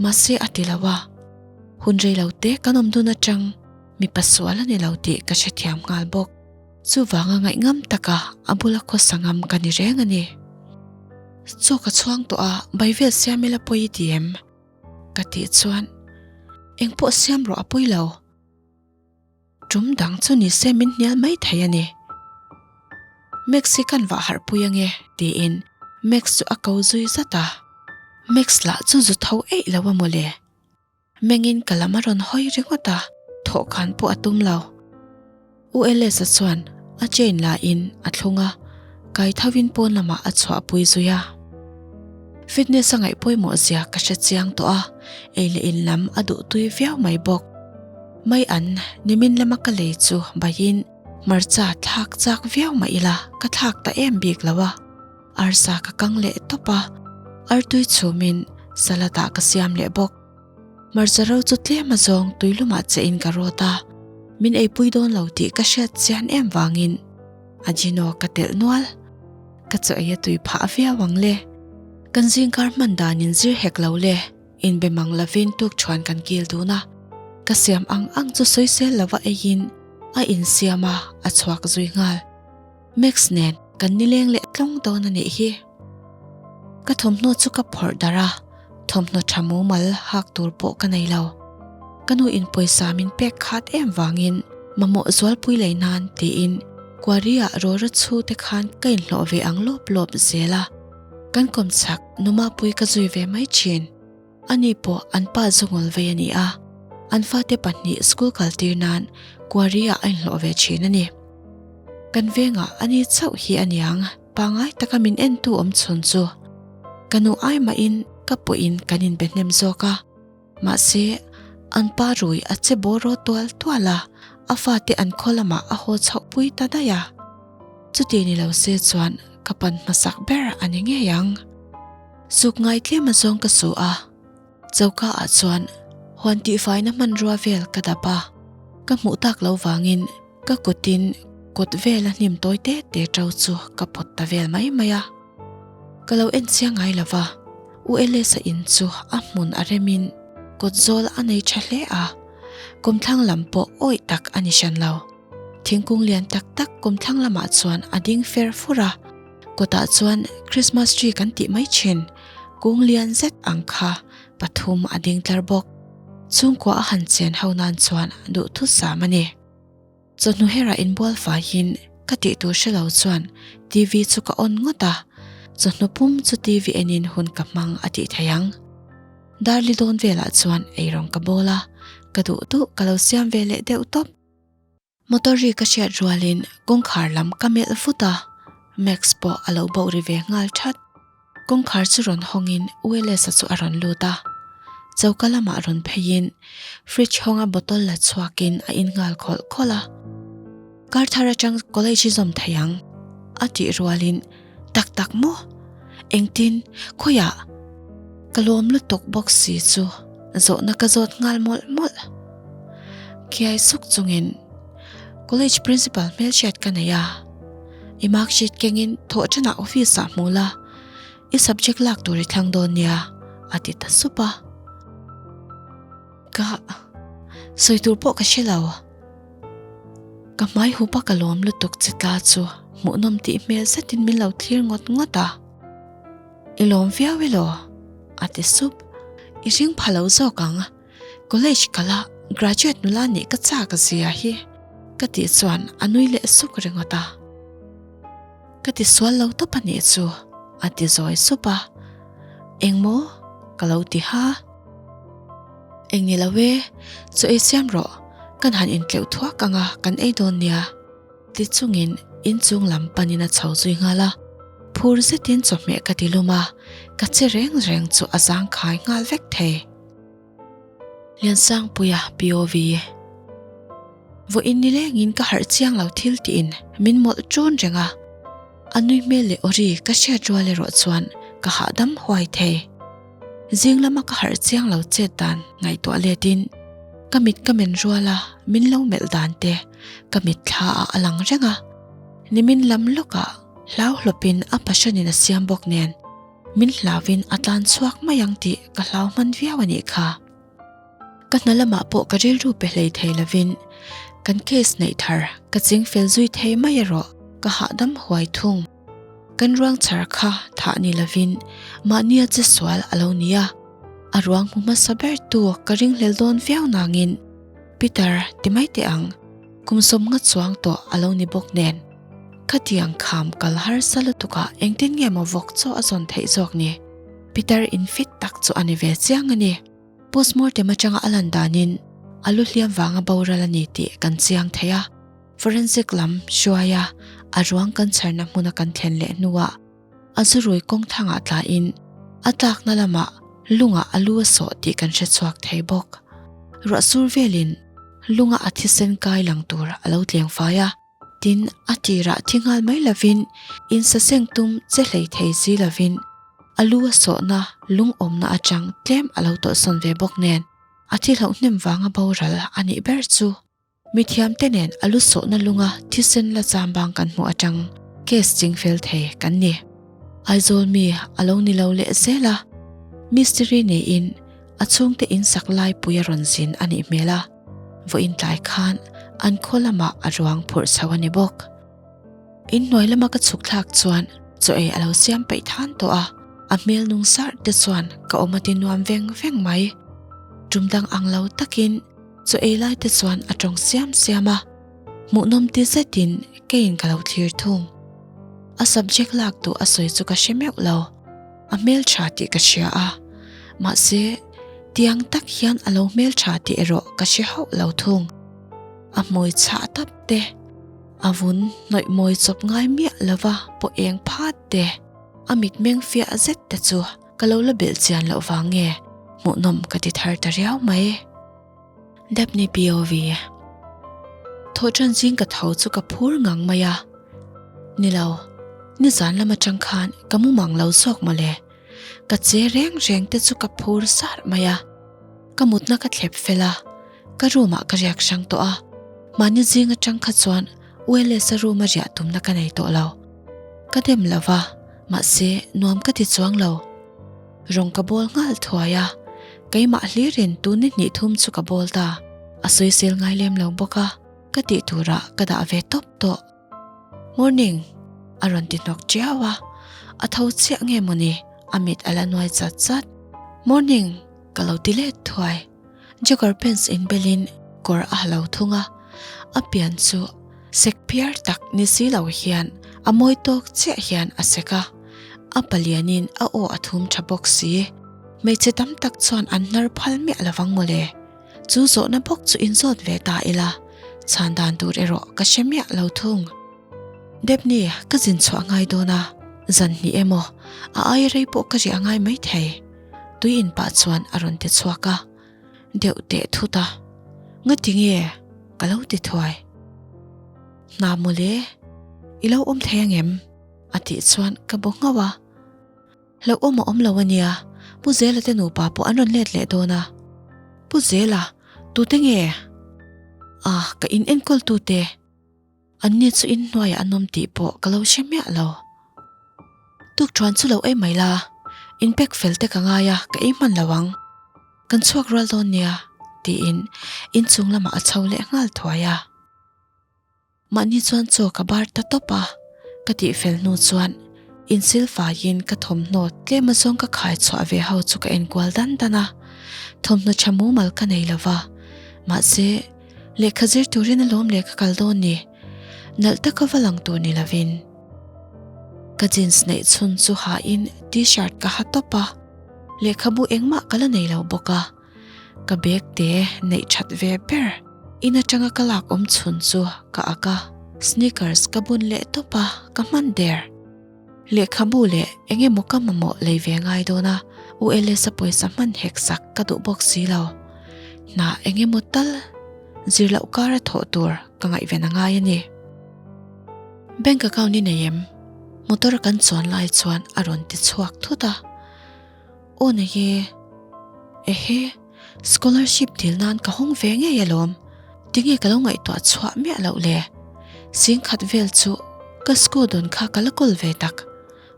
Mahse a ti lo a, hun rei lo te kan awm dun atang mipa sual a ni lo tih ka hrethiam nghal bawk. Chuvanga ngaihngam taka a bula khawsa ngam ka ni reng a ni. Chaw ka chhuang tawh a, bai vel siam ila pawi i ti em? Ka tih chuan, Engpawh siam rawh a pawi lo. Tum dang chu ni se min hnial mai thei a ni. Max hi kan vah harh pui ange tiin Max chu a ko zui zat a. Max lah chu zu tho eih lo a mawle. Mengin ka lam a rawn hawi ringawt a, thawhkhan pawh a tum lo. U Elesa chuan a chain la in a thlung a, kai tho in pawn lamah a chhuah pui zui a. Fitness a ngaih pawimawh zia ka hre chiang tawh a, ei leh in lam a duh tui viau mai bawk. Mai an nimin lama ka lei chu baiin hmarcha thlak chak viau mah ila ka thlak ta em bik lo a, arsa ka kang leh tawp a, artui chhumin salad ah ka siam leh bawk. Hmarcha ro chu tlem azawng tuilumah che in ka rawt a, min eipui dawn lo tih ka hriat chian em vangin Ajino ka telh nual. Ka chaw ei a tui phah viau ang le. Kan zingkar hman danin zir hek lo le. Inbe mang lovin tukṭhuan kan kil dun a, ka siam ang ang chu sawisel lova eiin a insiam a, a chhuak zui nghal. Max nen kan nileng leh tlawng dawn a nih hi. Ka thawmhnaw chu ka phawrh darh a, thawmhnaw tha mumal hak tur pawh ka nei lo. Ka nu in pawisa min pek khat em vangin mamawh zualpui lei nan tiin quarry ah rawra chhu te khan ka inhlawh ve ang lawp lawp zel a. Kan kawmchhak Numapui ka zui ve mai thin. Ani pawh an pa zungul vei a ni a, an fate pahnih school kal tir nan quarry ah a inhlawh ve thin a ni. Kan vengah ani chauh hi a niang, pangai taka min entu awm chhun chu. Ka nu ai mahin ka pawhin kan inbe hnem zawk a, mahse an pa rui a che bawraw tual tual a, a fate an khaw lamah a haw chhoh pui ta daih a. Chuti ni lo se chuan ka pan hmasak ber a ni ngei ang. Suk ngai tlem azawng ka su a, choka ah chuan huan tihfaina hmanrua vel ka dap a, ka hmuh tak lo vangin ka kutin kawt vela hnim tawi te te to chu ka pawt ta vel mai mai a. Ka lo en chiang ngai lo va, U Elesa in chu a hmun a remin kawt zawl a nei tha hle a, kawmthlang lam pawh awih tak a ni hran lo. Thingkung lian tak tak kawmthlang lamah chuan a ding fer fur a, kawtah chuan Christmas tree kan tih mai thin kung lian zet ang kha pathum a ding tlar bawk. Chhungkua a han chen ho nan chuan duhthusam a ni. Chawhnu herah inbual faiin ka tih tur hre lo chuan TV chu ka on ngawt a, chawhnu pum chu TV enin hun ka hmang a tih theih ang. Darli dawn velah chuan eirawng ka bawl a, ka duh duh ka lo siam ve leh deuh tawp. Motor ri ka hriat rualin kawngkhar lam ka melh vut a, Max pawh a lo boh ri ve nghal that. Kawngkhar chu rawn hawngin Wallace-a chu a rawn lut a, choka lamah rawn pheiin fridge hawnga bottle la chhuakin a in nghal khawlh khawlh a. Kar thar atang college i zawm thei ang a tih rualin tak tak maw? Engtin? Khawiah? Ka lawm lutuk bawk si chu zawhna ka zawt nghal mawlh mawlh. Khiai suk chungin college principal hmelhriat ka nei a. I mark sheet kengin thawh thenah office ah hmu la, i subject lak tur i thlang dawn nia, a ti ta sup a. Ka sawi tur pawh ka hre lo. Ka hmai hup a ka lawm lutuk che tla chu hmuhnawm tih hmel zetin min lo thlir ngawt ngawt a. I lawm viau elaw? a ti sup. I ring pha lo zawk ang. College kala graduate nula nih ka chak zia hi ka tih chuan a nui leh suk ringawt a. Ka ti sual lo tawp a nih chu a ti zawi sup a. Engmaw ka lo ti ha. Eng ni lo e, chaw ei siam rawh, kan han intleuh thuak ang a kan ei dawn nia. Ti chungin inchung lam panin a chho zui nghal a, phur zetin chawhmeh ka ti lum a, ka che reng reng chu a zangkhai nghal vek thei. Liansangpuia POV. Vawiin nilengin ka harh chiang lo thil tiin min mawlh ṭawn reng a, a nui hmel leh awri ka hriat rual erawh chuan ka hahdam huai thei. Zing lama ka harh chiang lo chet dan ngaihtuah letin ka mit ka men rual a, min lo melh dan te ka mitthla ah a lang reng a, nimin lam lawkah hlau hlawpin a passion-in a siam bawk nen Min hlauvin a tlan chhuak mai ang tih ka hlau hman viau a nih kha. Ka hna lamah pawh ka rilru pe hlei thei lovin kan case neih thar ka ching fel zui thei mai erawh ka hahdam huai thung. Kan ruang chhar kha thah ni lovin mahnia che sual a lo ni a, a ruang hmu hmasa ber tu ka ringhlel dawn viau nangin Peter ti mai teh ang, kum sawmnga chuang tawh a lo ni bawk nen. Khatiang kham kal harsa lutukah engtin nge maw vawk chaw a zawn theih zawk ni? Peter in fit tak chu a ni ve chiang a ni. Postmortem atanga a lan danin a lu hliam vanga boral a ni tih kan chiang thei a. Forensic lam hruaia a ruang kan chharna hmuna kan thlen leh hnuah a zurui kawng thangah tlain a tlakna lamah lungah a lu a sawh tih kan hre chhuak thei bawk. Ruah sur velin lunga a thisen kai lang tur a lo tleng fai a. Tin, a tirah thi nghal mai lovin, insaseng tum che hlei thei si lovin, a lu a sawhna lungawmna atang tlem a lo tawlhsawn ve bawk nen, a thi hlauh hnem vanga boral a nih ber chu. Mithiamte nen a lu sawhna lunga thisen la chambang kan hmuh atang case chingfel thei kan ni. Aizawl mi a lo ni lo leh zel a, mistiri niin a chhungte insak laipui a rawn zin a nih hmel a. Vawiin tlai khan an khaw lamah a ruang phurh chho a ni bawk. In hnuai lama ka chhuk thlak chuan chaw ei a lo siam peih than tawh a, a hmel nung sarh te chuan ka awm a ti nuam veng veng mai. Tum dang ang lo takin chaw ei lai te chuan a tawng siam siam a, hmuhnawm ti zetin keiin ka lo thlir thung. A subject lak duh a sawi chu ka hre meuh lo. A hmeltha tih ka hria a, mahse tiang tak hian a lo hmeltha tih erawh ka hre hauh lo thung. A hmui chhah tap te, a vun hnawih mawi chawp ngai miah lova pawh eng phat te, a mitmeng fiah zet te chu ka lo la belh chian loh vang nge hmuhnawm ka ti thar ta riau mai. Daphne POV. Thawhṭan zing ka tho chu ka phur ngang mai a. Ni lo, nizan lam aṭang khan ka mu mang lo zawk mawle. Ka che reng reng te chu ka phur sar mai a. Ka mutna ka thlep fel a, ka room ah ka riak hrang tawh a. Mahni zing aṭang kha chuan ULS-a room a riah tumna ka nei tawh lo. Ka dem lo va, mahse nuam ka ti chuang lo. Rawng ka bawl nghal thuai a, keimah hlirin tun ni hnih thum chu ka bawl ta. A sawisel ngai lem lo bawk a, ka tih turah ka dah ve tawp tawh. Morning! a rawn ti hnawk tiau a, a tho chiah nge mawni a mit a la nuai chat chat. Morning! ka lo ti let thuai. Jogger pants inbelin kawr a ha lo thung a, a pian chu sek phiar tak ni si lo hian a mawi tawk chiah hian a sek a, a palianin a aw a thum tha bawk si. Hmeichhe tam tak chuan an hnar phal miah lovang mawle. Chu zawhna bawk chu inzawt ve ta ila. Chhan dan tur erawh ka hre miah lo thung. Depni, ka zin chhuah ngai dawn a, zan hnih emaw, a aia rei pawh ka riah ngai maithei. Tui in pah chuan a rawn ti chhuak a, deuh teh thut a, Ngati nge? ka lo ti thuai. Hna mawle, i lo awm thei angem? a tih chuan ka bu nghauh a. Hlauhawm a awm lo a nia, Pu Zela te nupa pawh an rawn let leh dawn a. Pu Zela, tute nge? Ah, ka in enkawl tute. An ni chu in hnuaiah an awm tih pawh ka lo hre miah lo. Tukṭhuan chu lo ei mai la, in pack fel te ka ngai a, ka ei hman lo ang. Kan chhuak rual dawn nia, tiin inchung lamah a chho leh nghal thuai a. Mahni chuan chaw ka bar ta tawp a, ka tih fel hnu chuan insil faiin ka thawmhnaw tlem azawng ka khai chhuah ve ho chu ka enkual dan dan a, thawmhnaw tha mumal ka nei lo va, mahse lehkha zir turin alawm leh ka kal dawn ni, nalh taka va lang tur ni lovin. Ka jeans neih chhun chu hain t-shirt ka ha tawp a, lehkhabu engmah ka la nei lo bawk a. Ka bag te neih that ve ber. In atanga ka lak awm chhun chu ka ak a, sneakers ka bun leh tawp a, ka hman der. Lehkhabu leh eng emaw ka mamawh lei ve ngai dawn a, ULS a pawisa hman hek sak ka duh bawk si lo. Hna eng emaw tal zir loh kara thawh tur ka ngaihven a ngai a ni. Bank account i nei em? Motor a kan chuan lai chuan a rawn ti chhuak thut a. Aw nei e, ehe, scholarship dil nan ka hawng ve ngei alawm, tinge ka lo ngaihtuah chhuah miah loh le? Singkhat vel chu ka school dawn kha ka la kawl ve tak,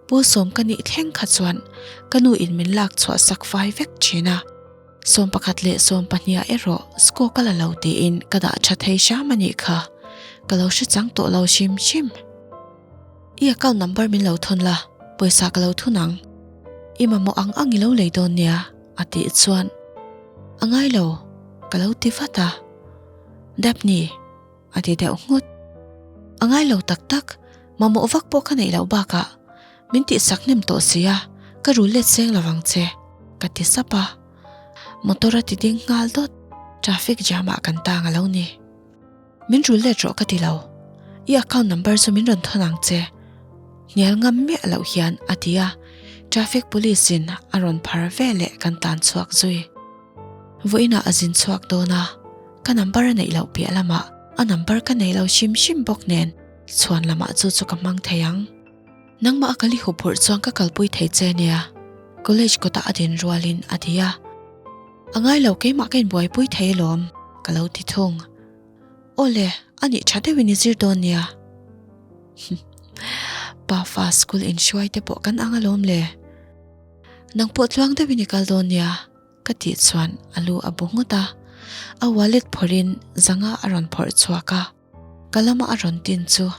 Pawlsawm ka nih thleng kha chuan ka nu in min lak chhuah sak fai vek thin a, 11 leh 12 ah erawh school ka la lo tiin ka dah tha thei hram a nih kha, ka lo hre chang tawh lo hrim hrim. I account number min lo thawn la, pawisa ka lo thun ang. I mamawh ang ang i lo lei dawn nia, a tih chuan a ngai lo, ka lo ti vat a. Daphne, a ti deuh nghut. A ngai lo tak tak, mamawh vak pawh ka neih loh bakah min tihsak hnem tawh si a, ka rul let seng lo vang che, ka ti sap a. Motor a ti ding nghal dawt, traffic jam ah kan tang a lo ni. Min rul let rawh ka ti lo, i account number chu min rawn thawn ang che. Hnial ngam miah loh hian a ti a, traffic police in a rawn phar ve leh kan tan chhuak zui. Vawiinah a zin chhuak dawn a, ka number a neih loh piah lamah a number ka nei lo hrim hrim bawk nen chhuan lamah chu chu ka hmang thei ang. Nangmah a kal i huphurh chuan ka kalpui thei che nia, college kawtah a din rualin a ti a. A ngai lo keimah ka inbuaipui thei alawm, ka lo ti thung. Awle, a nih tha deuhin i zir dawn nia. Pafa school inhruai te pawh kan ang alawm le. Nang pawh tluang deuhin i kal dawn nia, ka tih chuan a lu a bu nghut a. A wallet phawrhin zanga a rawn phawrh chhuak a. Ka lama a rawn tin chu,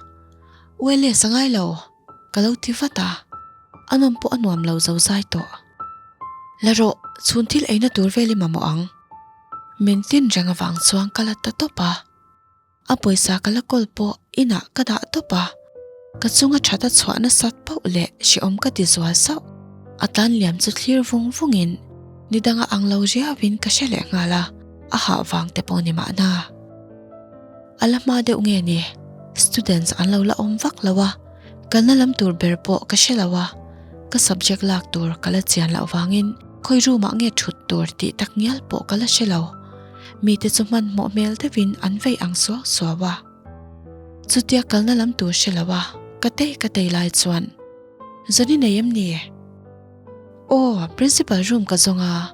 Uele, sa ngai lo, ka lo ti vat a. A nawm pawh a nuam lo zo zai tawh. La rawh, chhun thil eina tur vel i mamawh ang. Min tin reng avang chuan ka la ta tawp a. A pawisa ka la kawl pawh inah ka dah tawp a. Ka chunga that a chhuah nasat pauh leh hrehawm ka ti zual sauh. A tlan liam chu thlir vung vungin ni danga ang lo riauin ka hre leh nghal a, a hah vang te pawh ni mahna. A la hma deuh nge ni, students an lo la awm vak lo a, kalna lam tur ber pawh ka hre lo a, ka subject lak tur ka la chian loh vangin khawi room ah nge thut tur tih tak ngial pawh ka la hre lo. Mite chu hmanhmawh hmel deuhin an vei ang suau suau a. Chutia kalna lam tur hre lo a, ka tei ka tei lai chuan, Zawn i nei em ni? Aw, principal room ka zawng a.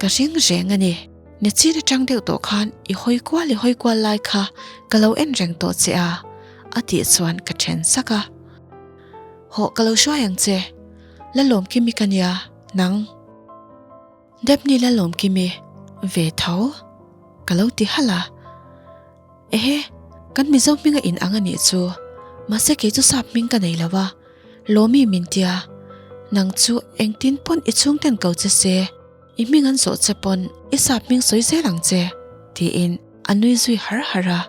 Ka ring reng a ni. Nichin atang deuh tawh khan i hawi kual i hawi kual lai kha ka lo en reng tawh che a, a tih chuan ka then sak a. Hawh ka lo hruai ang che. Lalawmkimi ka nia, nang. Daphne Lalawmkimi ve tho ka lo ti halh a. Ehe, kan Mizo hming a in ang a nih chu, mahse kei chu sap hming ka nei lo a, Lawmi min tia, nang chu engtin pawn i chhungten ko che se, i hming an zawh che pawn i sap hming sawi zel ang che, tiin a nui zui har har a.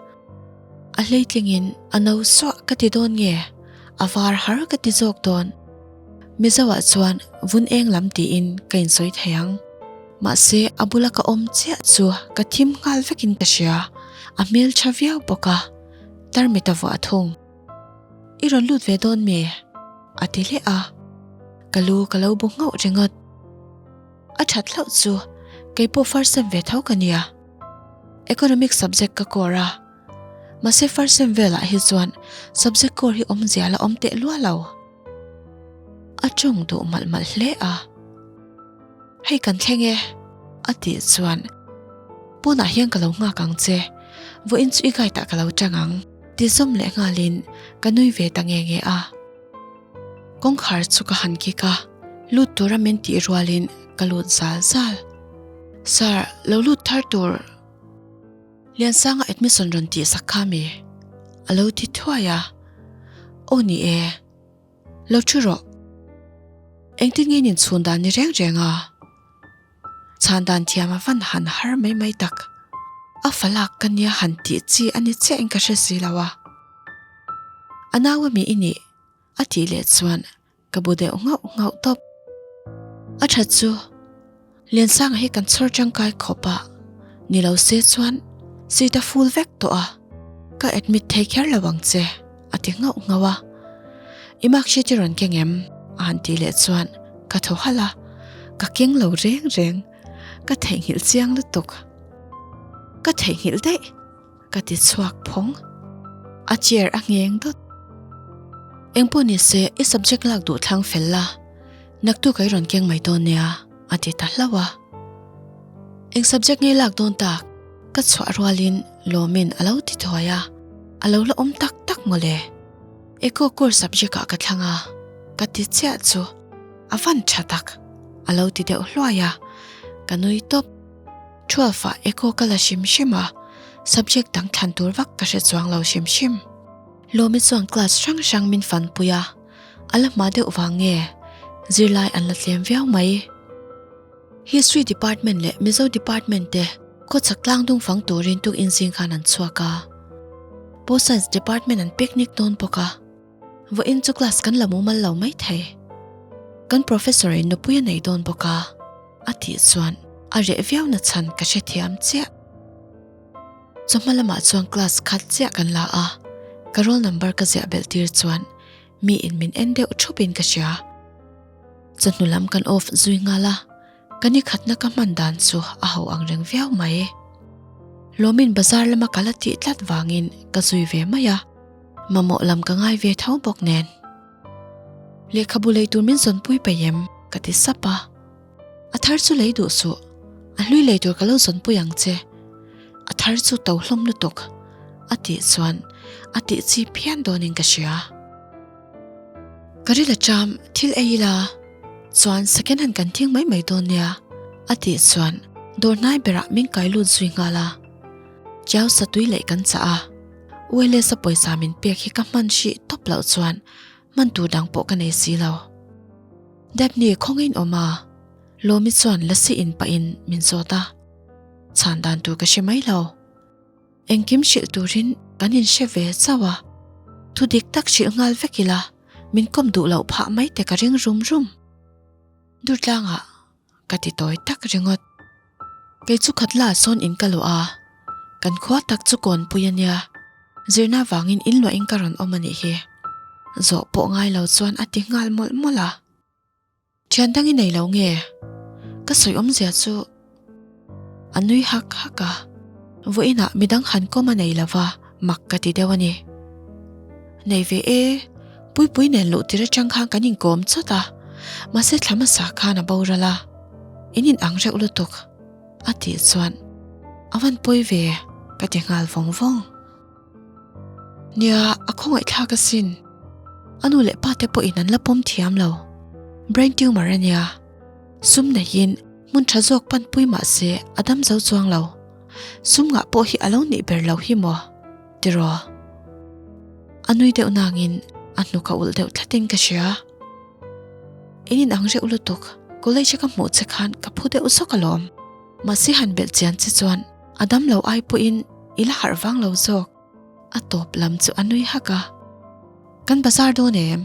A hleitlingin a no suah ka ti dawn nge, a var har ka ti zawk dawn. Mizo ah chuan vun eng lam tiin ka insawi thei ang. Mahse a bula ka awm chiah chu ka thim nghal vekin ka hria. A hmeltha viau bawk a, tarmit a vuah thung. I rawn lut ve dawn mi? A ti leh a, ka lu ka lo bu nghauh ringawt. A that hlauh chu kei pawh first sem ve tho ka nia. Economics subject ka core a, mahse first sem velah hi chuan subject core hi awmzia la awm teh lua lo. A tawng duh malh malh hle a. Hei kan thleng e, a tih chuan pawnah hian ka lo nghak ang che, vawiin chu i guide ah ka lo tang ang ti zawm leh nghalin ka nui ve ta nge nge a. Kawngkhar chu ka han kik a, lut tura min tih rualin ka lut zal zal. Sir, lo lut thar tur Liansanga admission rawn tih sak kha mi? A lo ti thuai a, Aw ni e. Lo thu rawh. Engtin nge in inchhun dan ni reng reng a? Chhan dan thiam a van han har mai mai tak. A falak ka nia han tih chi a ni chiah in ka hre si lo a. A nau a mi i nih? A tih leh chuan ka bu deuh nghauh nghauh tawp. A that chu Liansanga hi kan chhawr tangkai khawp a, ni lo se chuan seat a full vek tawh a, ka admit thei kher lo ang che, a ti nghauh nghauh a. I mark sheet i rawn keng em? a han tih leh chuan ka thaw halh a, ka keng lo reng reng, ka theihnghilh chiang lutuk. Ka theihnghilh daih! Ka ti chhuak phawng. A chair a ngheng dawt. Engpawh ni se i subject lak duh thlang fel la, naktuk a i rawn keng mai dawn nia, a ti ta hlauh a. Eng subject nge lak dawn tak? Ka chhuah rualin Lawmin a lo ti thuai a, a lo la awm tak tak mawle. Eco course subject ah ka thlang a, ka ti chiah chu a van tha tak, a lo ti deuh hluai a, ka nui tawp. 12 ah eco ka la hrim hrim a, subject dang thlan tur vak ka hre chuang lo hrim hrim. Lawmi chuan class hrang hrang min fanpui a, a la hma deuh vang nge zirlai an la tlem viau mai. History department leh Mizo department te khawchhak tlang dung fang turin tuk inzing khan an chhuak a, Post Science department an picnic dawn bawk a. Vawiin chu class kan la mumal lo maithei. Kan professor in nupui a nei dawn bawk a, a tih chuan a reh viau na chhan ka hrethiam chiah. Chawhma lamah chuan class khat chiah kan la a, ka roll number ka ziah belh tir chuan mi in min en deuh thup in ka hria. Chawhnu lam kan off zui nghal a, ka ni khatna ka hman dan chu a ho ang reng viau mai. Lawmin bazar lama ka la tih tlat vangin ka zui ve mai a. Mamawh lam ka ngai ve tho bawk nen. Lehkhabu lei tur min zawnpui peih em? Ka ti sap a. A thar chu lei duh suh. A hlui lei tur ka lo zawnpui ang che. A thar chu to hlawm lutuk. A tih chuan a tih chi phian dawnin ka hria. Ka ril a cham, thil ei ila chuan second hand kan thing mai mai dawn nia. A tih chuan dawr hnai berah min kai lut zui nghal a. Chiau satui leh kan chah a. Wireless a pawisa min pek hi ka hman hrih tawp loh chuan hman tur dang pawh ka nei si lo. Daphne khawngin awm a, Lawmi chuan lasi in pahin min zawt a, chhan dan tur ka hre mai lo. Engkim hrilh turin kan inhre ve chauh a, thu dik tak hrilh nghal vek ila min kawm duh loh phah mai te ka ring rum rum. Durtlangah Ka ti tawi tak ringawt. Kei chu khat la sawn in ka luah a, kan khua tak chu kawnpui a nia, zirna vangin in luahin ka rawn awm a nih hi. Zawh pawh ngai lo chuan a ti nghal mawlh mawlh a. Thian dang i nei lo nge? Ka sawi awmzia chu a nui hak hak a, vawiinah midang han kawm a nei lova mak ka ti deuh a ni. Nei ve e, Puipui nen luh tir atang khan kan inkawm chawt a, mahse thla hmasa khan a boral a, in in ang reuh lutuk a tih chuan a van pawi ve ka ti nghal vawng vawng. Nia, a khawngaihthlak asin, a nu leh pa te pawhin an la pawm thiam lo, brain tumor a nia, sum neihin hmun tha zawk panpui mahse a dam zo chuang lo, sum ngah pawh hi a lo nih ber lo hi maw? Tiraw? A nui deuh nangin a hnuk a ulh deuh thlatin ka hria. In in ang reuh lutuk, college a ka hmuh che khan ka phu deuh zawk alawm. Mahse han belh chian che chuan a dam lo ai pawhin i la harh vang lo zawk. A tawp lam chu a nui hak a. Kan bazar dawn em?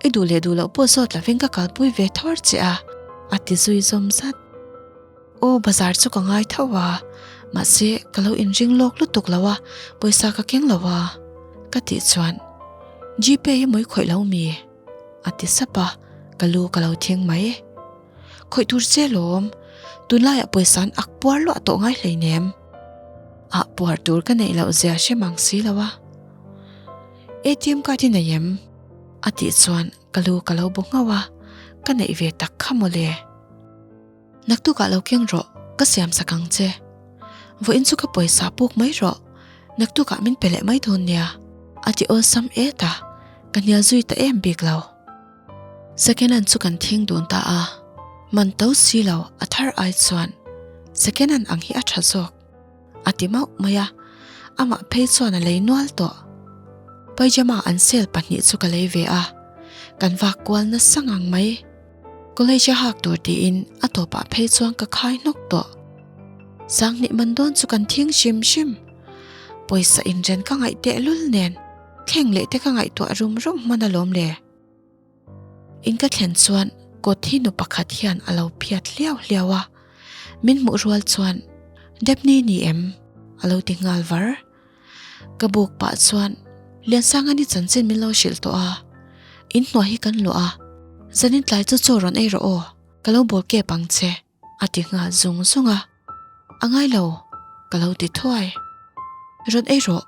I duh leh duh loh pawh zawt lovin ka kalpui ve thawr che a, a ti zui zawm zat. Aw bazar chu ka ngai tho a, mahse ka lo inring lawk lutuk lo a, pawisa ka keng lo a, ka tih chuan Gpay hi mawi khawih lo mi? a ti sap a, ka lu ka lo thing mai. Khawih tur che lawm, tunlaiah pawisa an ak puar luah tawh ngai hleinem. Ah puar tur ka neih loh zia hre mang si lo a. ATM card i nei em? A tih chuan ka lu ka lo bu nghauh a, ka neih ve tak kha mawle. Naktukah lo keng rawh, ka siam sak ang che. Vawiin chu ka pawisa puk mai rawh, naktukah min pe leh mai dawn nia, a ti awlsam et a, ka hnial zui ta em bik lo. Second hand chu kan thing dun ta a, man to si lo a thar ai chuan second hand ang hi a tha zawk. A ti mauh mai a, amah phei chuan a lei nual tawh. Pyjama an sale pahnih chu ka lei ve a, kan vak kual nasa ngang mai. College a hak tur tiin a tawpah phei chuan ka khai hnawk tawh. Sanghnih man dawn chu kan thing hrim hrim. Pawisa inren ka ngaih tehlul nen thleng leh te ka ngaihtuah rum rum hman alawm le. In ka thlen chuan kawt hi nu pakhat hian a lo phiat hliau hliau a, min hmuh rual chuan Depni ni em? a lo ti nghal var. Ka buk pah chuan Liansanga ni chanchin min lo hrilh tawh a, in hnuai hi kan luah a, zanin tlai chu chaw rawn ei rawh aw, ka lo bawl kep ang che a ti nghal zung zung a, a ngai lo ka lo ti thuai. Rawn ei rawh.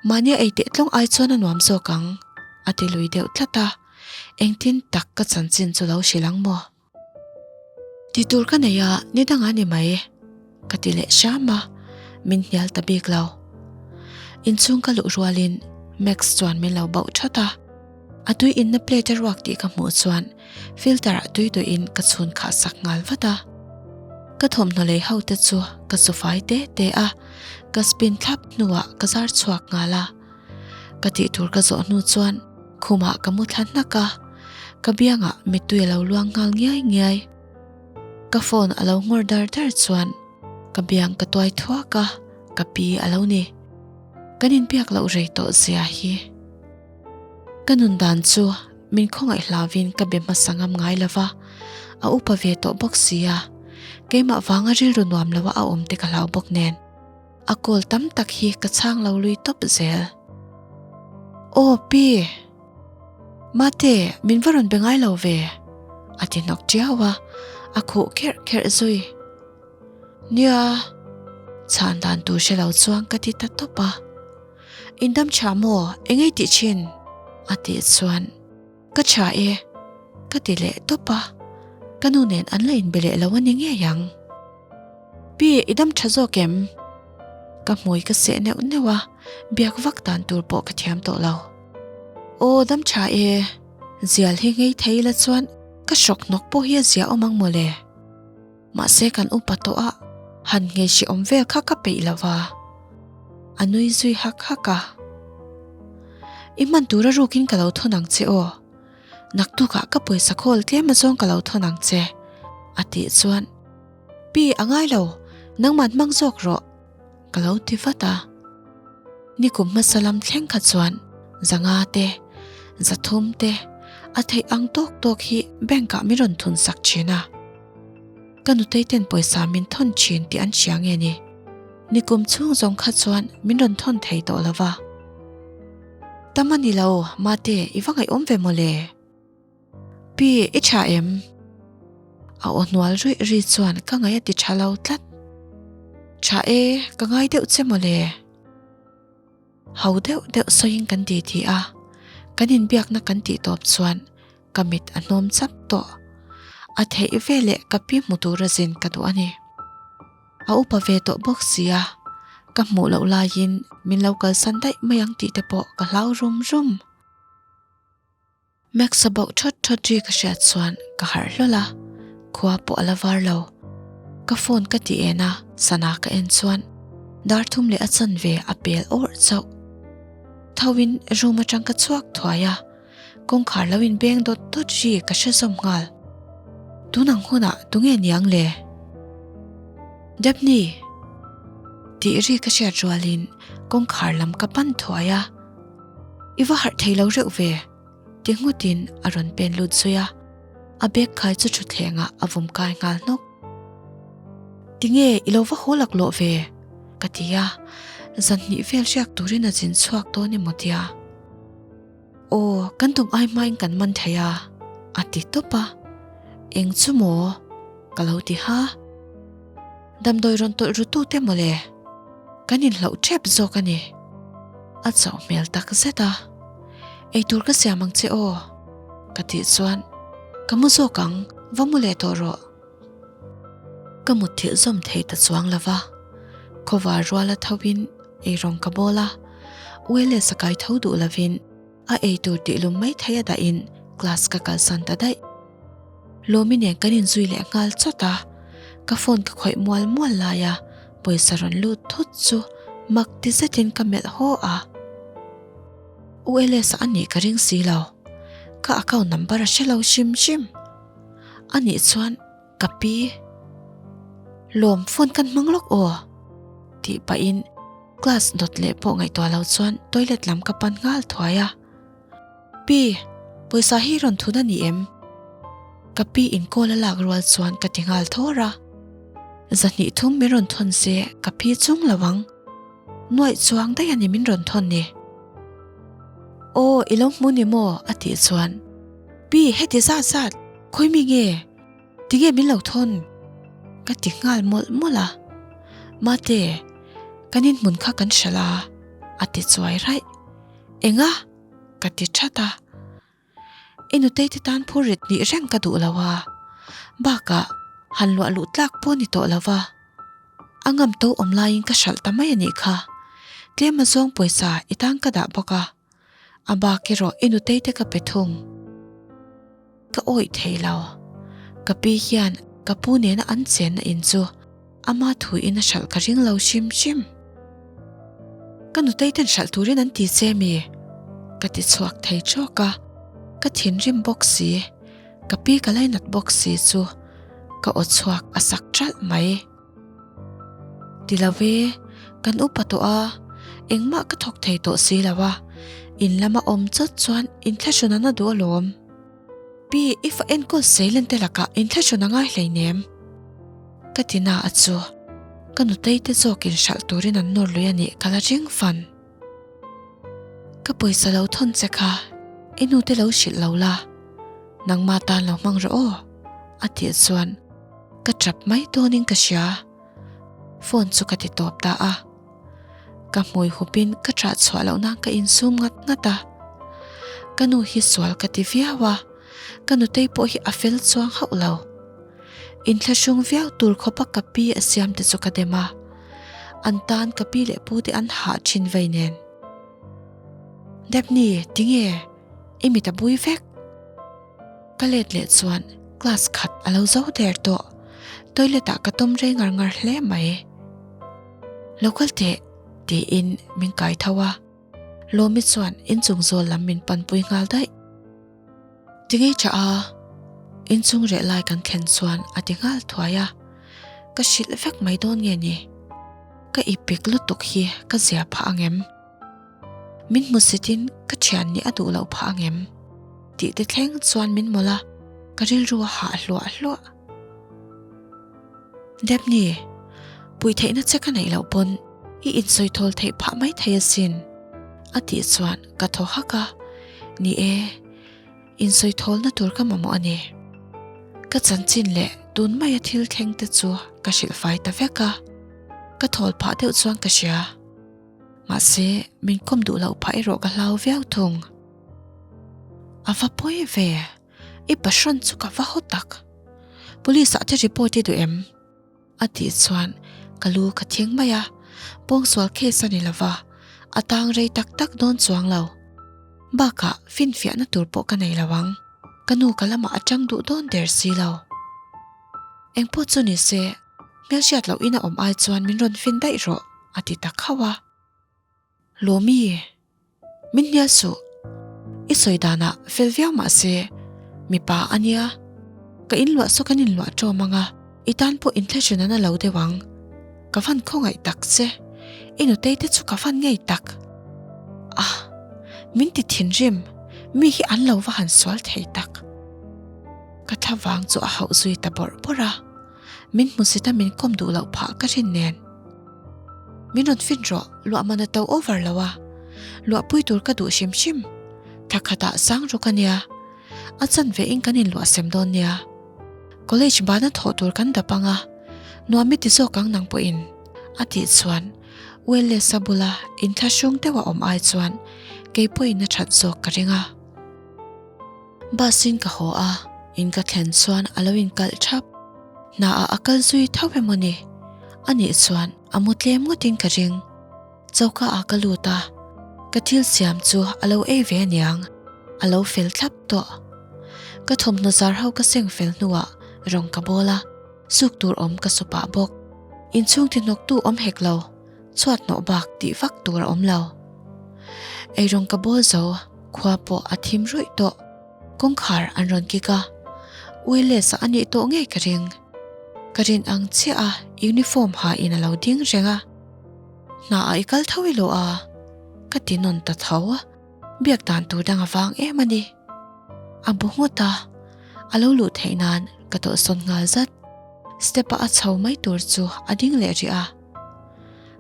Mahnia ei teh tlawng ai chuan a nuam zawk ang, a ti lui deuh tlat a, engtin tak ka chanchin chu lo hrilh ang maw? Ti tur ka nei a, ni dangah ni mai, ka ti leh hram a, min hnial ta bik lo. Inchhung ka luh rualin Max chuan min lo bauh that a, a tui inna plate a ruak tih ka hmuh chuan filter ah tui duhin ka chhun khah sak nghal vat a. Ka thawmhnaw lei ho te chu ka chu fai te te a, ka spin thlap hnuah ka zar chhuak nghal a. Ka tih tur ka zawh hnu chuan khumah ka mu thla hnak a, ka biangah mittui a lo luang nghal ngiai ngiai. Ka phone a lo nghawr dar dar chuan ka biang ka tuai thuak a, ka pi a lo ni. Kan inbiak loh rei tawh zia hi. Ka nun dan chu min khawngaih hlauvin ka be hmasa ngam ngai lo va, a upa ve tawh bawk si a, keimah vanga rilru nuam loa a awm te ka hlau bawk nen, a call tam tak hi ka chhang lo lui tawp zel. Aw pi! Mate, min va rawn be ngai lo ve! a ti hnawk tiau a, a khuh kherh kherh zui. Nia, chhan dan tur hre lo chuan ka ti ta tawp a. In dam tha maw? Engei tih thin? A tih chuan, Ka tha e, ka ti leh tawp a, ka nu nen an la inbe leh lo a ni ngei ang. Pi, i dam tha zawk em? Ka hmui ka seh neuh neuh a, biak vak dan tur pawh ka thiam tawh lo. Aw, dam tha e, zial hi ngei thei ila chuan ka hrawk hnawk pawh hi a zia awm ang mawle. Mahse kan upa tawh a, han nghei hrehawm vel kha ka peih lo va. A nui zui hak hak a. I hman tura rukin ka lo thawn ang che aw. Naktukah ka pawisa khawl tlem azawng ka lo thawn ang che, a tih chuan, Pi, a ngai lo, nangman hmang zawk rawh, ka lo ti vat a. Nikum hmasa lam thleng kha chuan zanga te, zathum te, a theih ang tawk tawk hi bank ah min rawn thun sak thin a. Ka nutei ten pawisa min thawn thin tih an hria nge ni? Nikum chhung zawng kha chuan min rawn thawn thei tawh lo va. Tam a ni lo, Mate, i va ngaihawm ve mawle. Pi, i tha em? A aw hnual ruih ri chuan ka ngaih a ti tha lo tlat. Tha e, ka ngai deuh che mawle. Ho deuh deuh sawiin kan ti ti a, kan inbiakna kan tih tawp chuan ka mit a hnawm chap tawh. A theih veleh ka pi hmu tura zin ka duh a ni. A upa ve tawh bawk si a, ka hmuh loh laiin min lo kalsan daih mai ang tih te pawh ka hlau rum rum. Max a bauh thawt thawt ri ka hriat chuan ka harh hlawl a, khua pawh a la var lo. Ka phone ka ti en a, sana ka en chuan dar thum leh a chanve a pel awrh chauh. Tho in room atang ka chhuak thuai a, kawngkhar lo in beng dawt dawt ri ka hre zawm nghal. Tun ang hunah tunge niang le? Daphne! Tih ri ka hriat rualin kawngkhar lam ka pan thuai a. I va harh thei lo reuh ve, ti nghutin a rawn pen lut zui a, a bag khai chu thutthlengah a vum kai nghal hnawk. Tinge i lo va haw laklawh ve? ka ti a, zan hnih vel hriak turin a zin chhuak dawn emaw tia. Aw, kan tum ai hmain kan man thei a, a ti tawp a. Eng chu maw? Ka lo ti ha. Damdawi rawn tawlh ru tute mawle. Kan inhlauh tep zawk a ni. A chauh hmel tak zet a. Eitur ka siam ang che aw, ka tih chuan ka mu zawk ang, va mu leh tawh rawh. Ka mutthilh zawm thei ta chuang lo va, khawvar ruala tho in eirawng ka bawl a, Uele sakai tho duh lovin a eitur tihlum mai thei a dahin class ka kalsan ta daih. Lawmi nen kan inzui leh nghal chawt a, ka phone ka khawih mual mual laia pawisa rawn lut thut chu mak ti zetin ka melh haw a. ULS a nih ka ring si lo, ka account number a hre lo hrim hrim. A nih chuan ka pi lawm phone kan hmang lawk aw tih pahin class dawt leh pawh ngaihtuah lo chuan toilet lam ka pan nghal thuai a. Pi, pawisa hi rawn thun a ni em? Ka pi in call a lak rual chuan ka ti nghal thawr a. Zahnih thum min rawn thawn se ka pi chung lo ang. Nuaih chuang daih a ni min rawn thawn ni. Aw, i lo hmu ni maw? a tih chuan Pi, heti zat zat, khawi mi nge? Tinge min lo thawn? Ka ti nghal mawlh mawlh a. Mate, kan inhmun kha kan hralh a, a ti chuai raih. Enga? Ka ti that a. I nutei te tan phur rit nih reng ka duh lo a, bakah han luah luh tlak pawh ni tawh lo va. A ngam to awm laiin ka hralh ta mai a nih kha. Tlem a zawng pawisa i tan ka dah bawk a, a bak erawh i nutei te ka pe thung. Ka awih thei lo. Ka pi hian ka pu nena an chenna in chu ama thu in a hralh ka ring lo hrim hrim. Ka nutei ten hralh turin an ti che mi? Ka ti chhuak thei trawk a, ka thinrim bawk si, ka pi ka lainat bawk si chu ka aw chhuak a sak ṭalh mai. Ti lo e, kan upa tawh a, engmah ka thawk thei tawh si lo a, in lama awm chawt chuan inthlahrun an a duh alawm. Pi, i fa enkawl seilen te lakah inthlahrun a ngai hleinem. Ka ti na a chu, ka nutei te zawkin hralh turin an nawr lui a nih ka la ring fan. Ka pawisa lo thawn che kha, i nu te lo hrilh lo la, nangma tan lo hmang rawh aw, a tih chuan ka tap mai dawnin ka hria. Phone chu ka ti tawp ta a. Ka hmui hupin ka ṭah chhuah loh nan ka insum ngat ngat a. Ka nu hi sual ka ti viau a, ka nutei pawh hi a fel chuang hauh lo. Inthlahrung viau tur khawpa ka pi a siam te chu ka dem a, an tan ka pi leh pu te an hah thin vei nen. Daphne, tinge? I mit a bui vek. Ka let leh chuan class khat a lo zo der tawh. Toilet ah ka tawm rei ngar ngar hle mai. Lo kal teh, tiin min kai tho a. Lawmi chuan inchung zawl lam min panpui nghal daih. Tingei tha a, inchung reh lai kan thlen chuan a ti nghal thuai a, ka hrilh vek mai dawn nge ni? Ka ipik lutuk hi ka zia phah ang em? Min hmu sitin ka thian nih a duh loh phah ang em? Tih te thleng chuan min mawlh a, ka rilru a hah hluah hluah. Daphne, puih theihna che ka neih loh pawn i insawi thawl theih phah mai thei asin, a tih chuan ka thaw hak a, ni e, insawi thawlna tur ka mamawh a ni. Ka chanchin leh tun maia thil thleng te chu ka hrilh fai ta vek a, ka thawl phah deuh chuan ka hria. Mahse, min kawm duh loh phah erawh ka hlau viau thung. A va pawi ve, i pahrawn chu ka va haw tak. Police ah te report i duh em? A tih chuan ka lu ka thing mai a, pawngsual case a ni lova, a tang rei tak tak dawn chuang lo. Bakah finfiahna tur pawh ka nei lo ang, ka nu ka lamah a tang duh dawn der si lo. Engpawh chu ni se, hmelhriat loh in a awm ai chuan min rawn fin daih rawh, a ti ta khauh a. Lawmi, min hnial suh. I sawi danah fel viau mah se, mipa a nia. Ka inluah saw kan inluah ṭawm ang a, i tan pawh inthlahrun an a lo deuh ang. Ka van khawngaih tak che, i nutei te chu ka van ngei tak. Ah, min ti thinrim, mi hi an lo va han sual thei tak. Ka thlavang chu a hauh zui ta bawrh bawrh a. Min hmusit a min kawm duh loh phah ka rin nen. Min rawn fin rawh, luah man a to over lo a. Luahpui tur ka duh hrim hrim. Thla khatah sang ruk a nia. A chan ve in kan inluah sem dawn nia. College bana thawh tur kan dap ang a, nuam i ti zawk ang nang pawhin, a tih chuan Wellness-a bula inthlahrung deuh a awm ai chuan kei pawhin a that zawk ka ring a. Bus in ka haw a, in ka thlen chuan a lo inkalh thap. Hna ah a kal zui tho emaw ni? A nih chuan a mu tlem ngawtin ka ring. Choka ah ka lut a, ka thil siam chu a lo ei ve aniang, a lo fel thlap tawh. Ka thawmhnaw zar ho ka seng fel hnuah rawng ka bawl a, suk tur awm ka su pah bawk. Inchhung ti hnawktu awm hek lo, chhuat hnawh bak tih vak tur a awm lo. Eirawng ka bawl zo, khua pawh a thim ruih tawh. Kawngkhar an rawn kik a, Willis-a a nih tawh ngei ka ring. Ka rin ang chiah a uniform ha in a lo ding reng a. Hna ah i kal tho i lo a, ka ti nawn ta tho a, biak dan tur dang a vang em a ni. A bu nghut a, a lo luh theih nan ka tawlhsawn nghal zat. Step ah a chho mai tur chu a ding leh rih a.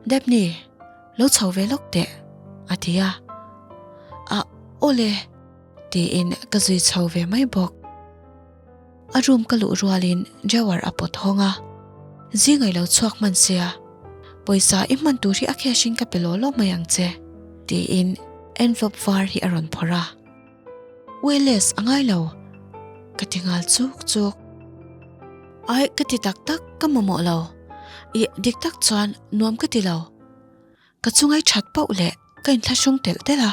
Daphne, lo chho ve lawk teh, a ti a. A, awle, tiin ka zui chho ve mai bawk. A room ka luh rualin drawer a pawt hawng a, Zing I lo chhuak hman sia, pawisa i hman tur hi a cash in ka pe law law mai ang che, tiin envelope var hi a rawn phawrh a. Wireless a ngai lo, ka ti nghal chuk chuk. Ai, ka ti tak tak, ka mamawh lo. Ih, dik tak chuan nuam ka ti lo. Ka chungai that pauh leh ka inthlahrung telh telh a,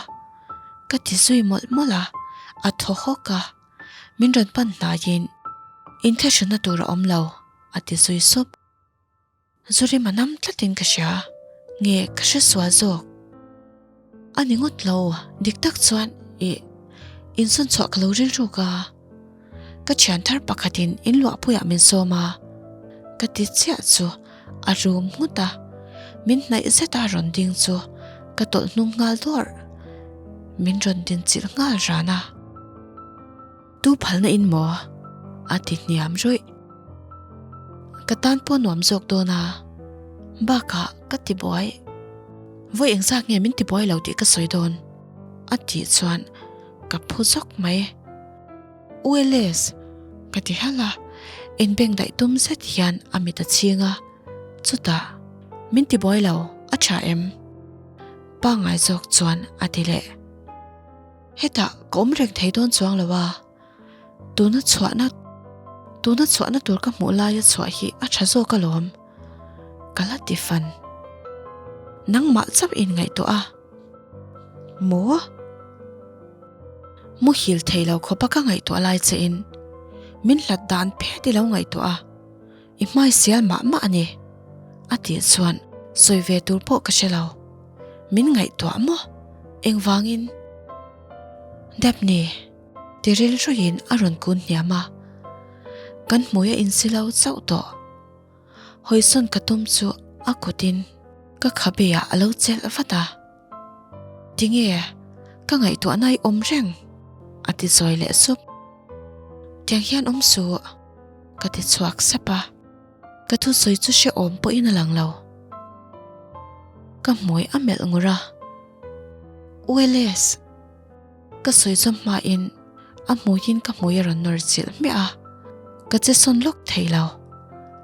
ka ti zui mawlh mawlh a, a thaw hawk a. Min rawn pan hnaiin inthlahrunna tur a awm lo, a ti zui sup. Zurima nam tlatin ka hria, nge ka hre sual zawk? A ni ngawt lo, dik tak chuan ih insawn chhuah ka lo rilruk a, ka thian thar pakhatin inluahpuiah min sawm a, ka ti chiah chu a rum nghut a, min hnaih zeta rawn ding chu ka tawlh hnung nghal dawrh, min rawn din chilh nghal ran a. Tu phalna in maw? A ti hniam rawih. Ka tan pawh nuam zawk dawn a, bakah ka ti buai. Vawi engzak nge min ti buai lo tih ka sawi dawn? A tih chuan ka phu zawk mai. ULS, ka ti halh a, inbeng daih tum zet hian a mit a chhing a, chutah, Min ti buai lo, a tha em? Pangngai zawk chuan a ti leh. Hetah ka awm reng thei dawn chuang lo a, tuna chhuahna tuna chhuahna tur ka hmuh laia chhuah hi a tha zawk alawm, ka la ti fan. Nangmah chauh inngaihtuah a, maw? Muhil thei lo khawpa ka ngaihtuah lai che in min hlat dan phet i lo ngaihtuah a, i hmai sial mah mah a ni, a tih chuan sawi ve tur pawh ka hre lo. Min ngaihtuah maw? Engvangin? Daphne, ti rilruiin a rawn kun hniam a, kan hmui a insi lo chauh tawh. Hawisawn ka tum chu a kutin ka khabe ah a lo chelh vat a. Tinge ka ngaihtuahna i awm reng? a ti zawi leh sup. Tiang hian awm suh ka ti chhuak sep a, ka thusawi chu hrehawm pawhin a lang lo. Ka hmui a melh ngur a, Ueles! Ka sawi zawm hmain a hmuiin ka hmui a rawn nawr chilh hmiah a, ka che sawn lawk thei lo.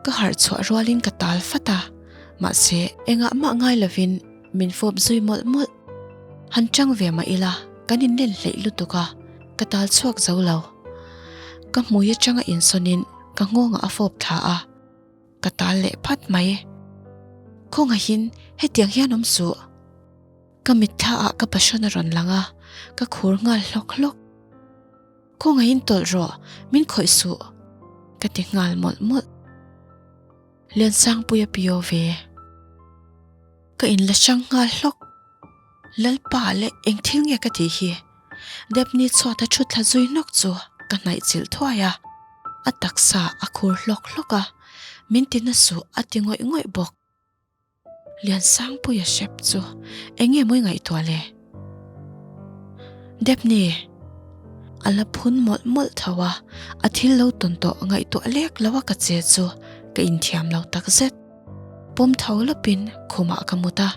Ka harh chhuah rualin ka tal fat a, mahse engah mah ngai lovin min fawp zui mawlh mawlh. Han chang ve mah ila kan inlen hleih lutuk a, ka tal chhuak zo lo. Ka hmui atanga insawnin ka nghawngah a fawp thla a, ka tal leh phat mai. Khawngaihin hetiang hian awm suh. Ka mitthla ah ka passion a rawn lang a, ka khur nghal hlawk hlawk. Khawngaihin tawlh rawh, min khawih suh, ka ti nghal mawlh mawlh. Liansangpuia pio ve. Ka inla hrang nghal hlawk. Lalpa leh eng thil nge ka tih hi? Depni chhuat a thu thla zui hnawk chu ka hnaih chilh thuai a, a taksa a khur hlawk hlawk a, min ti na suh a ti ngawih ngawih bawk. Liansangpuia hrep chu eng nge mawi ngaihtuah le? Depni a la phun mawlh mawlh tho a, a thil lo tawn tawh ngaihtuah lek lo a ka che chu Ka inthiam lo takzet. Pawm tho lawpin khumah ka mut a,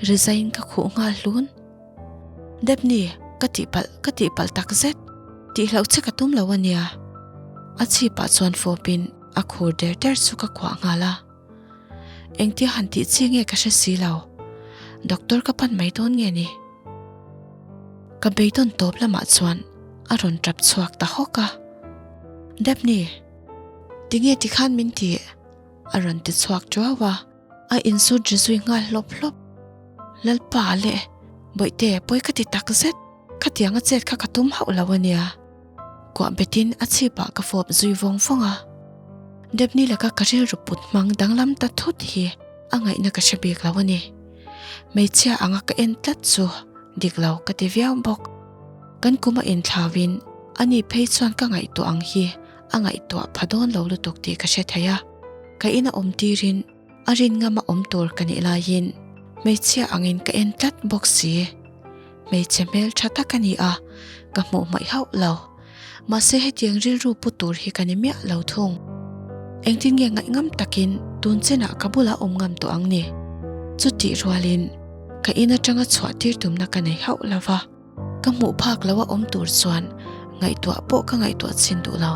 rizaiin ka khuh nghal hlun. Depni, ka tihpalh, ka tihpalh takzet. Tihloh che ka tum lo a nia. A chhipah chuan fawpin a khur der der chu ka kuah nghal a. Engtia han tih chi nge ka hre si lo. Doctor ka pan mai dawn nge ni? Ka beidawn tawp lamah chuan a rawn tap chhuak ta hawk a. Depni, tinge tikhan min tih? A rawn ti chhuak tuau a, a insut ri zui nghal hlawp hlawp. Lalpa leh Bawihte pawi ka ti tak zet, khatiang a chet kha ka tum hauh lo a nia. Kuah betin a chhipah ka fawp zui vawng vawng a. Depni laka ka rilru put hmang danglam ta thut hi a ngaihna ka hre bik lo a ni. Hmeichhia anga ka en tlat chu dik lo ka ti viau bawk. Kan kum a inthlauin ani phei chuan ka ngaihtuah ang hi a ngaihtuah pha dawn lo lutuk tih ka hre thei a, ka ina awm tirin a rin ngama awm tur ka nih laiin hmeichhia angin ka en tlat bawk si. Hmeichhe hmel tha tak a ni a, ka hmuh hmaih hauh lo. Mahse hetiang rilru pu tur hi ka ni miah lo thung. Engtin nge ngaih ngam takin tun chenah ka bulah awm ngam tawh ang ni? Chutih rualin ka in atanga chhuah tir tumna ka nei hauh lo va. Ka hmuh phak lo a awm tur chuan ngaihtuah pawh ka ngaihtuah chhin duh lo.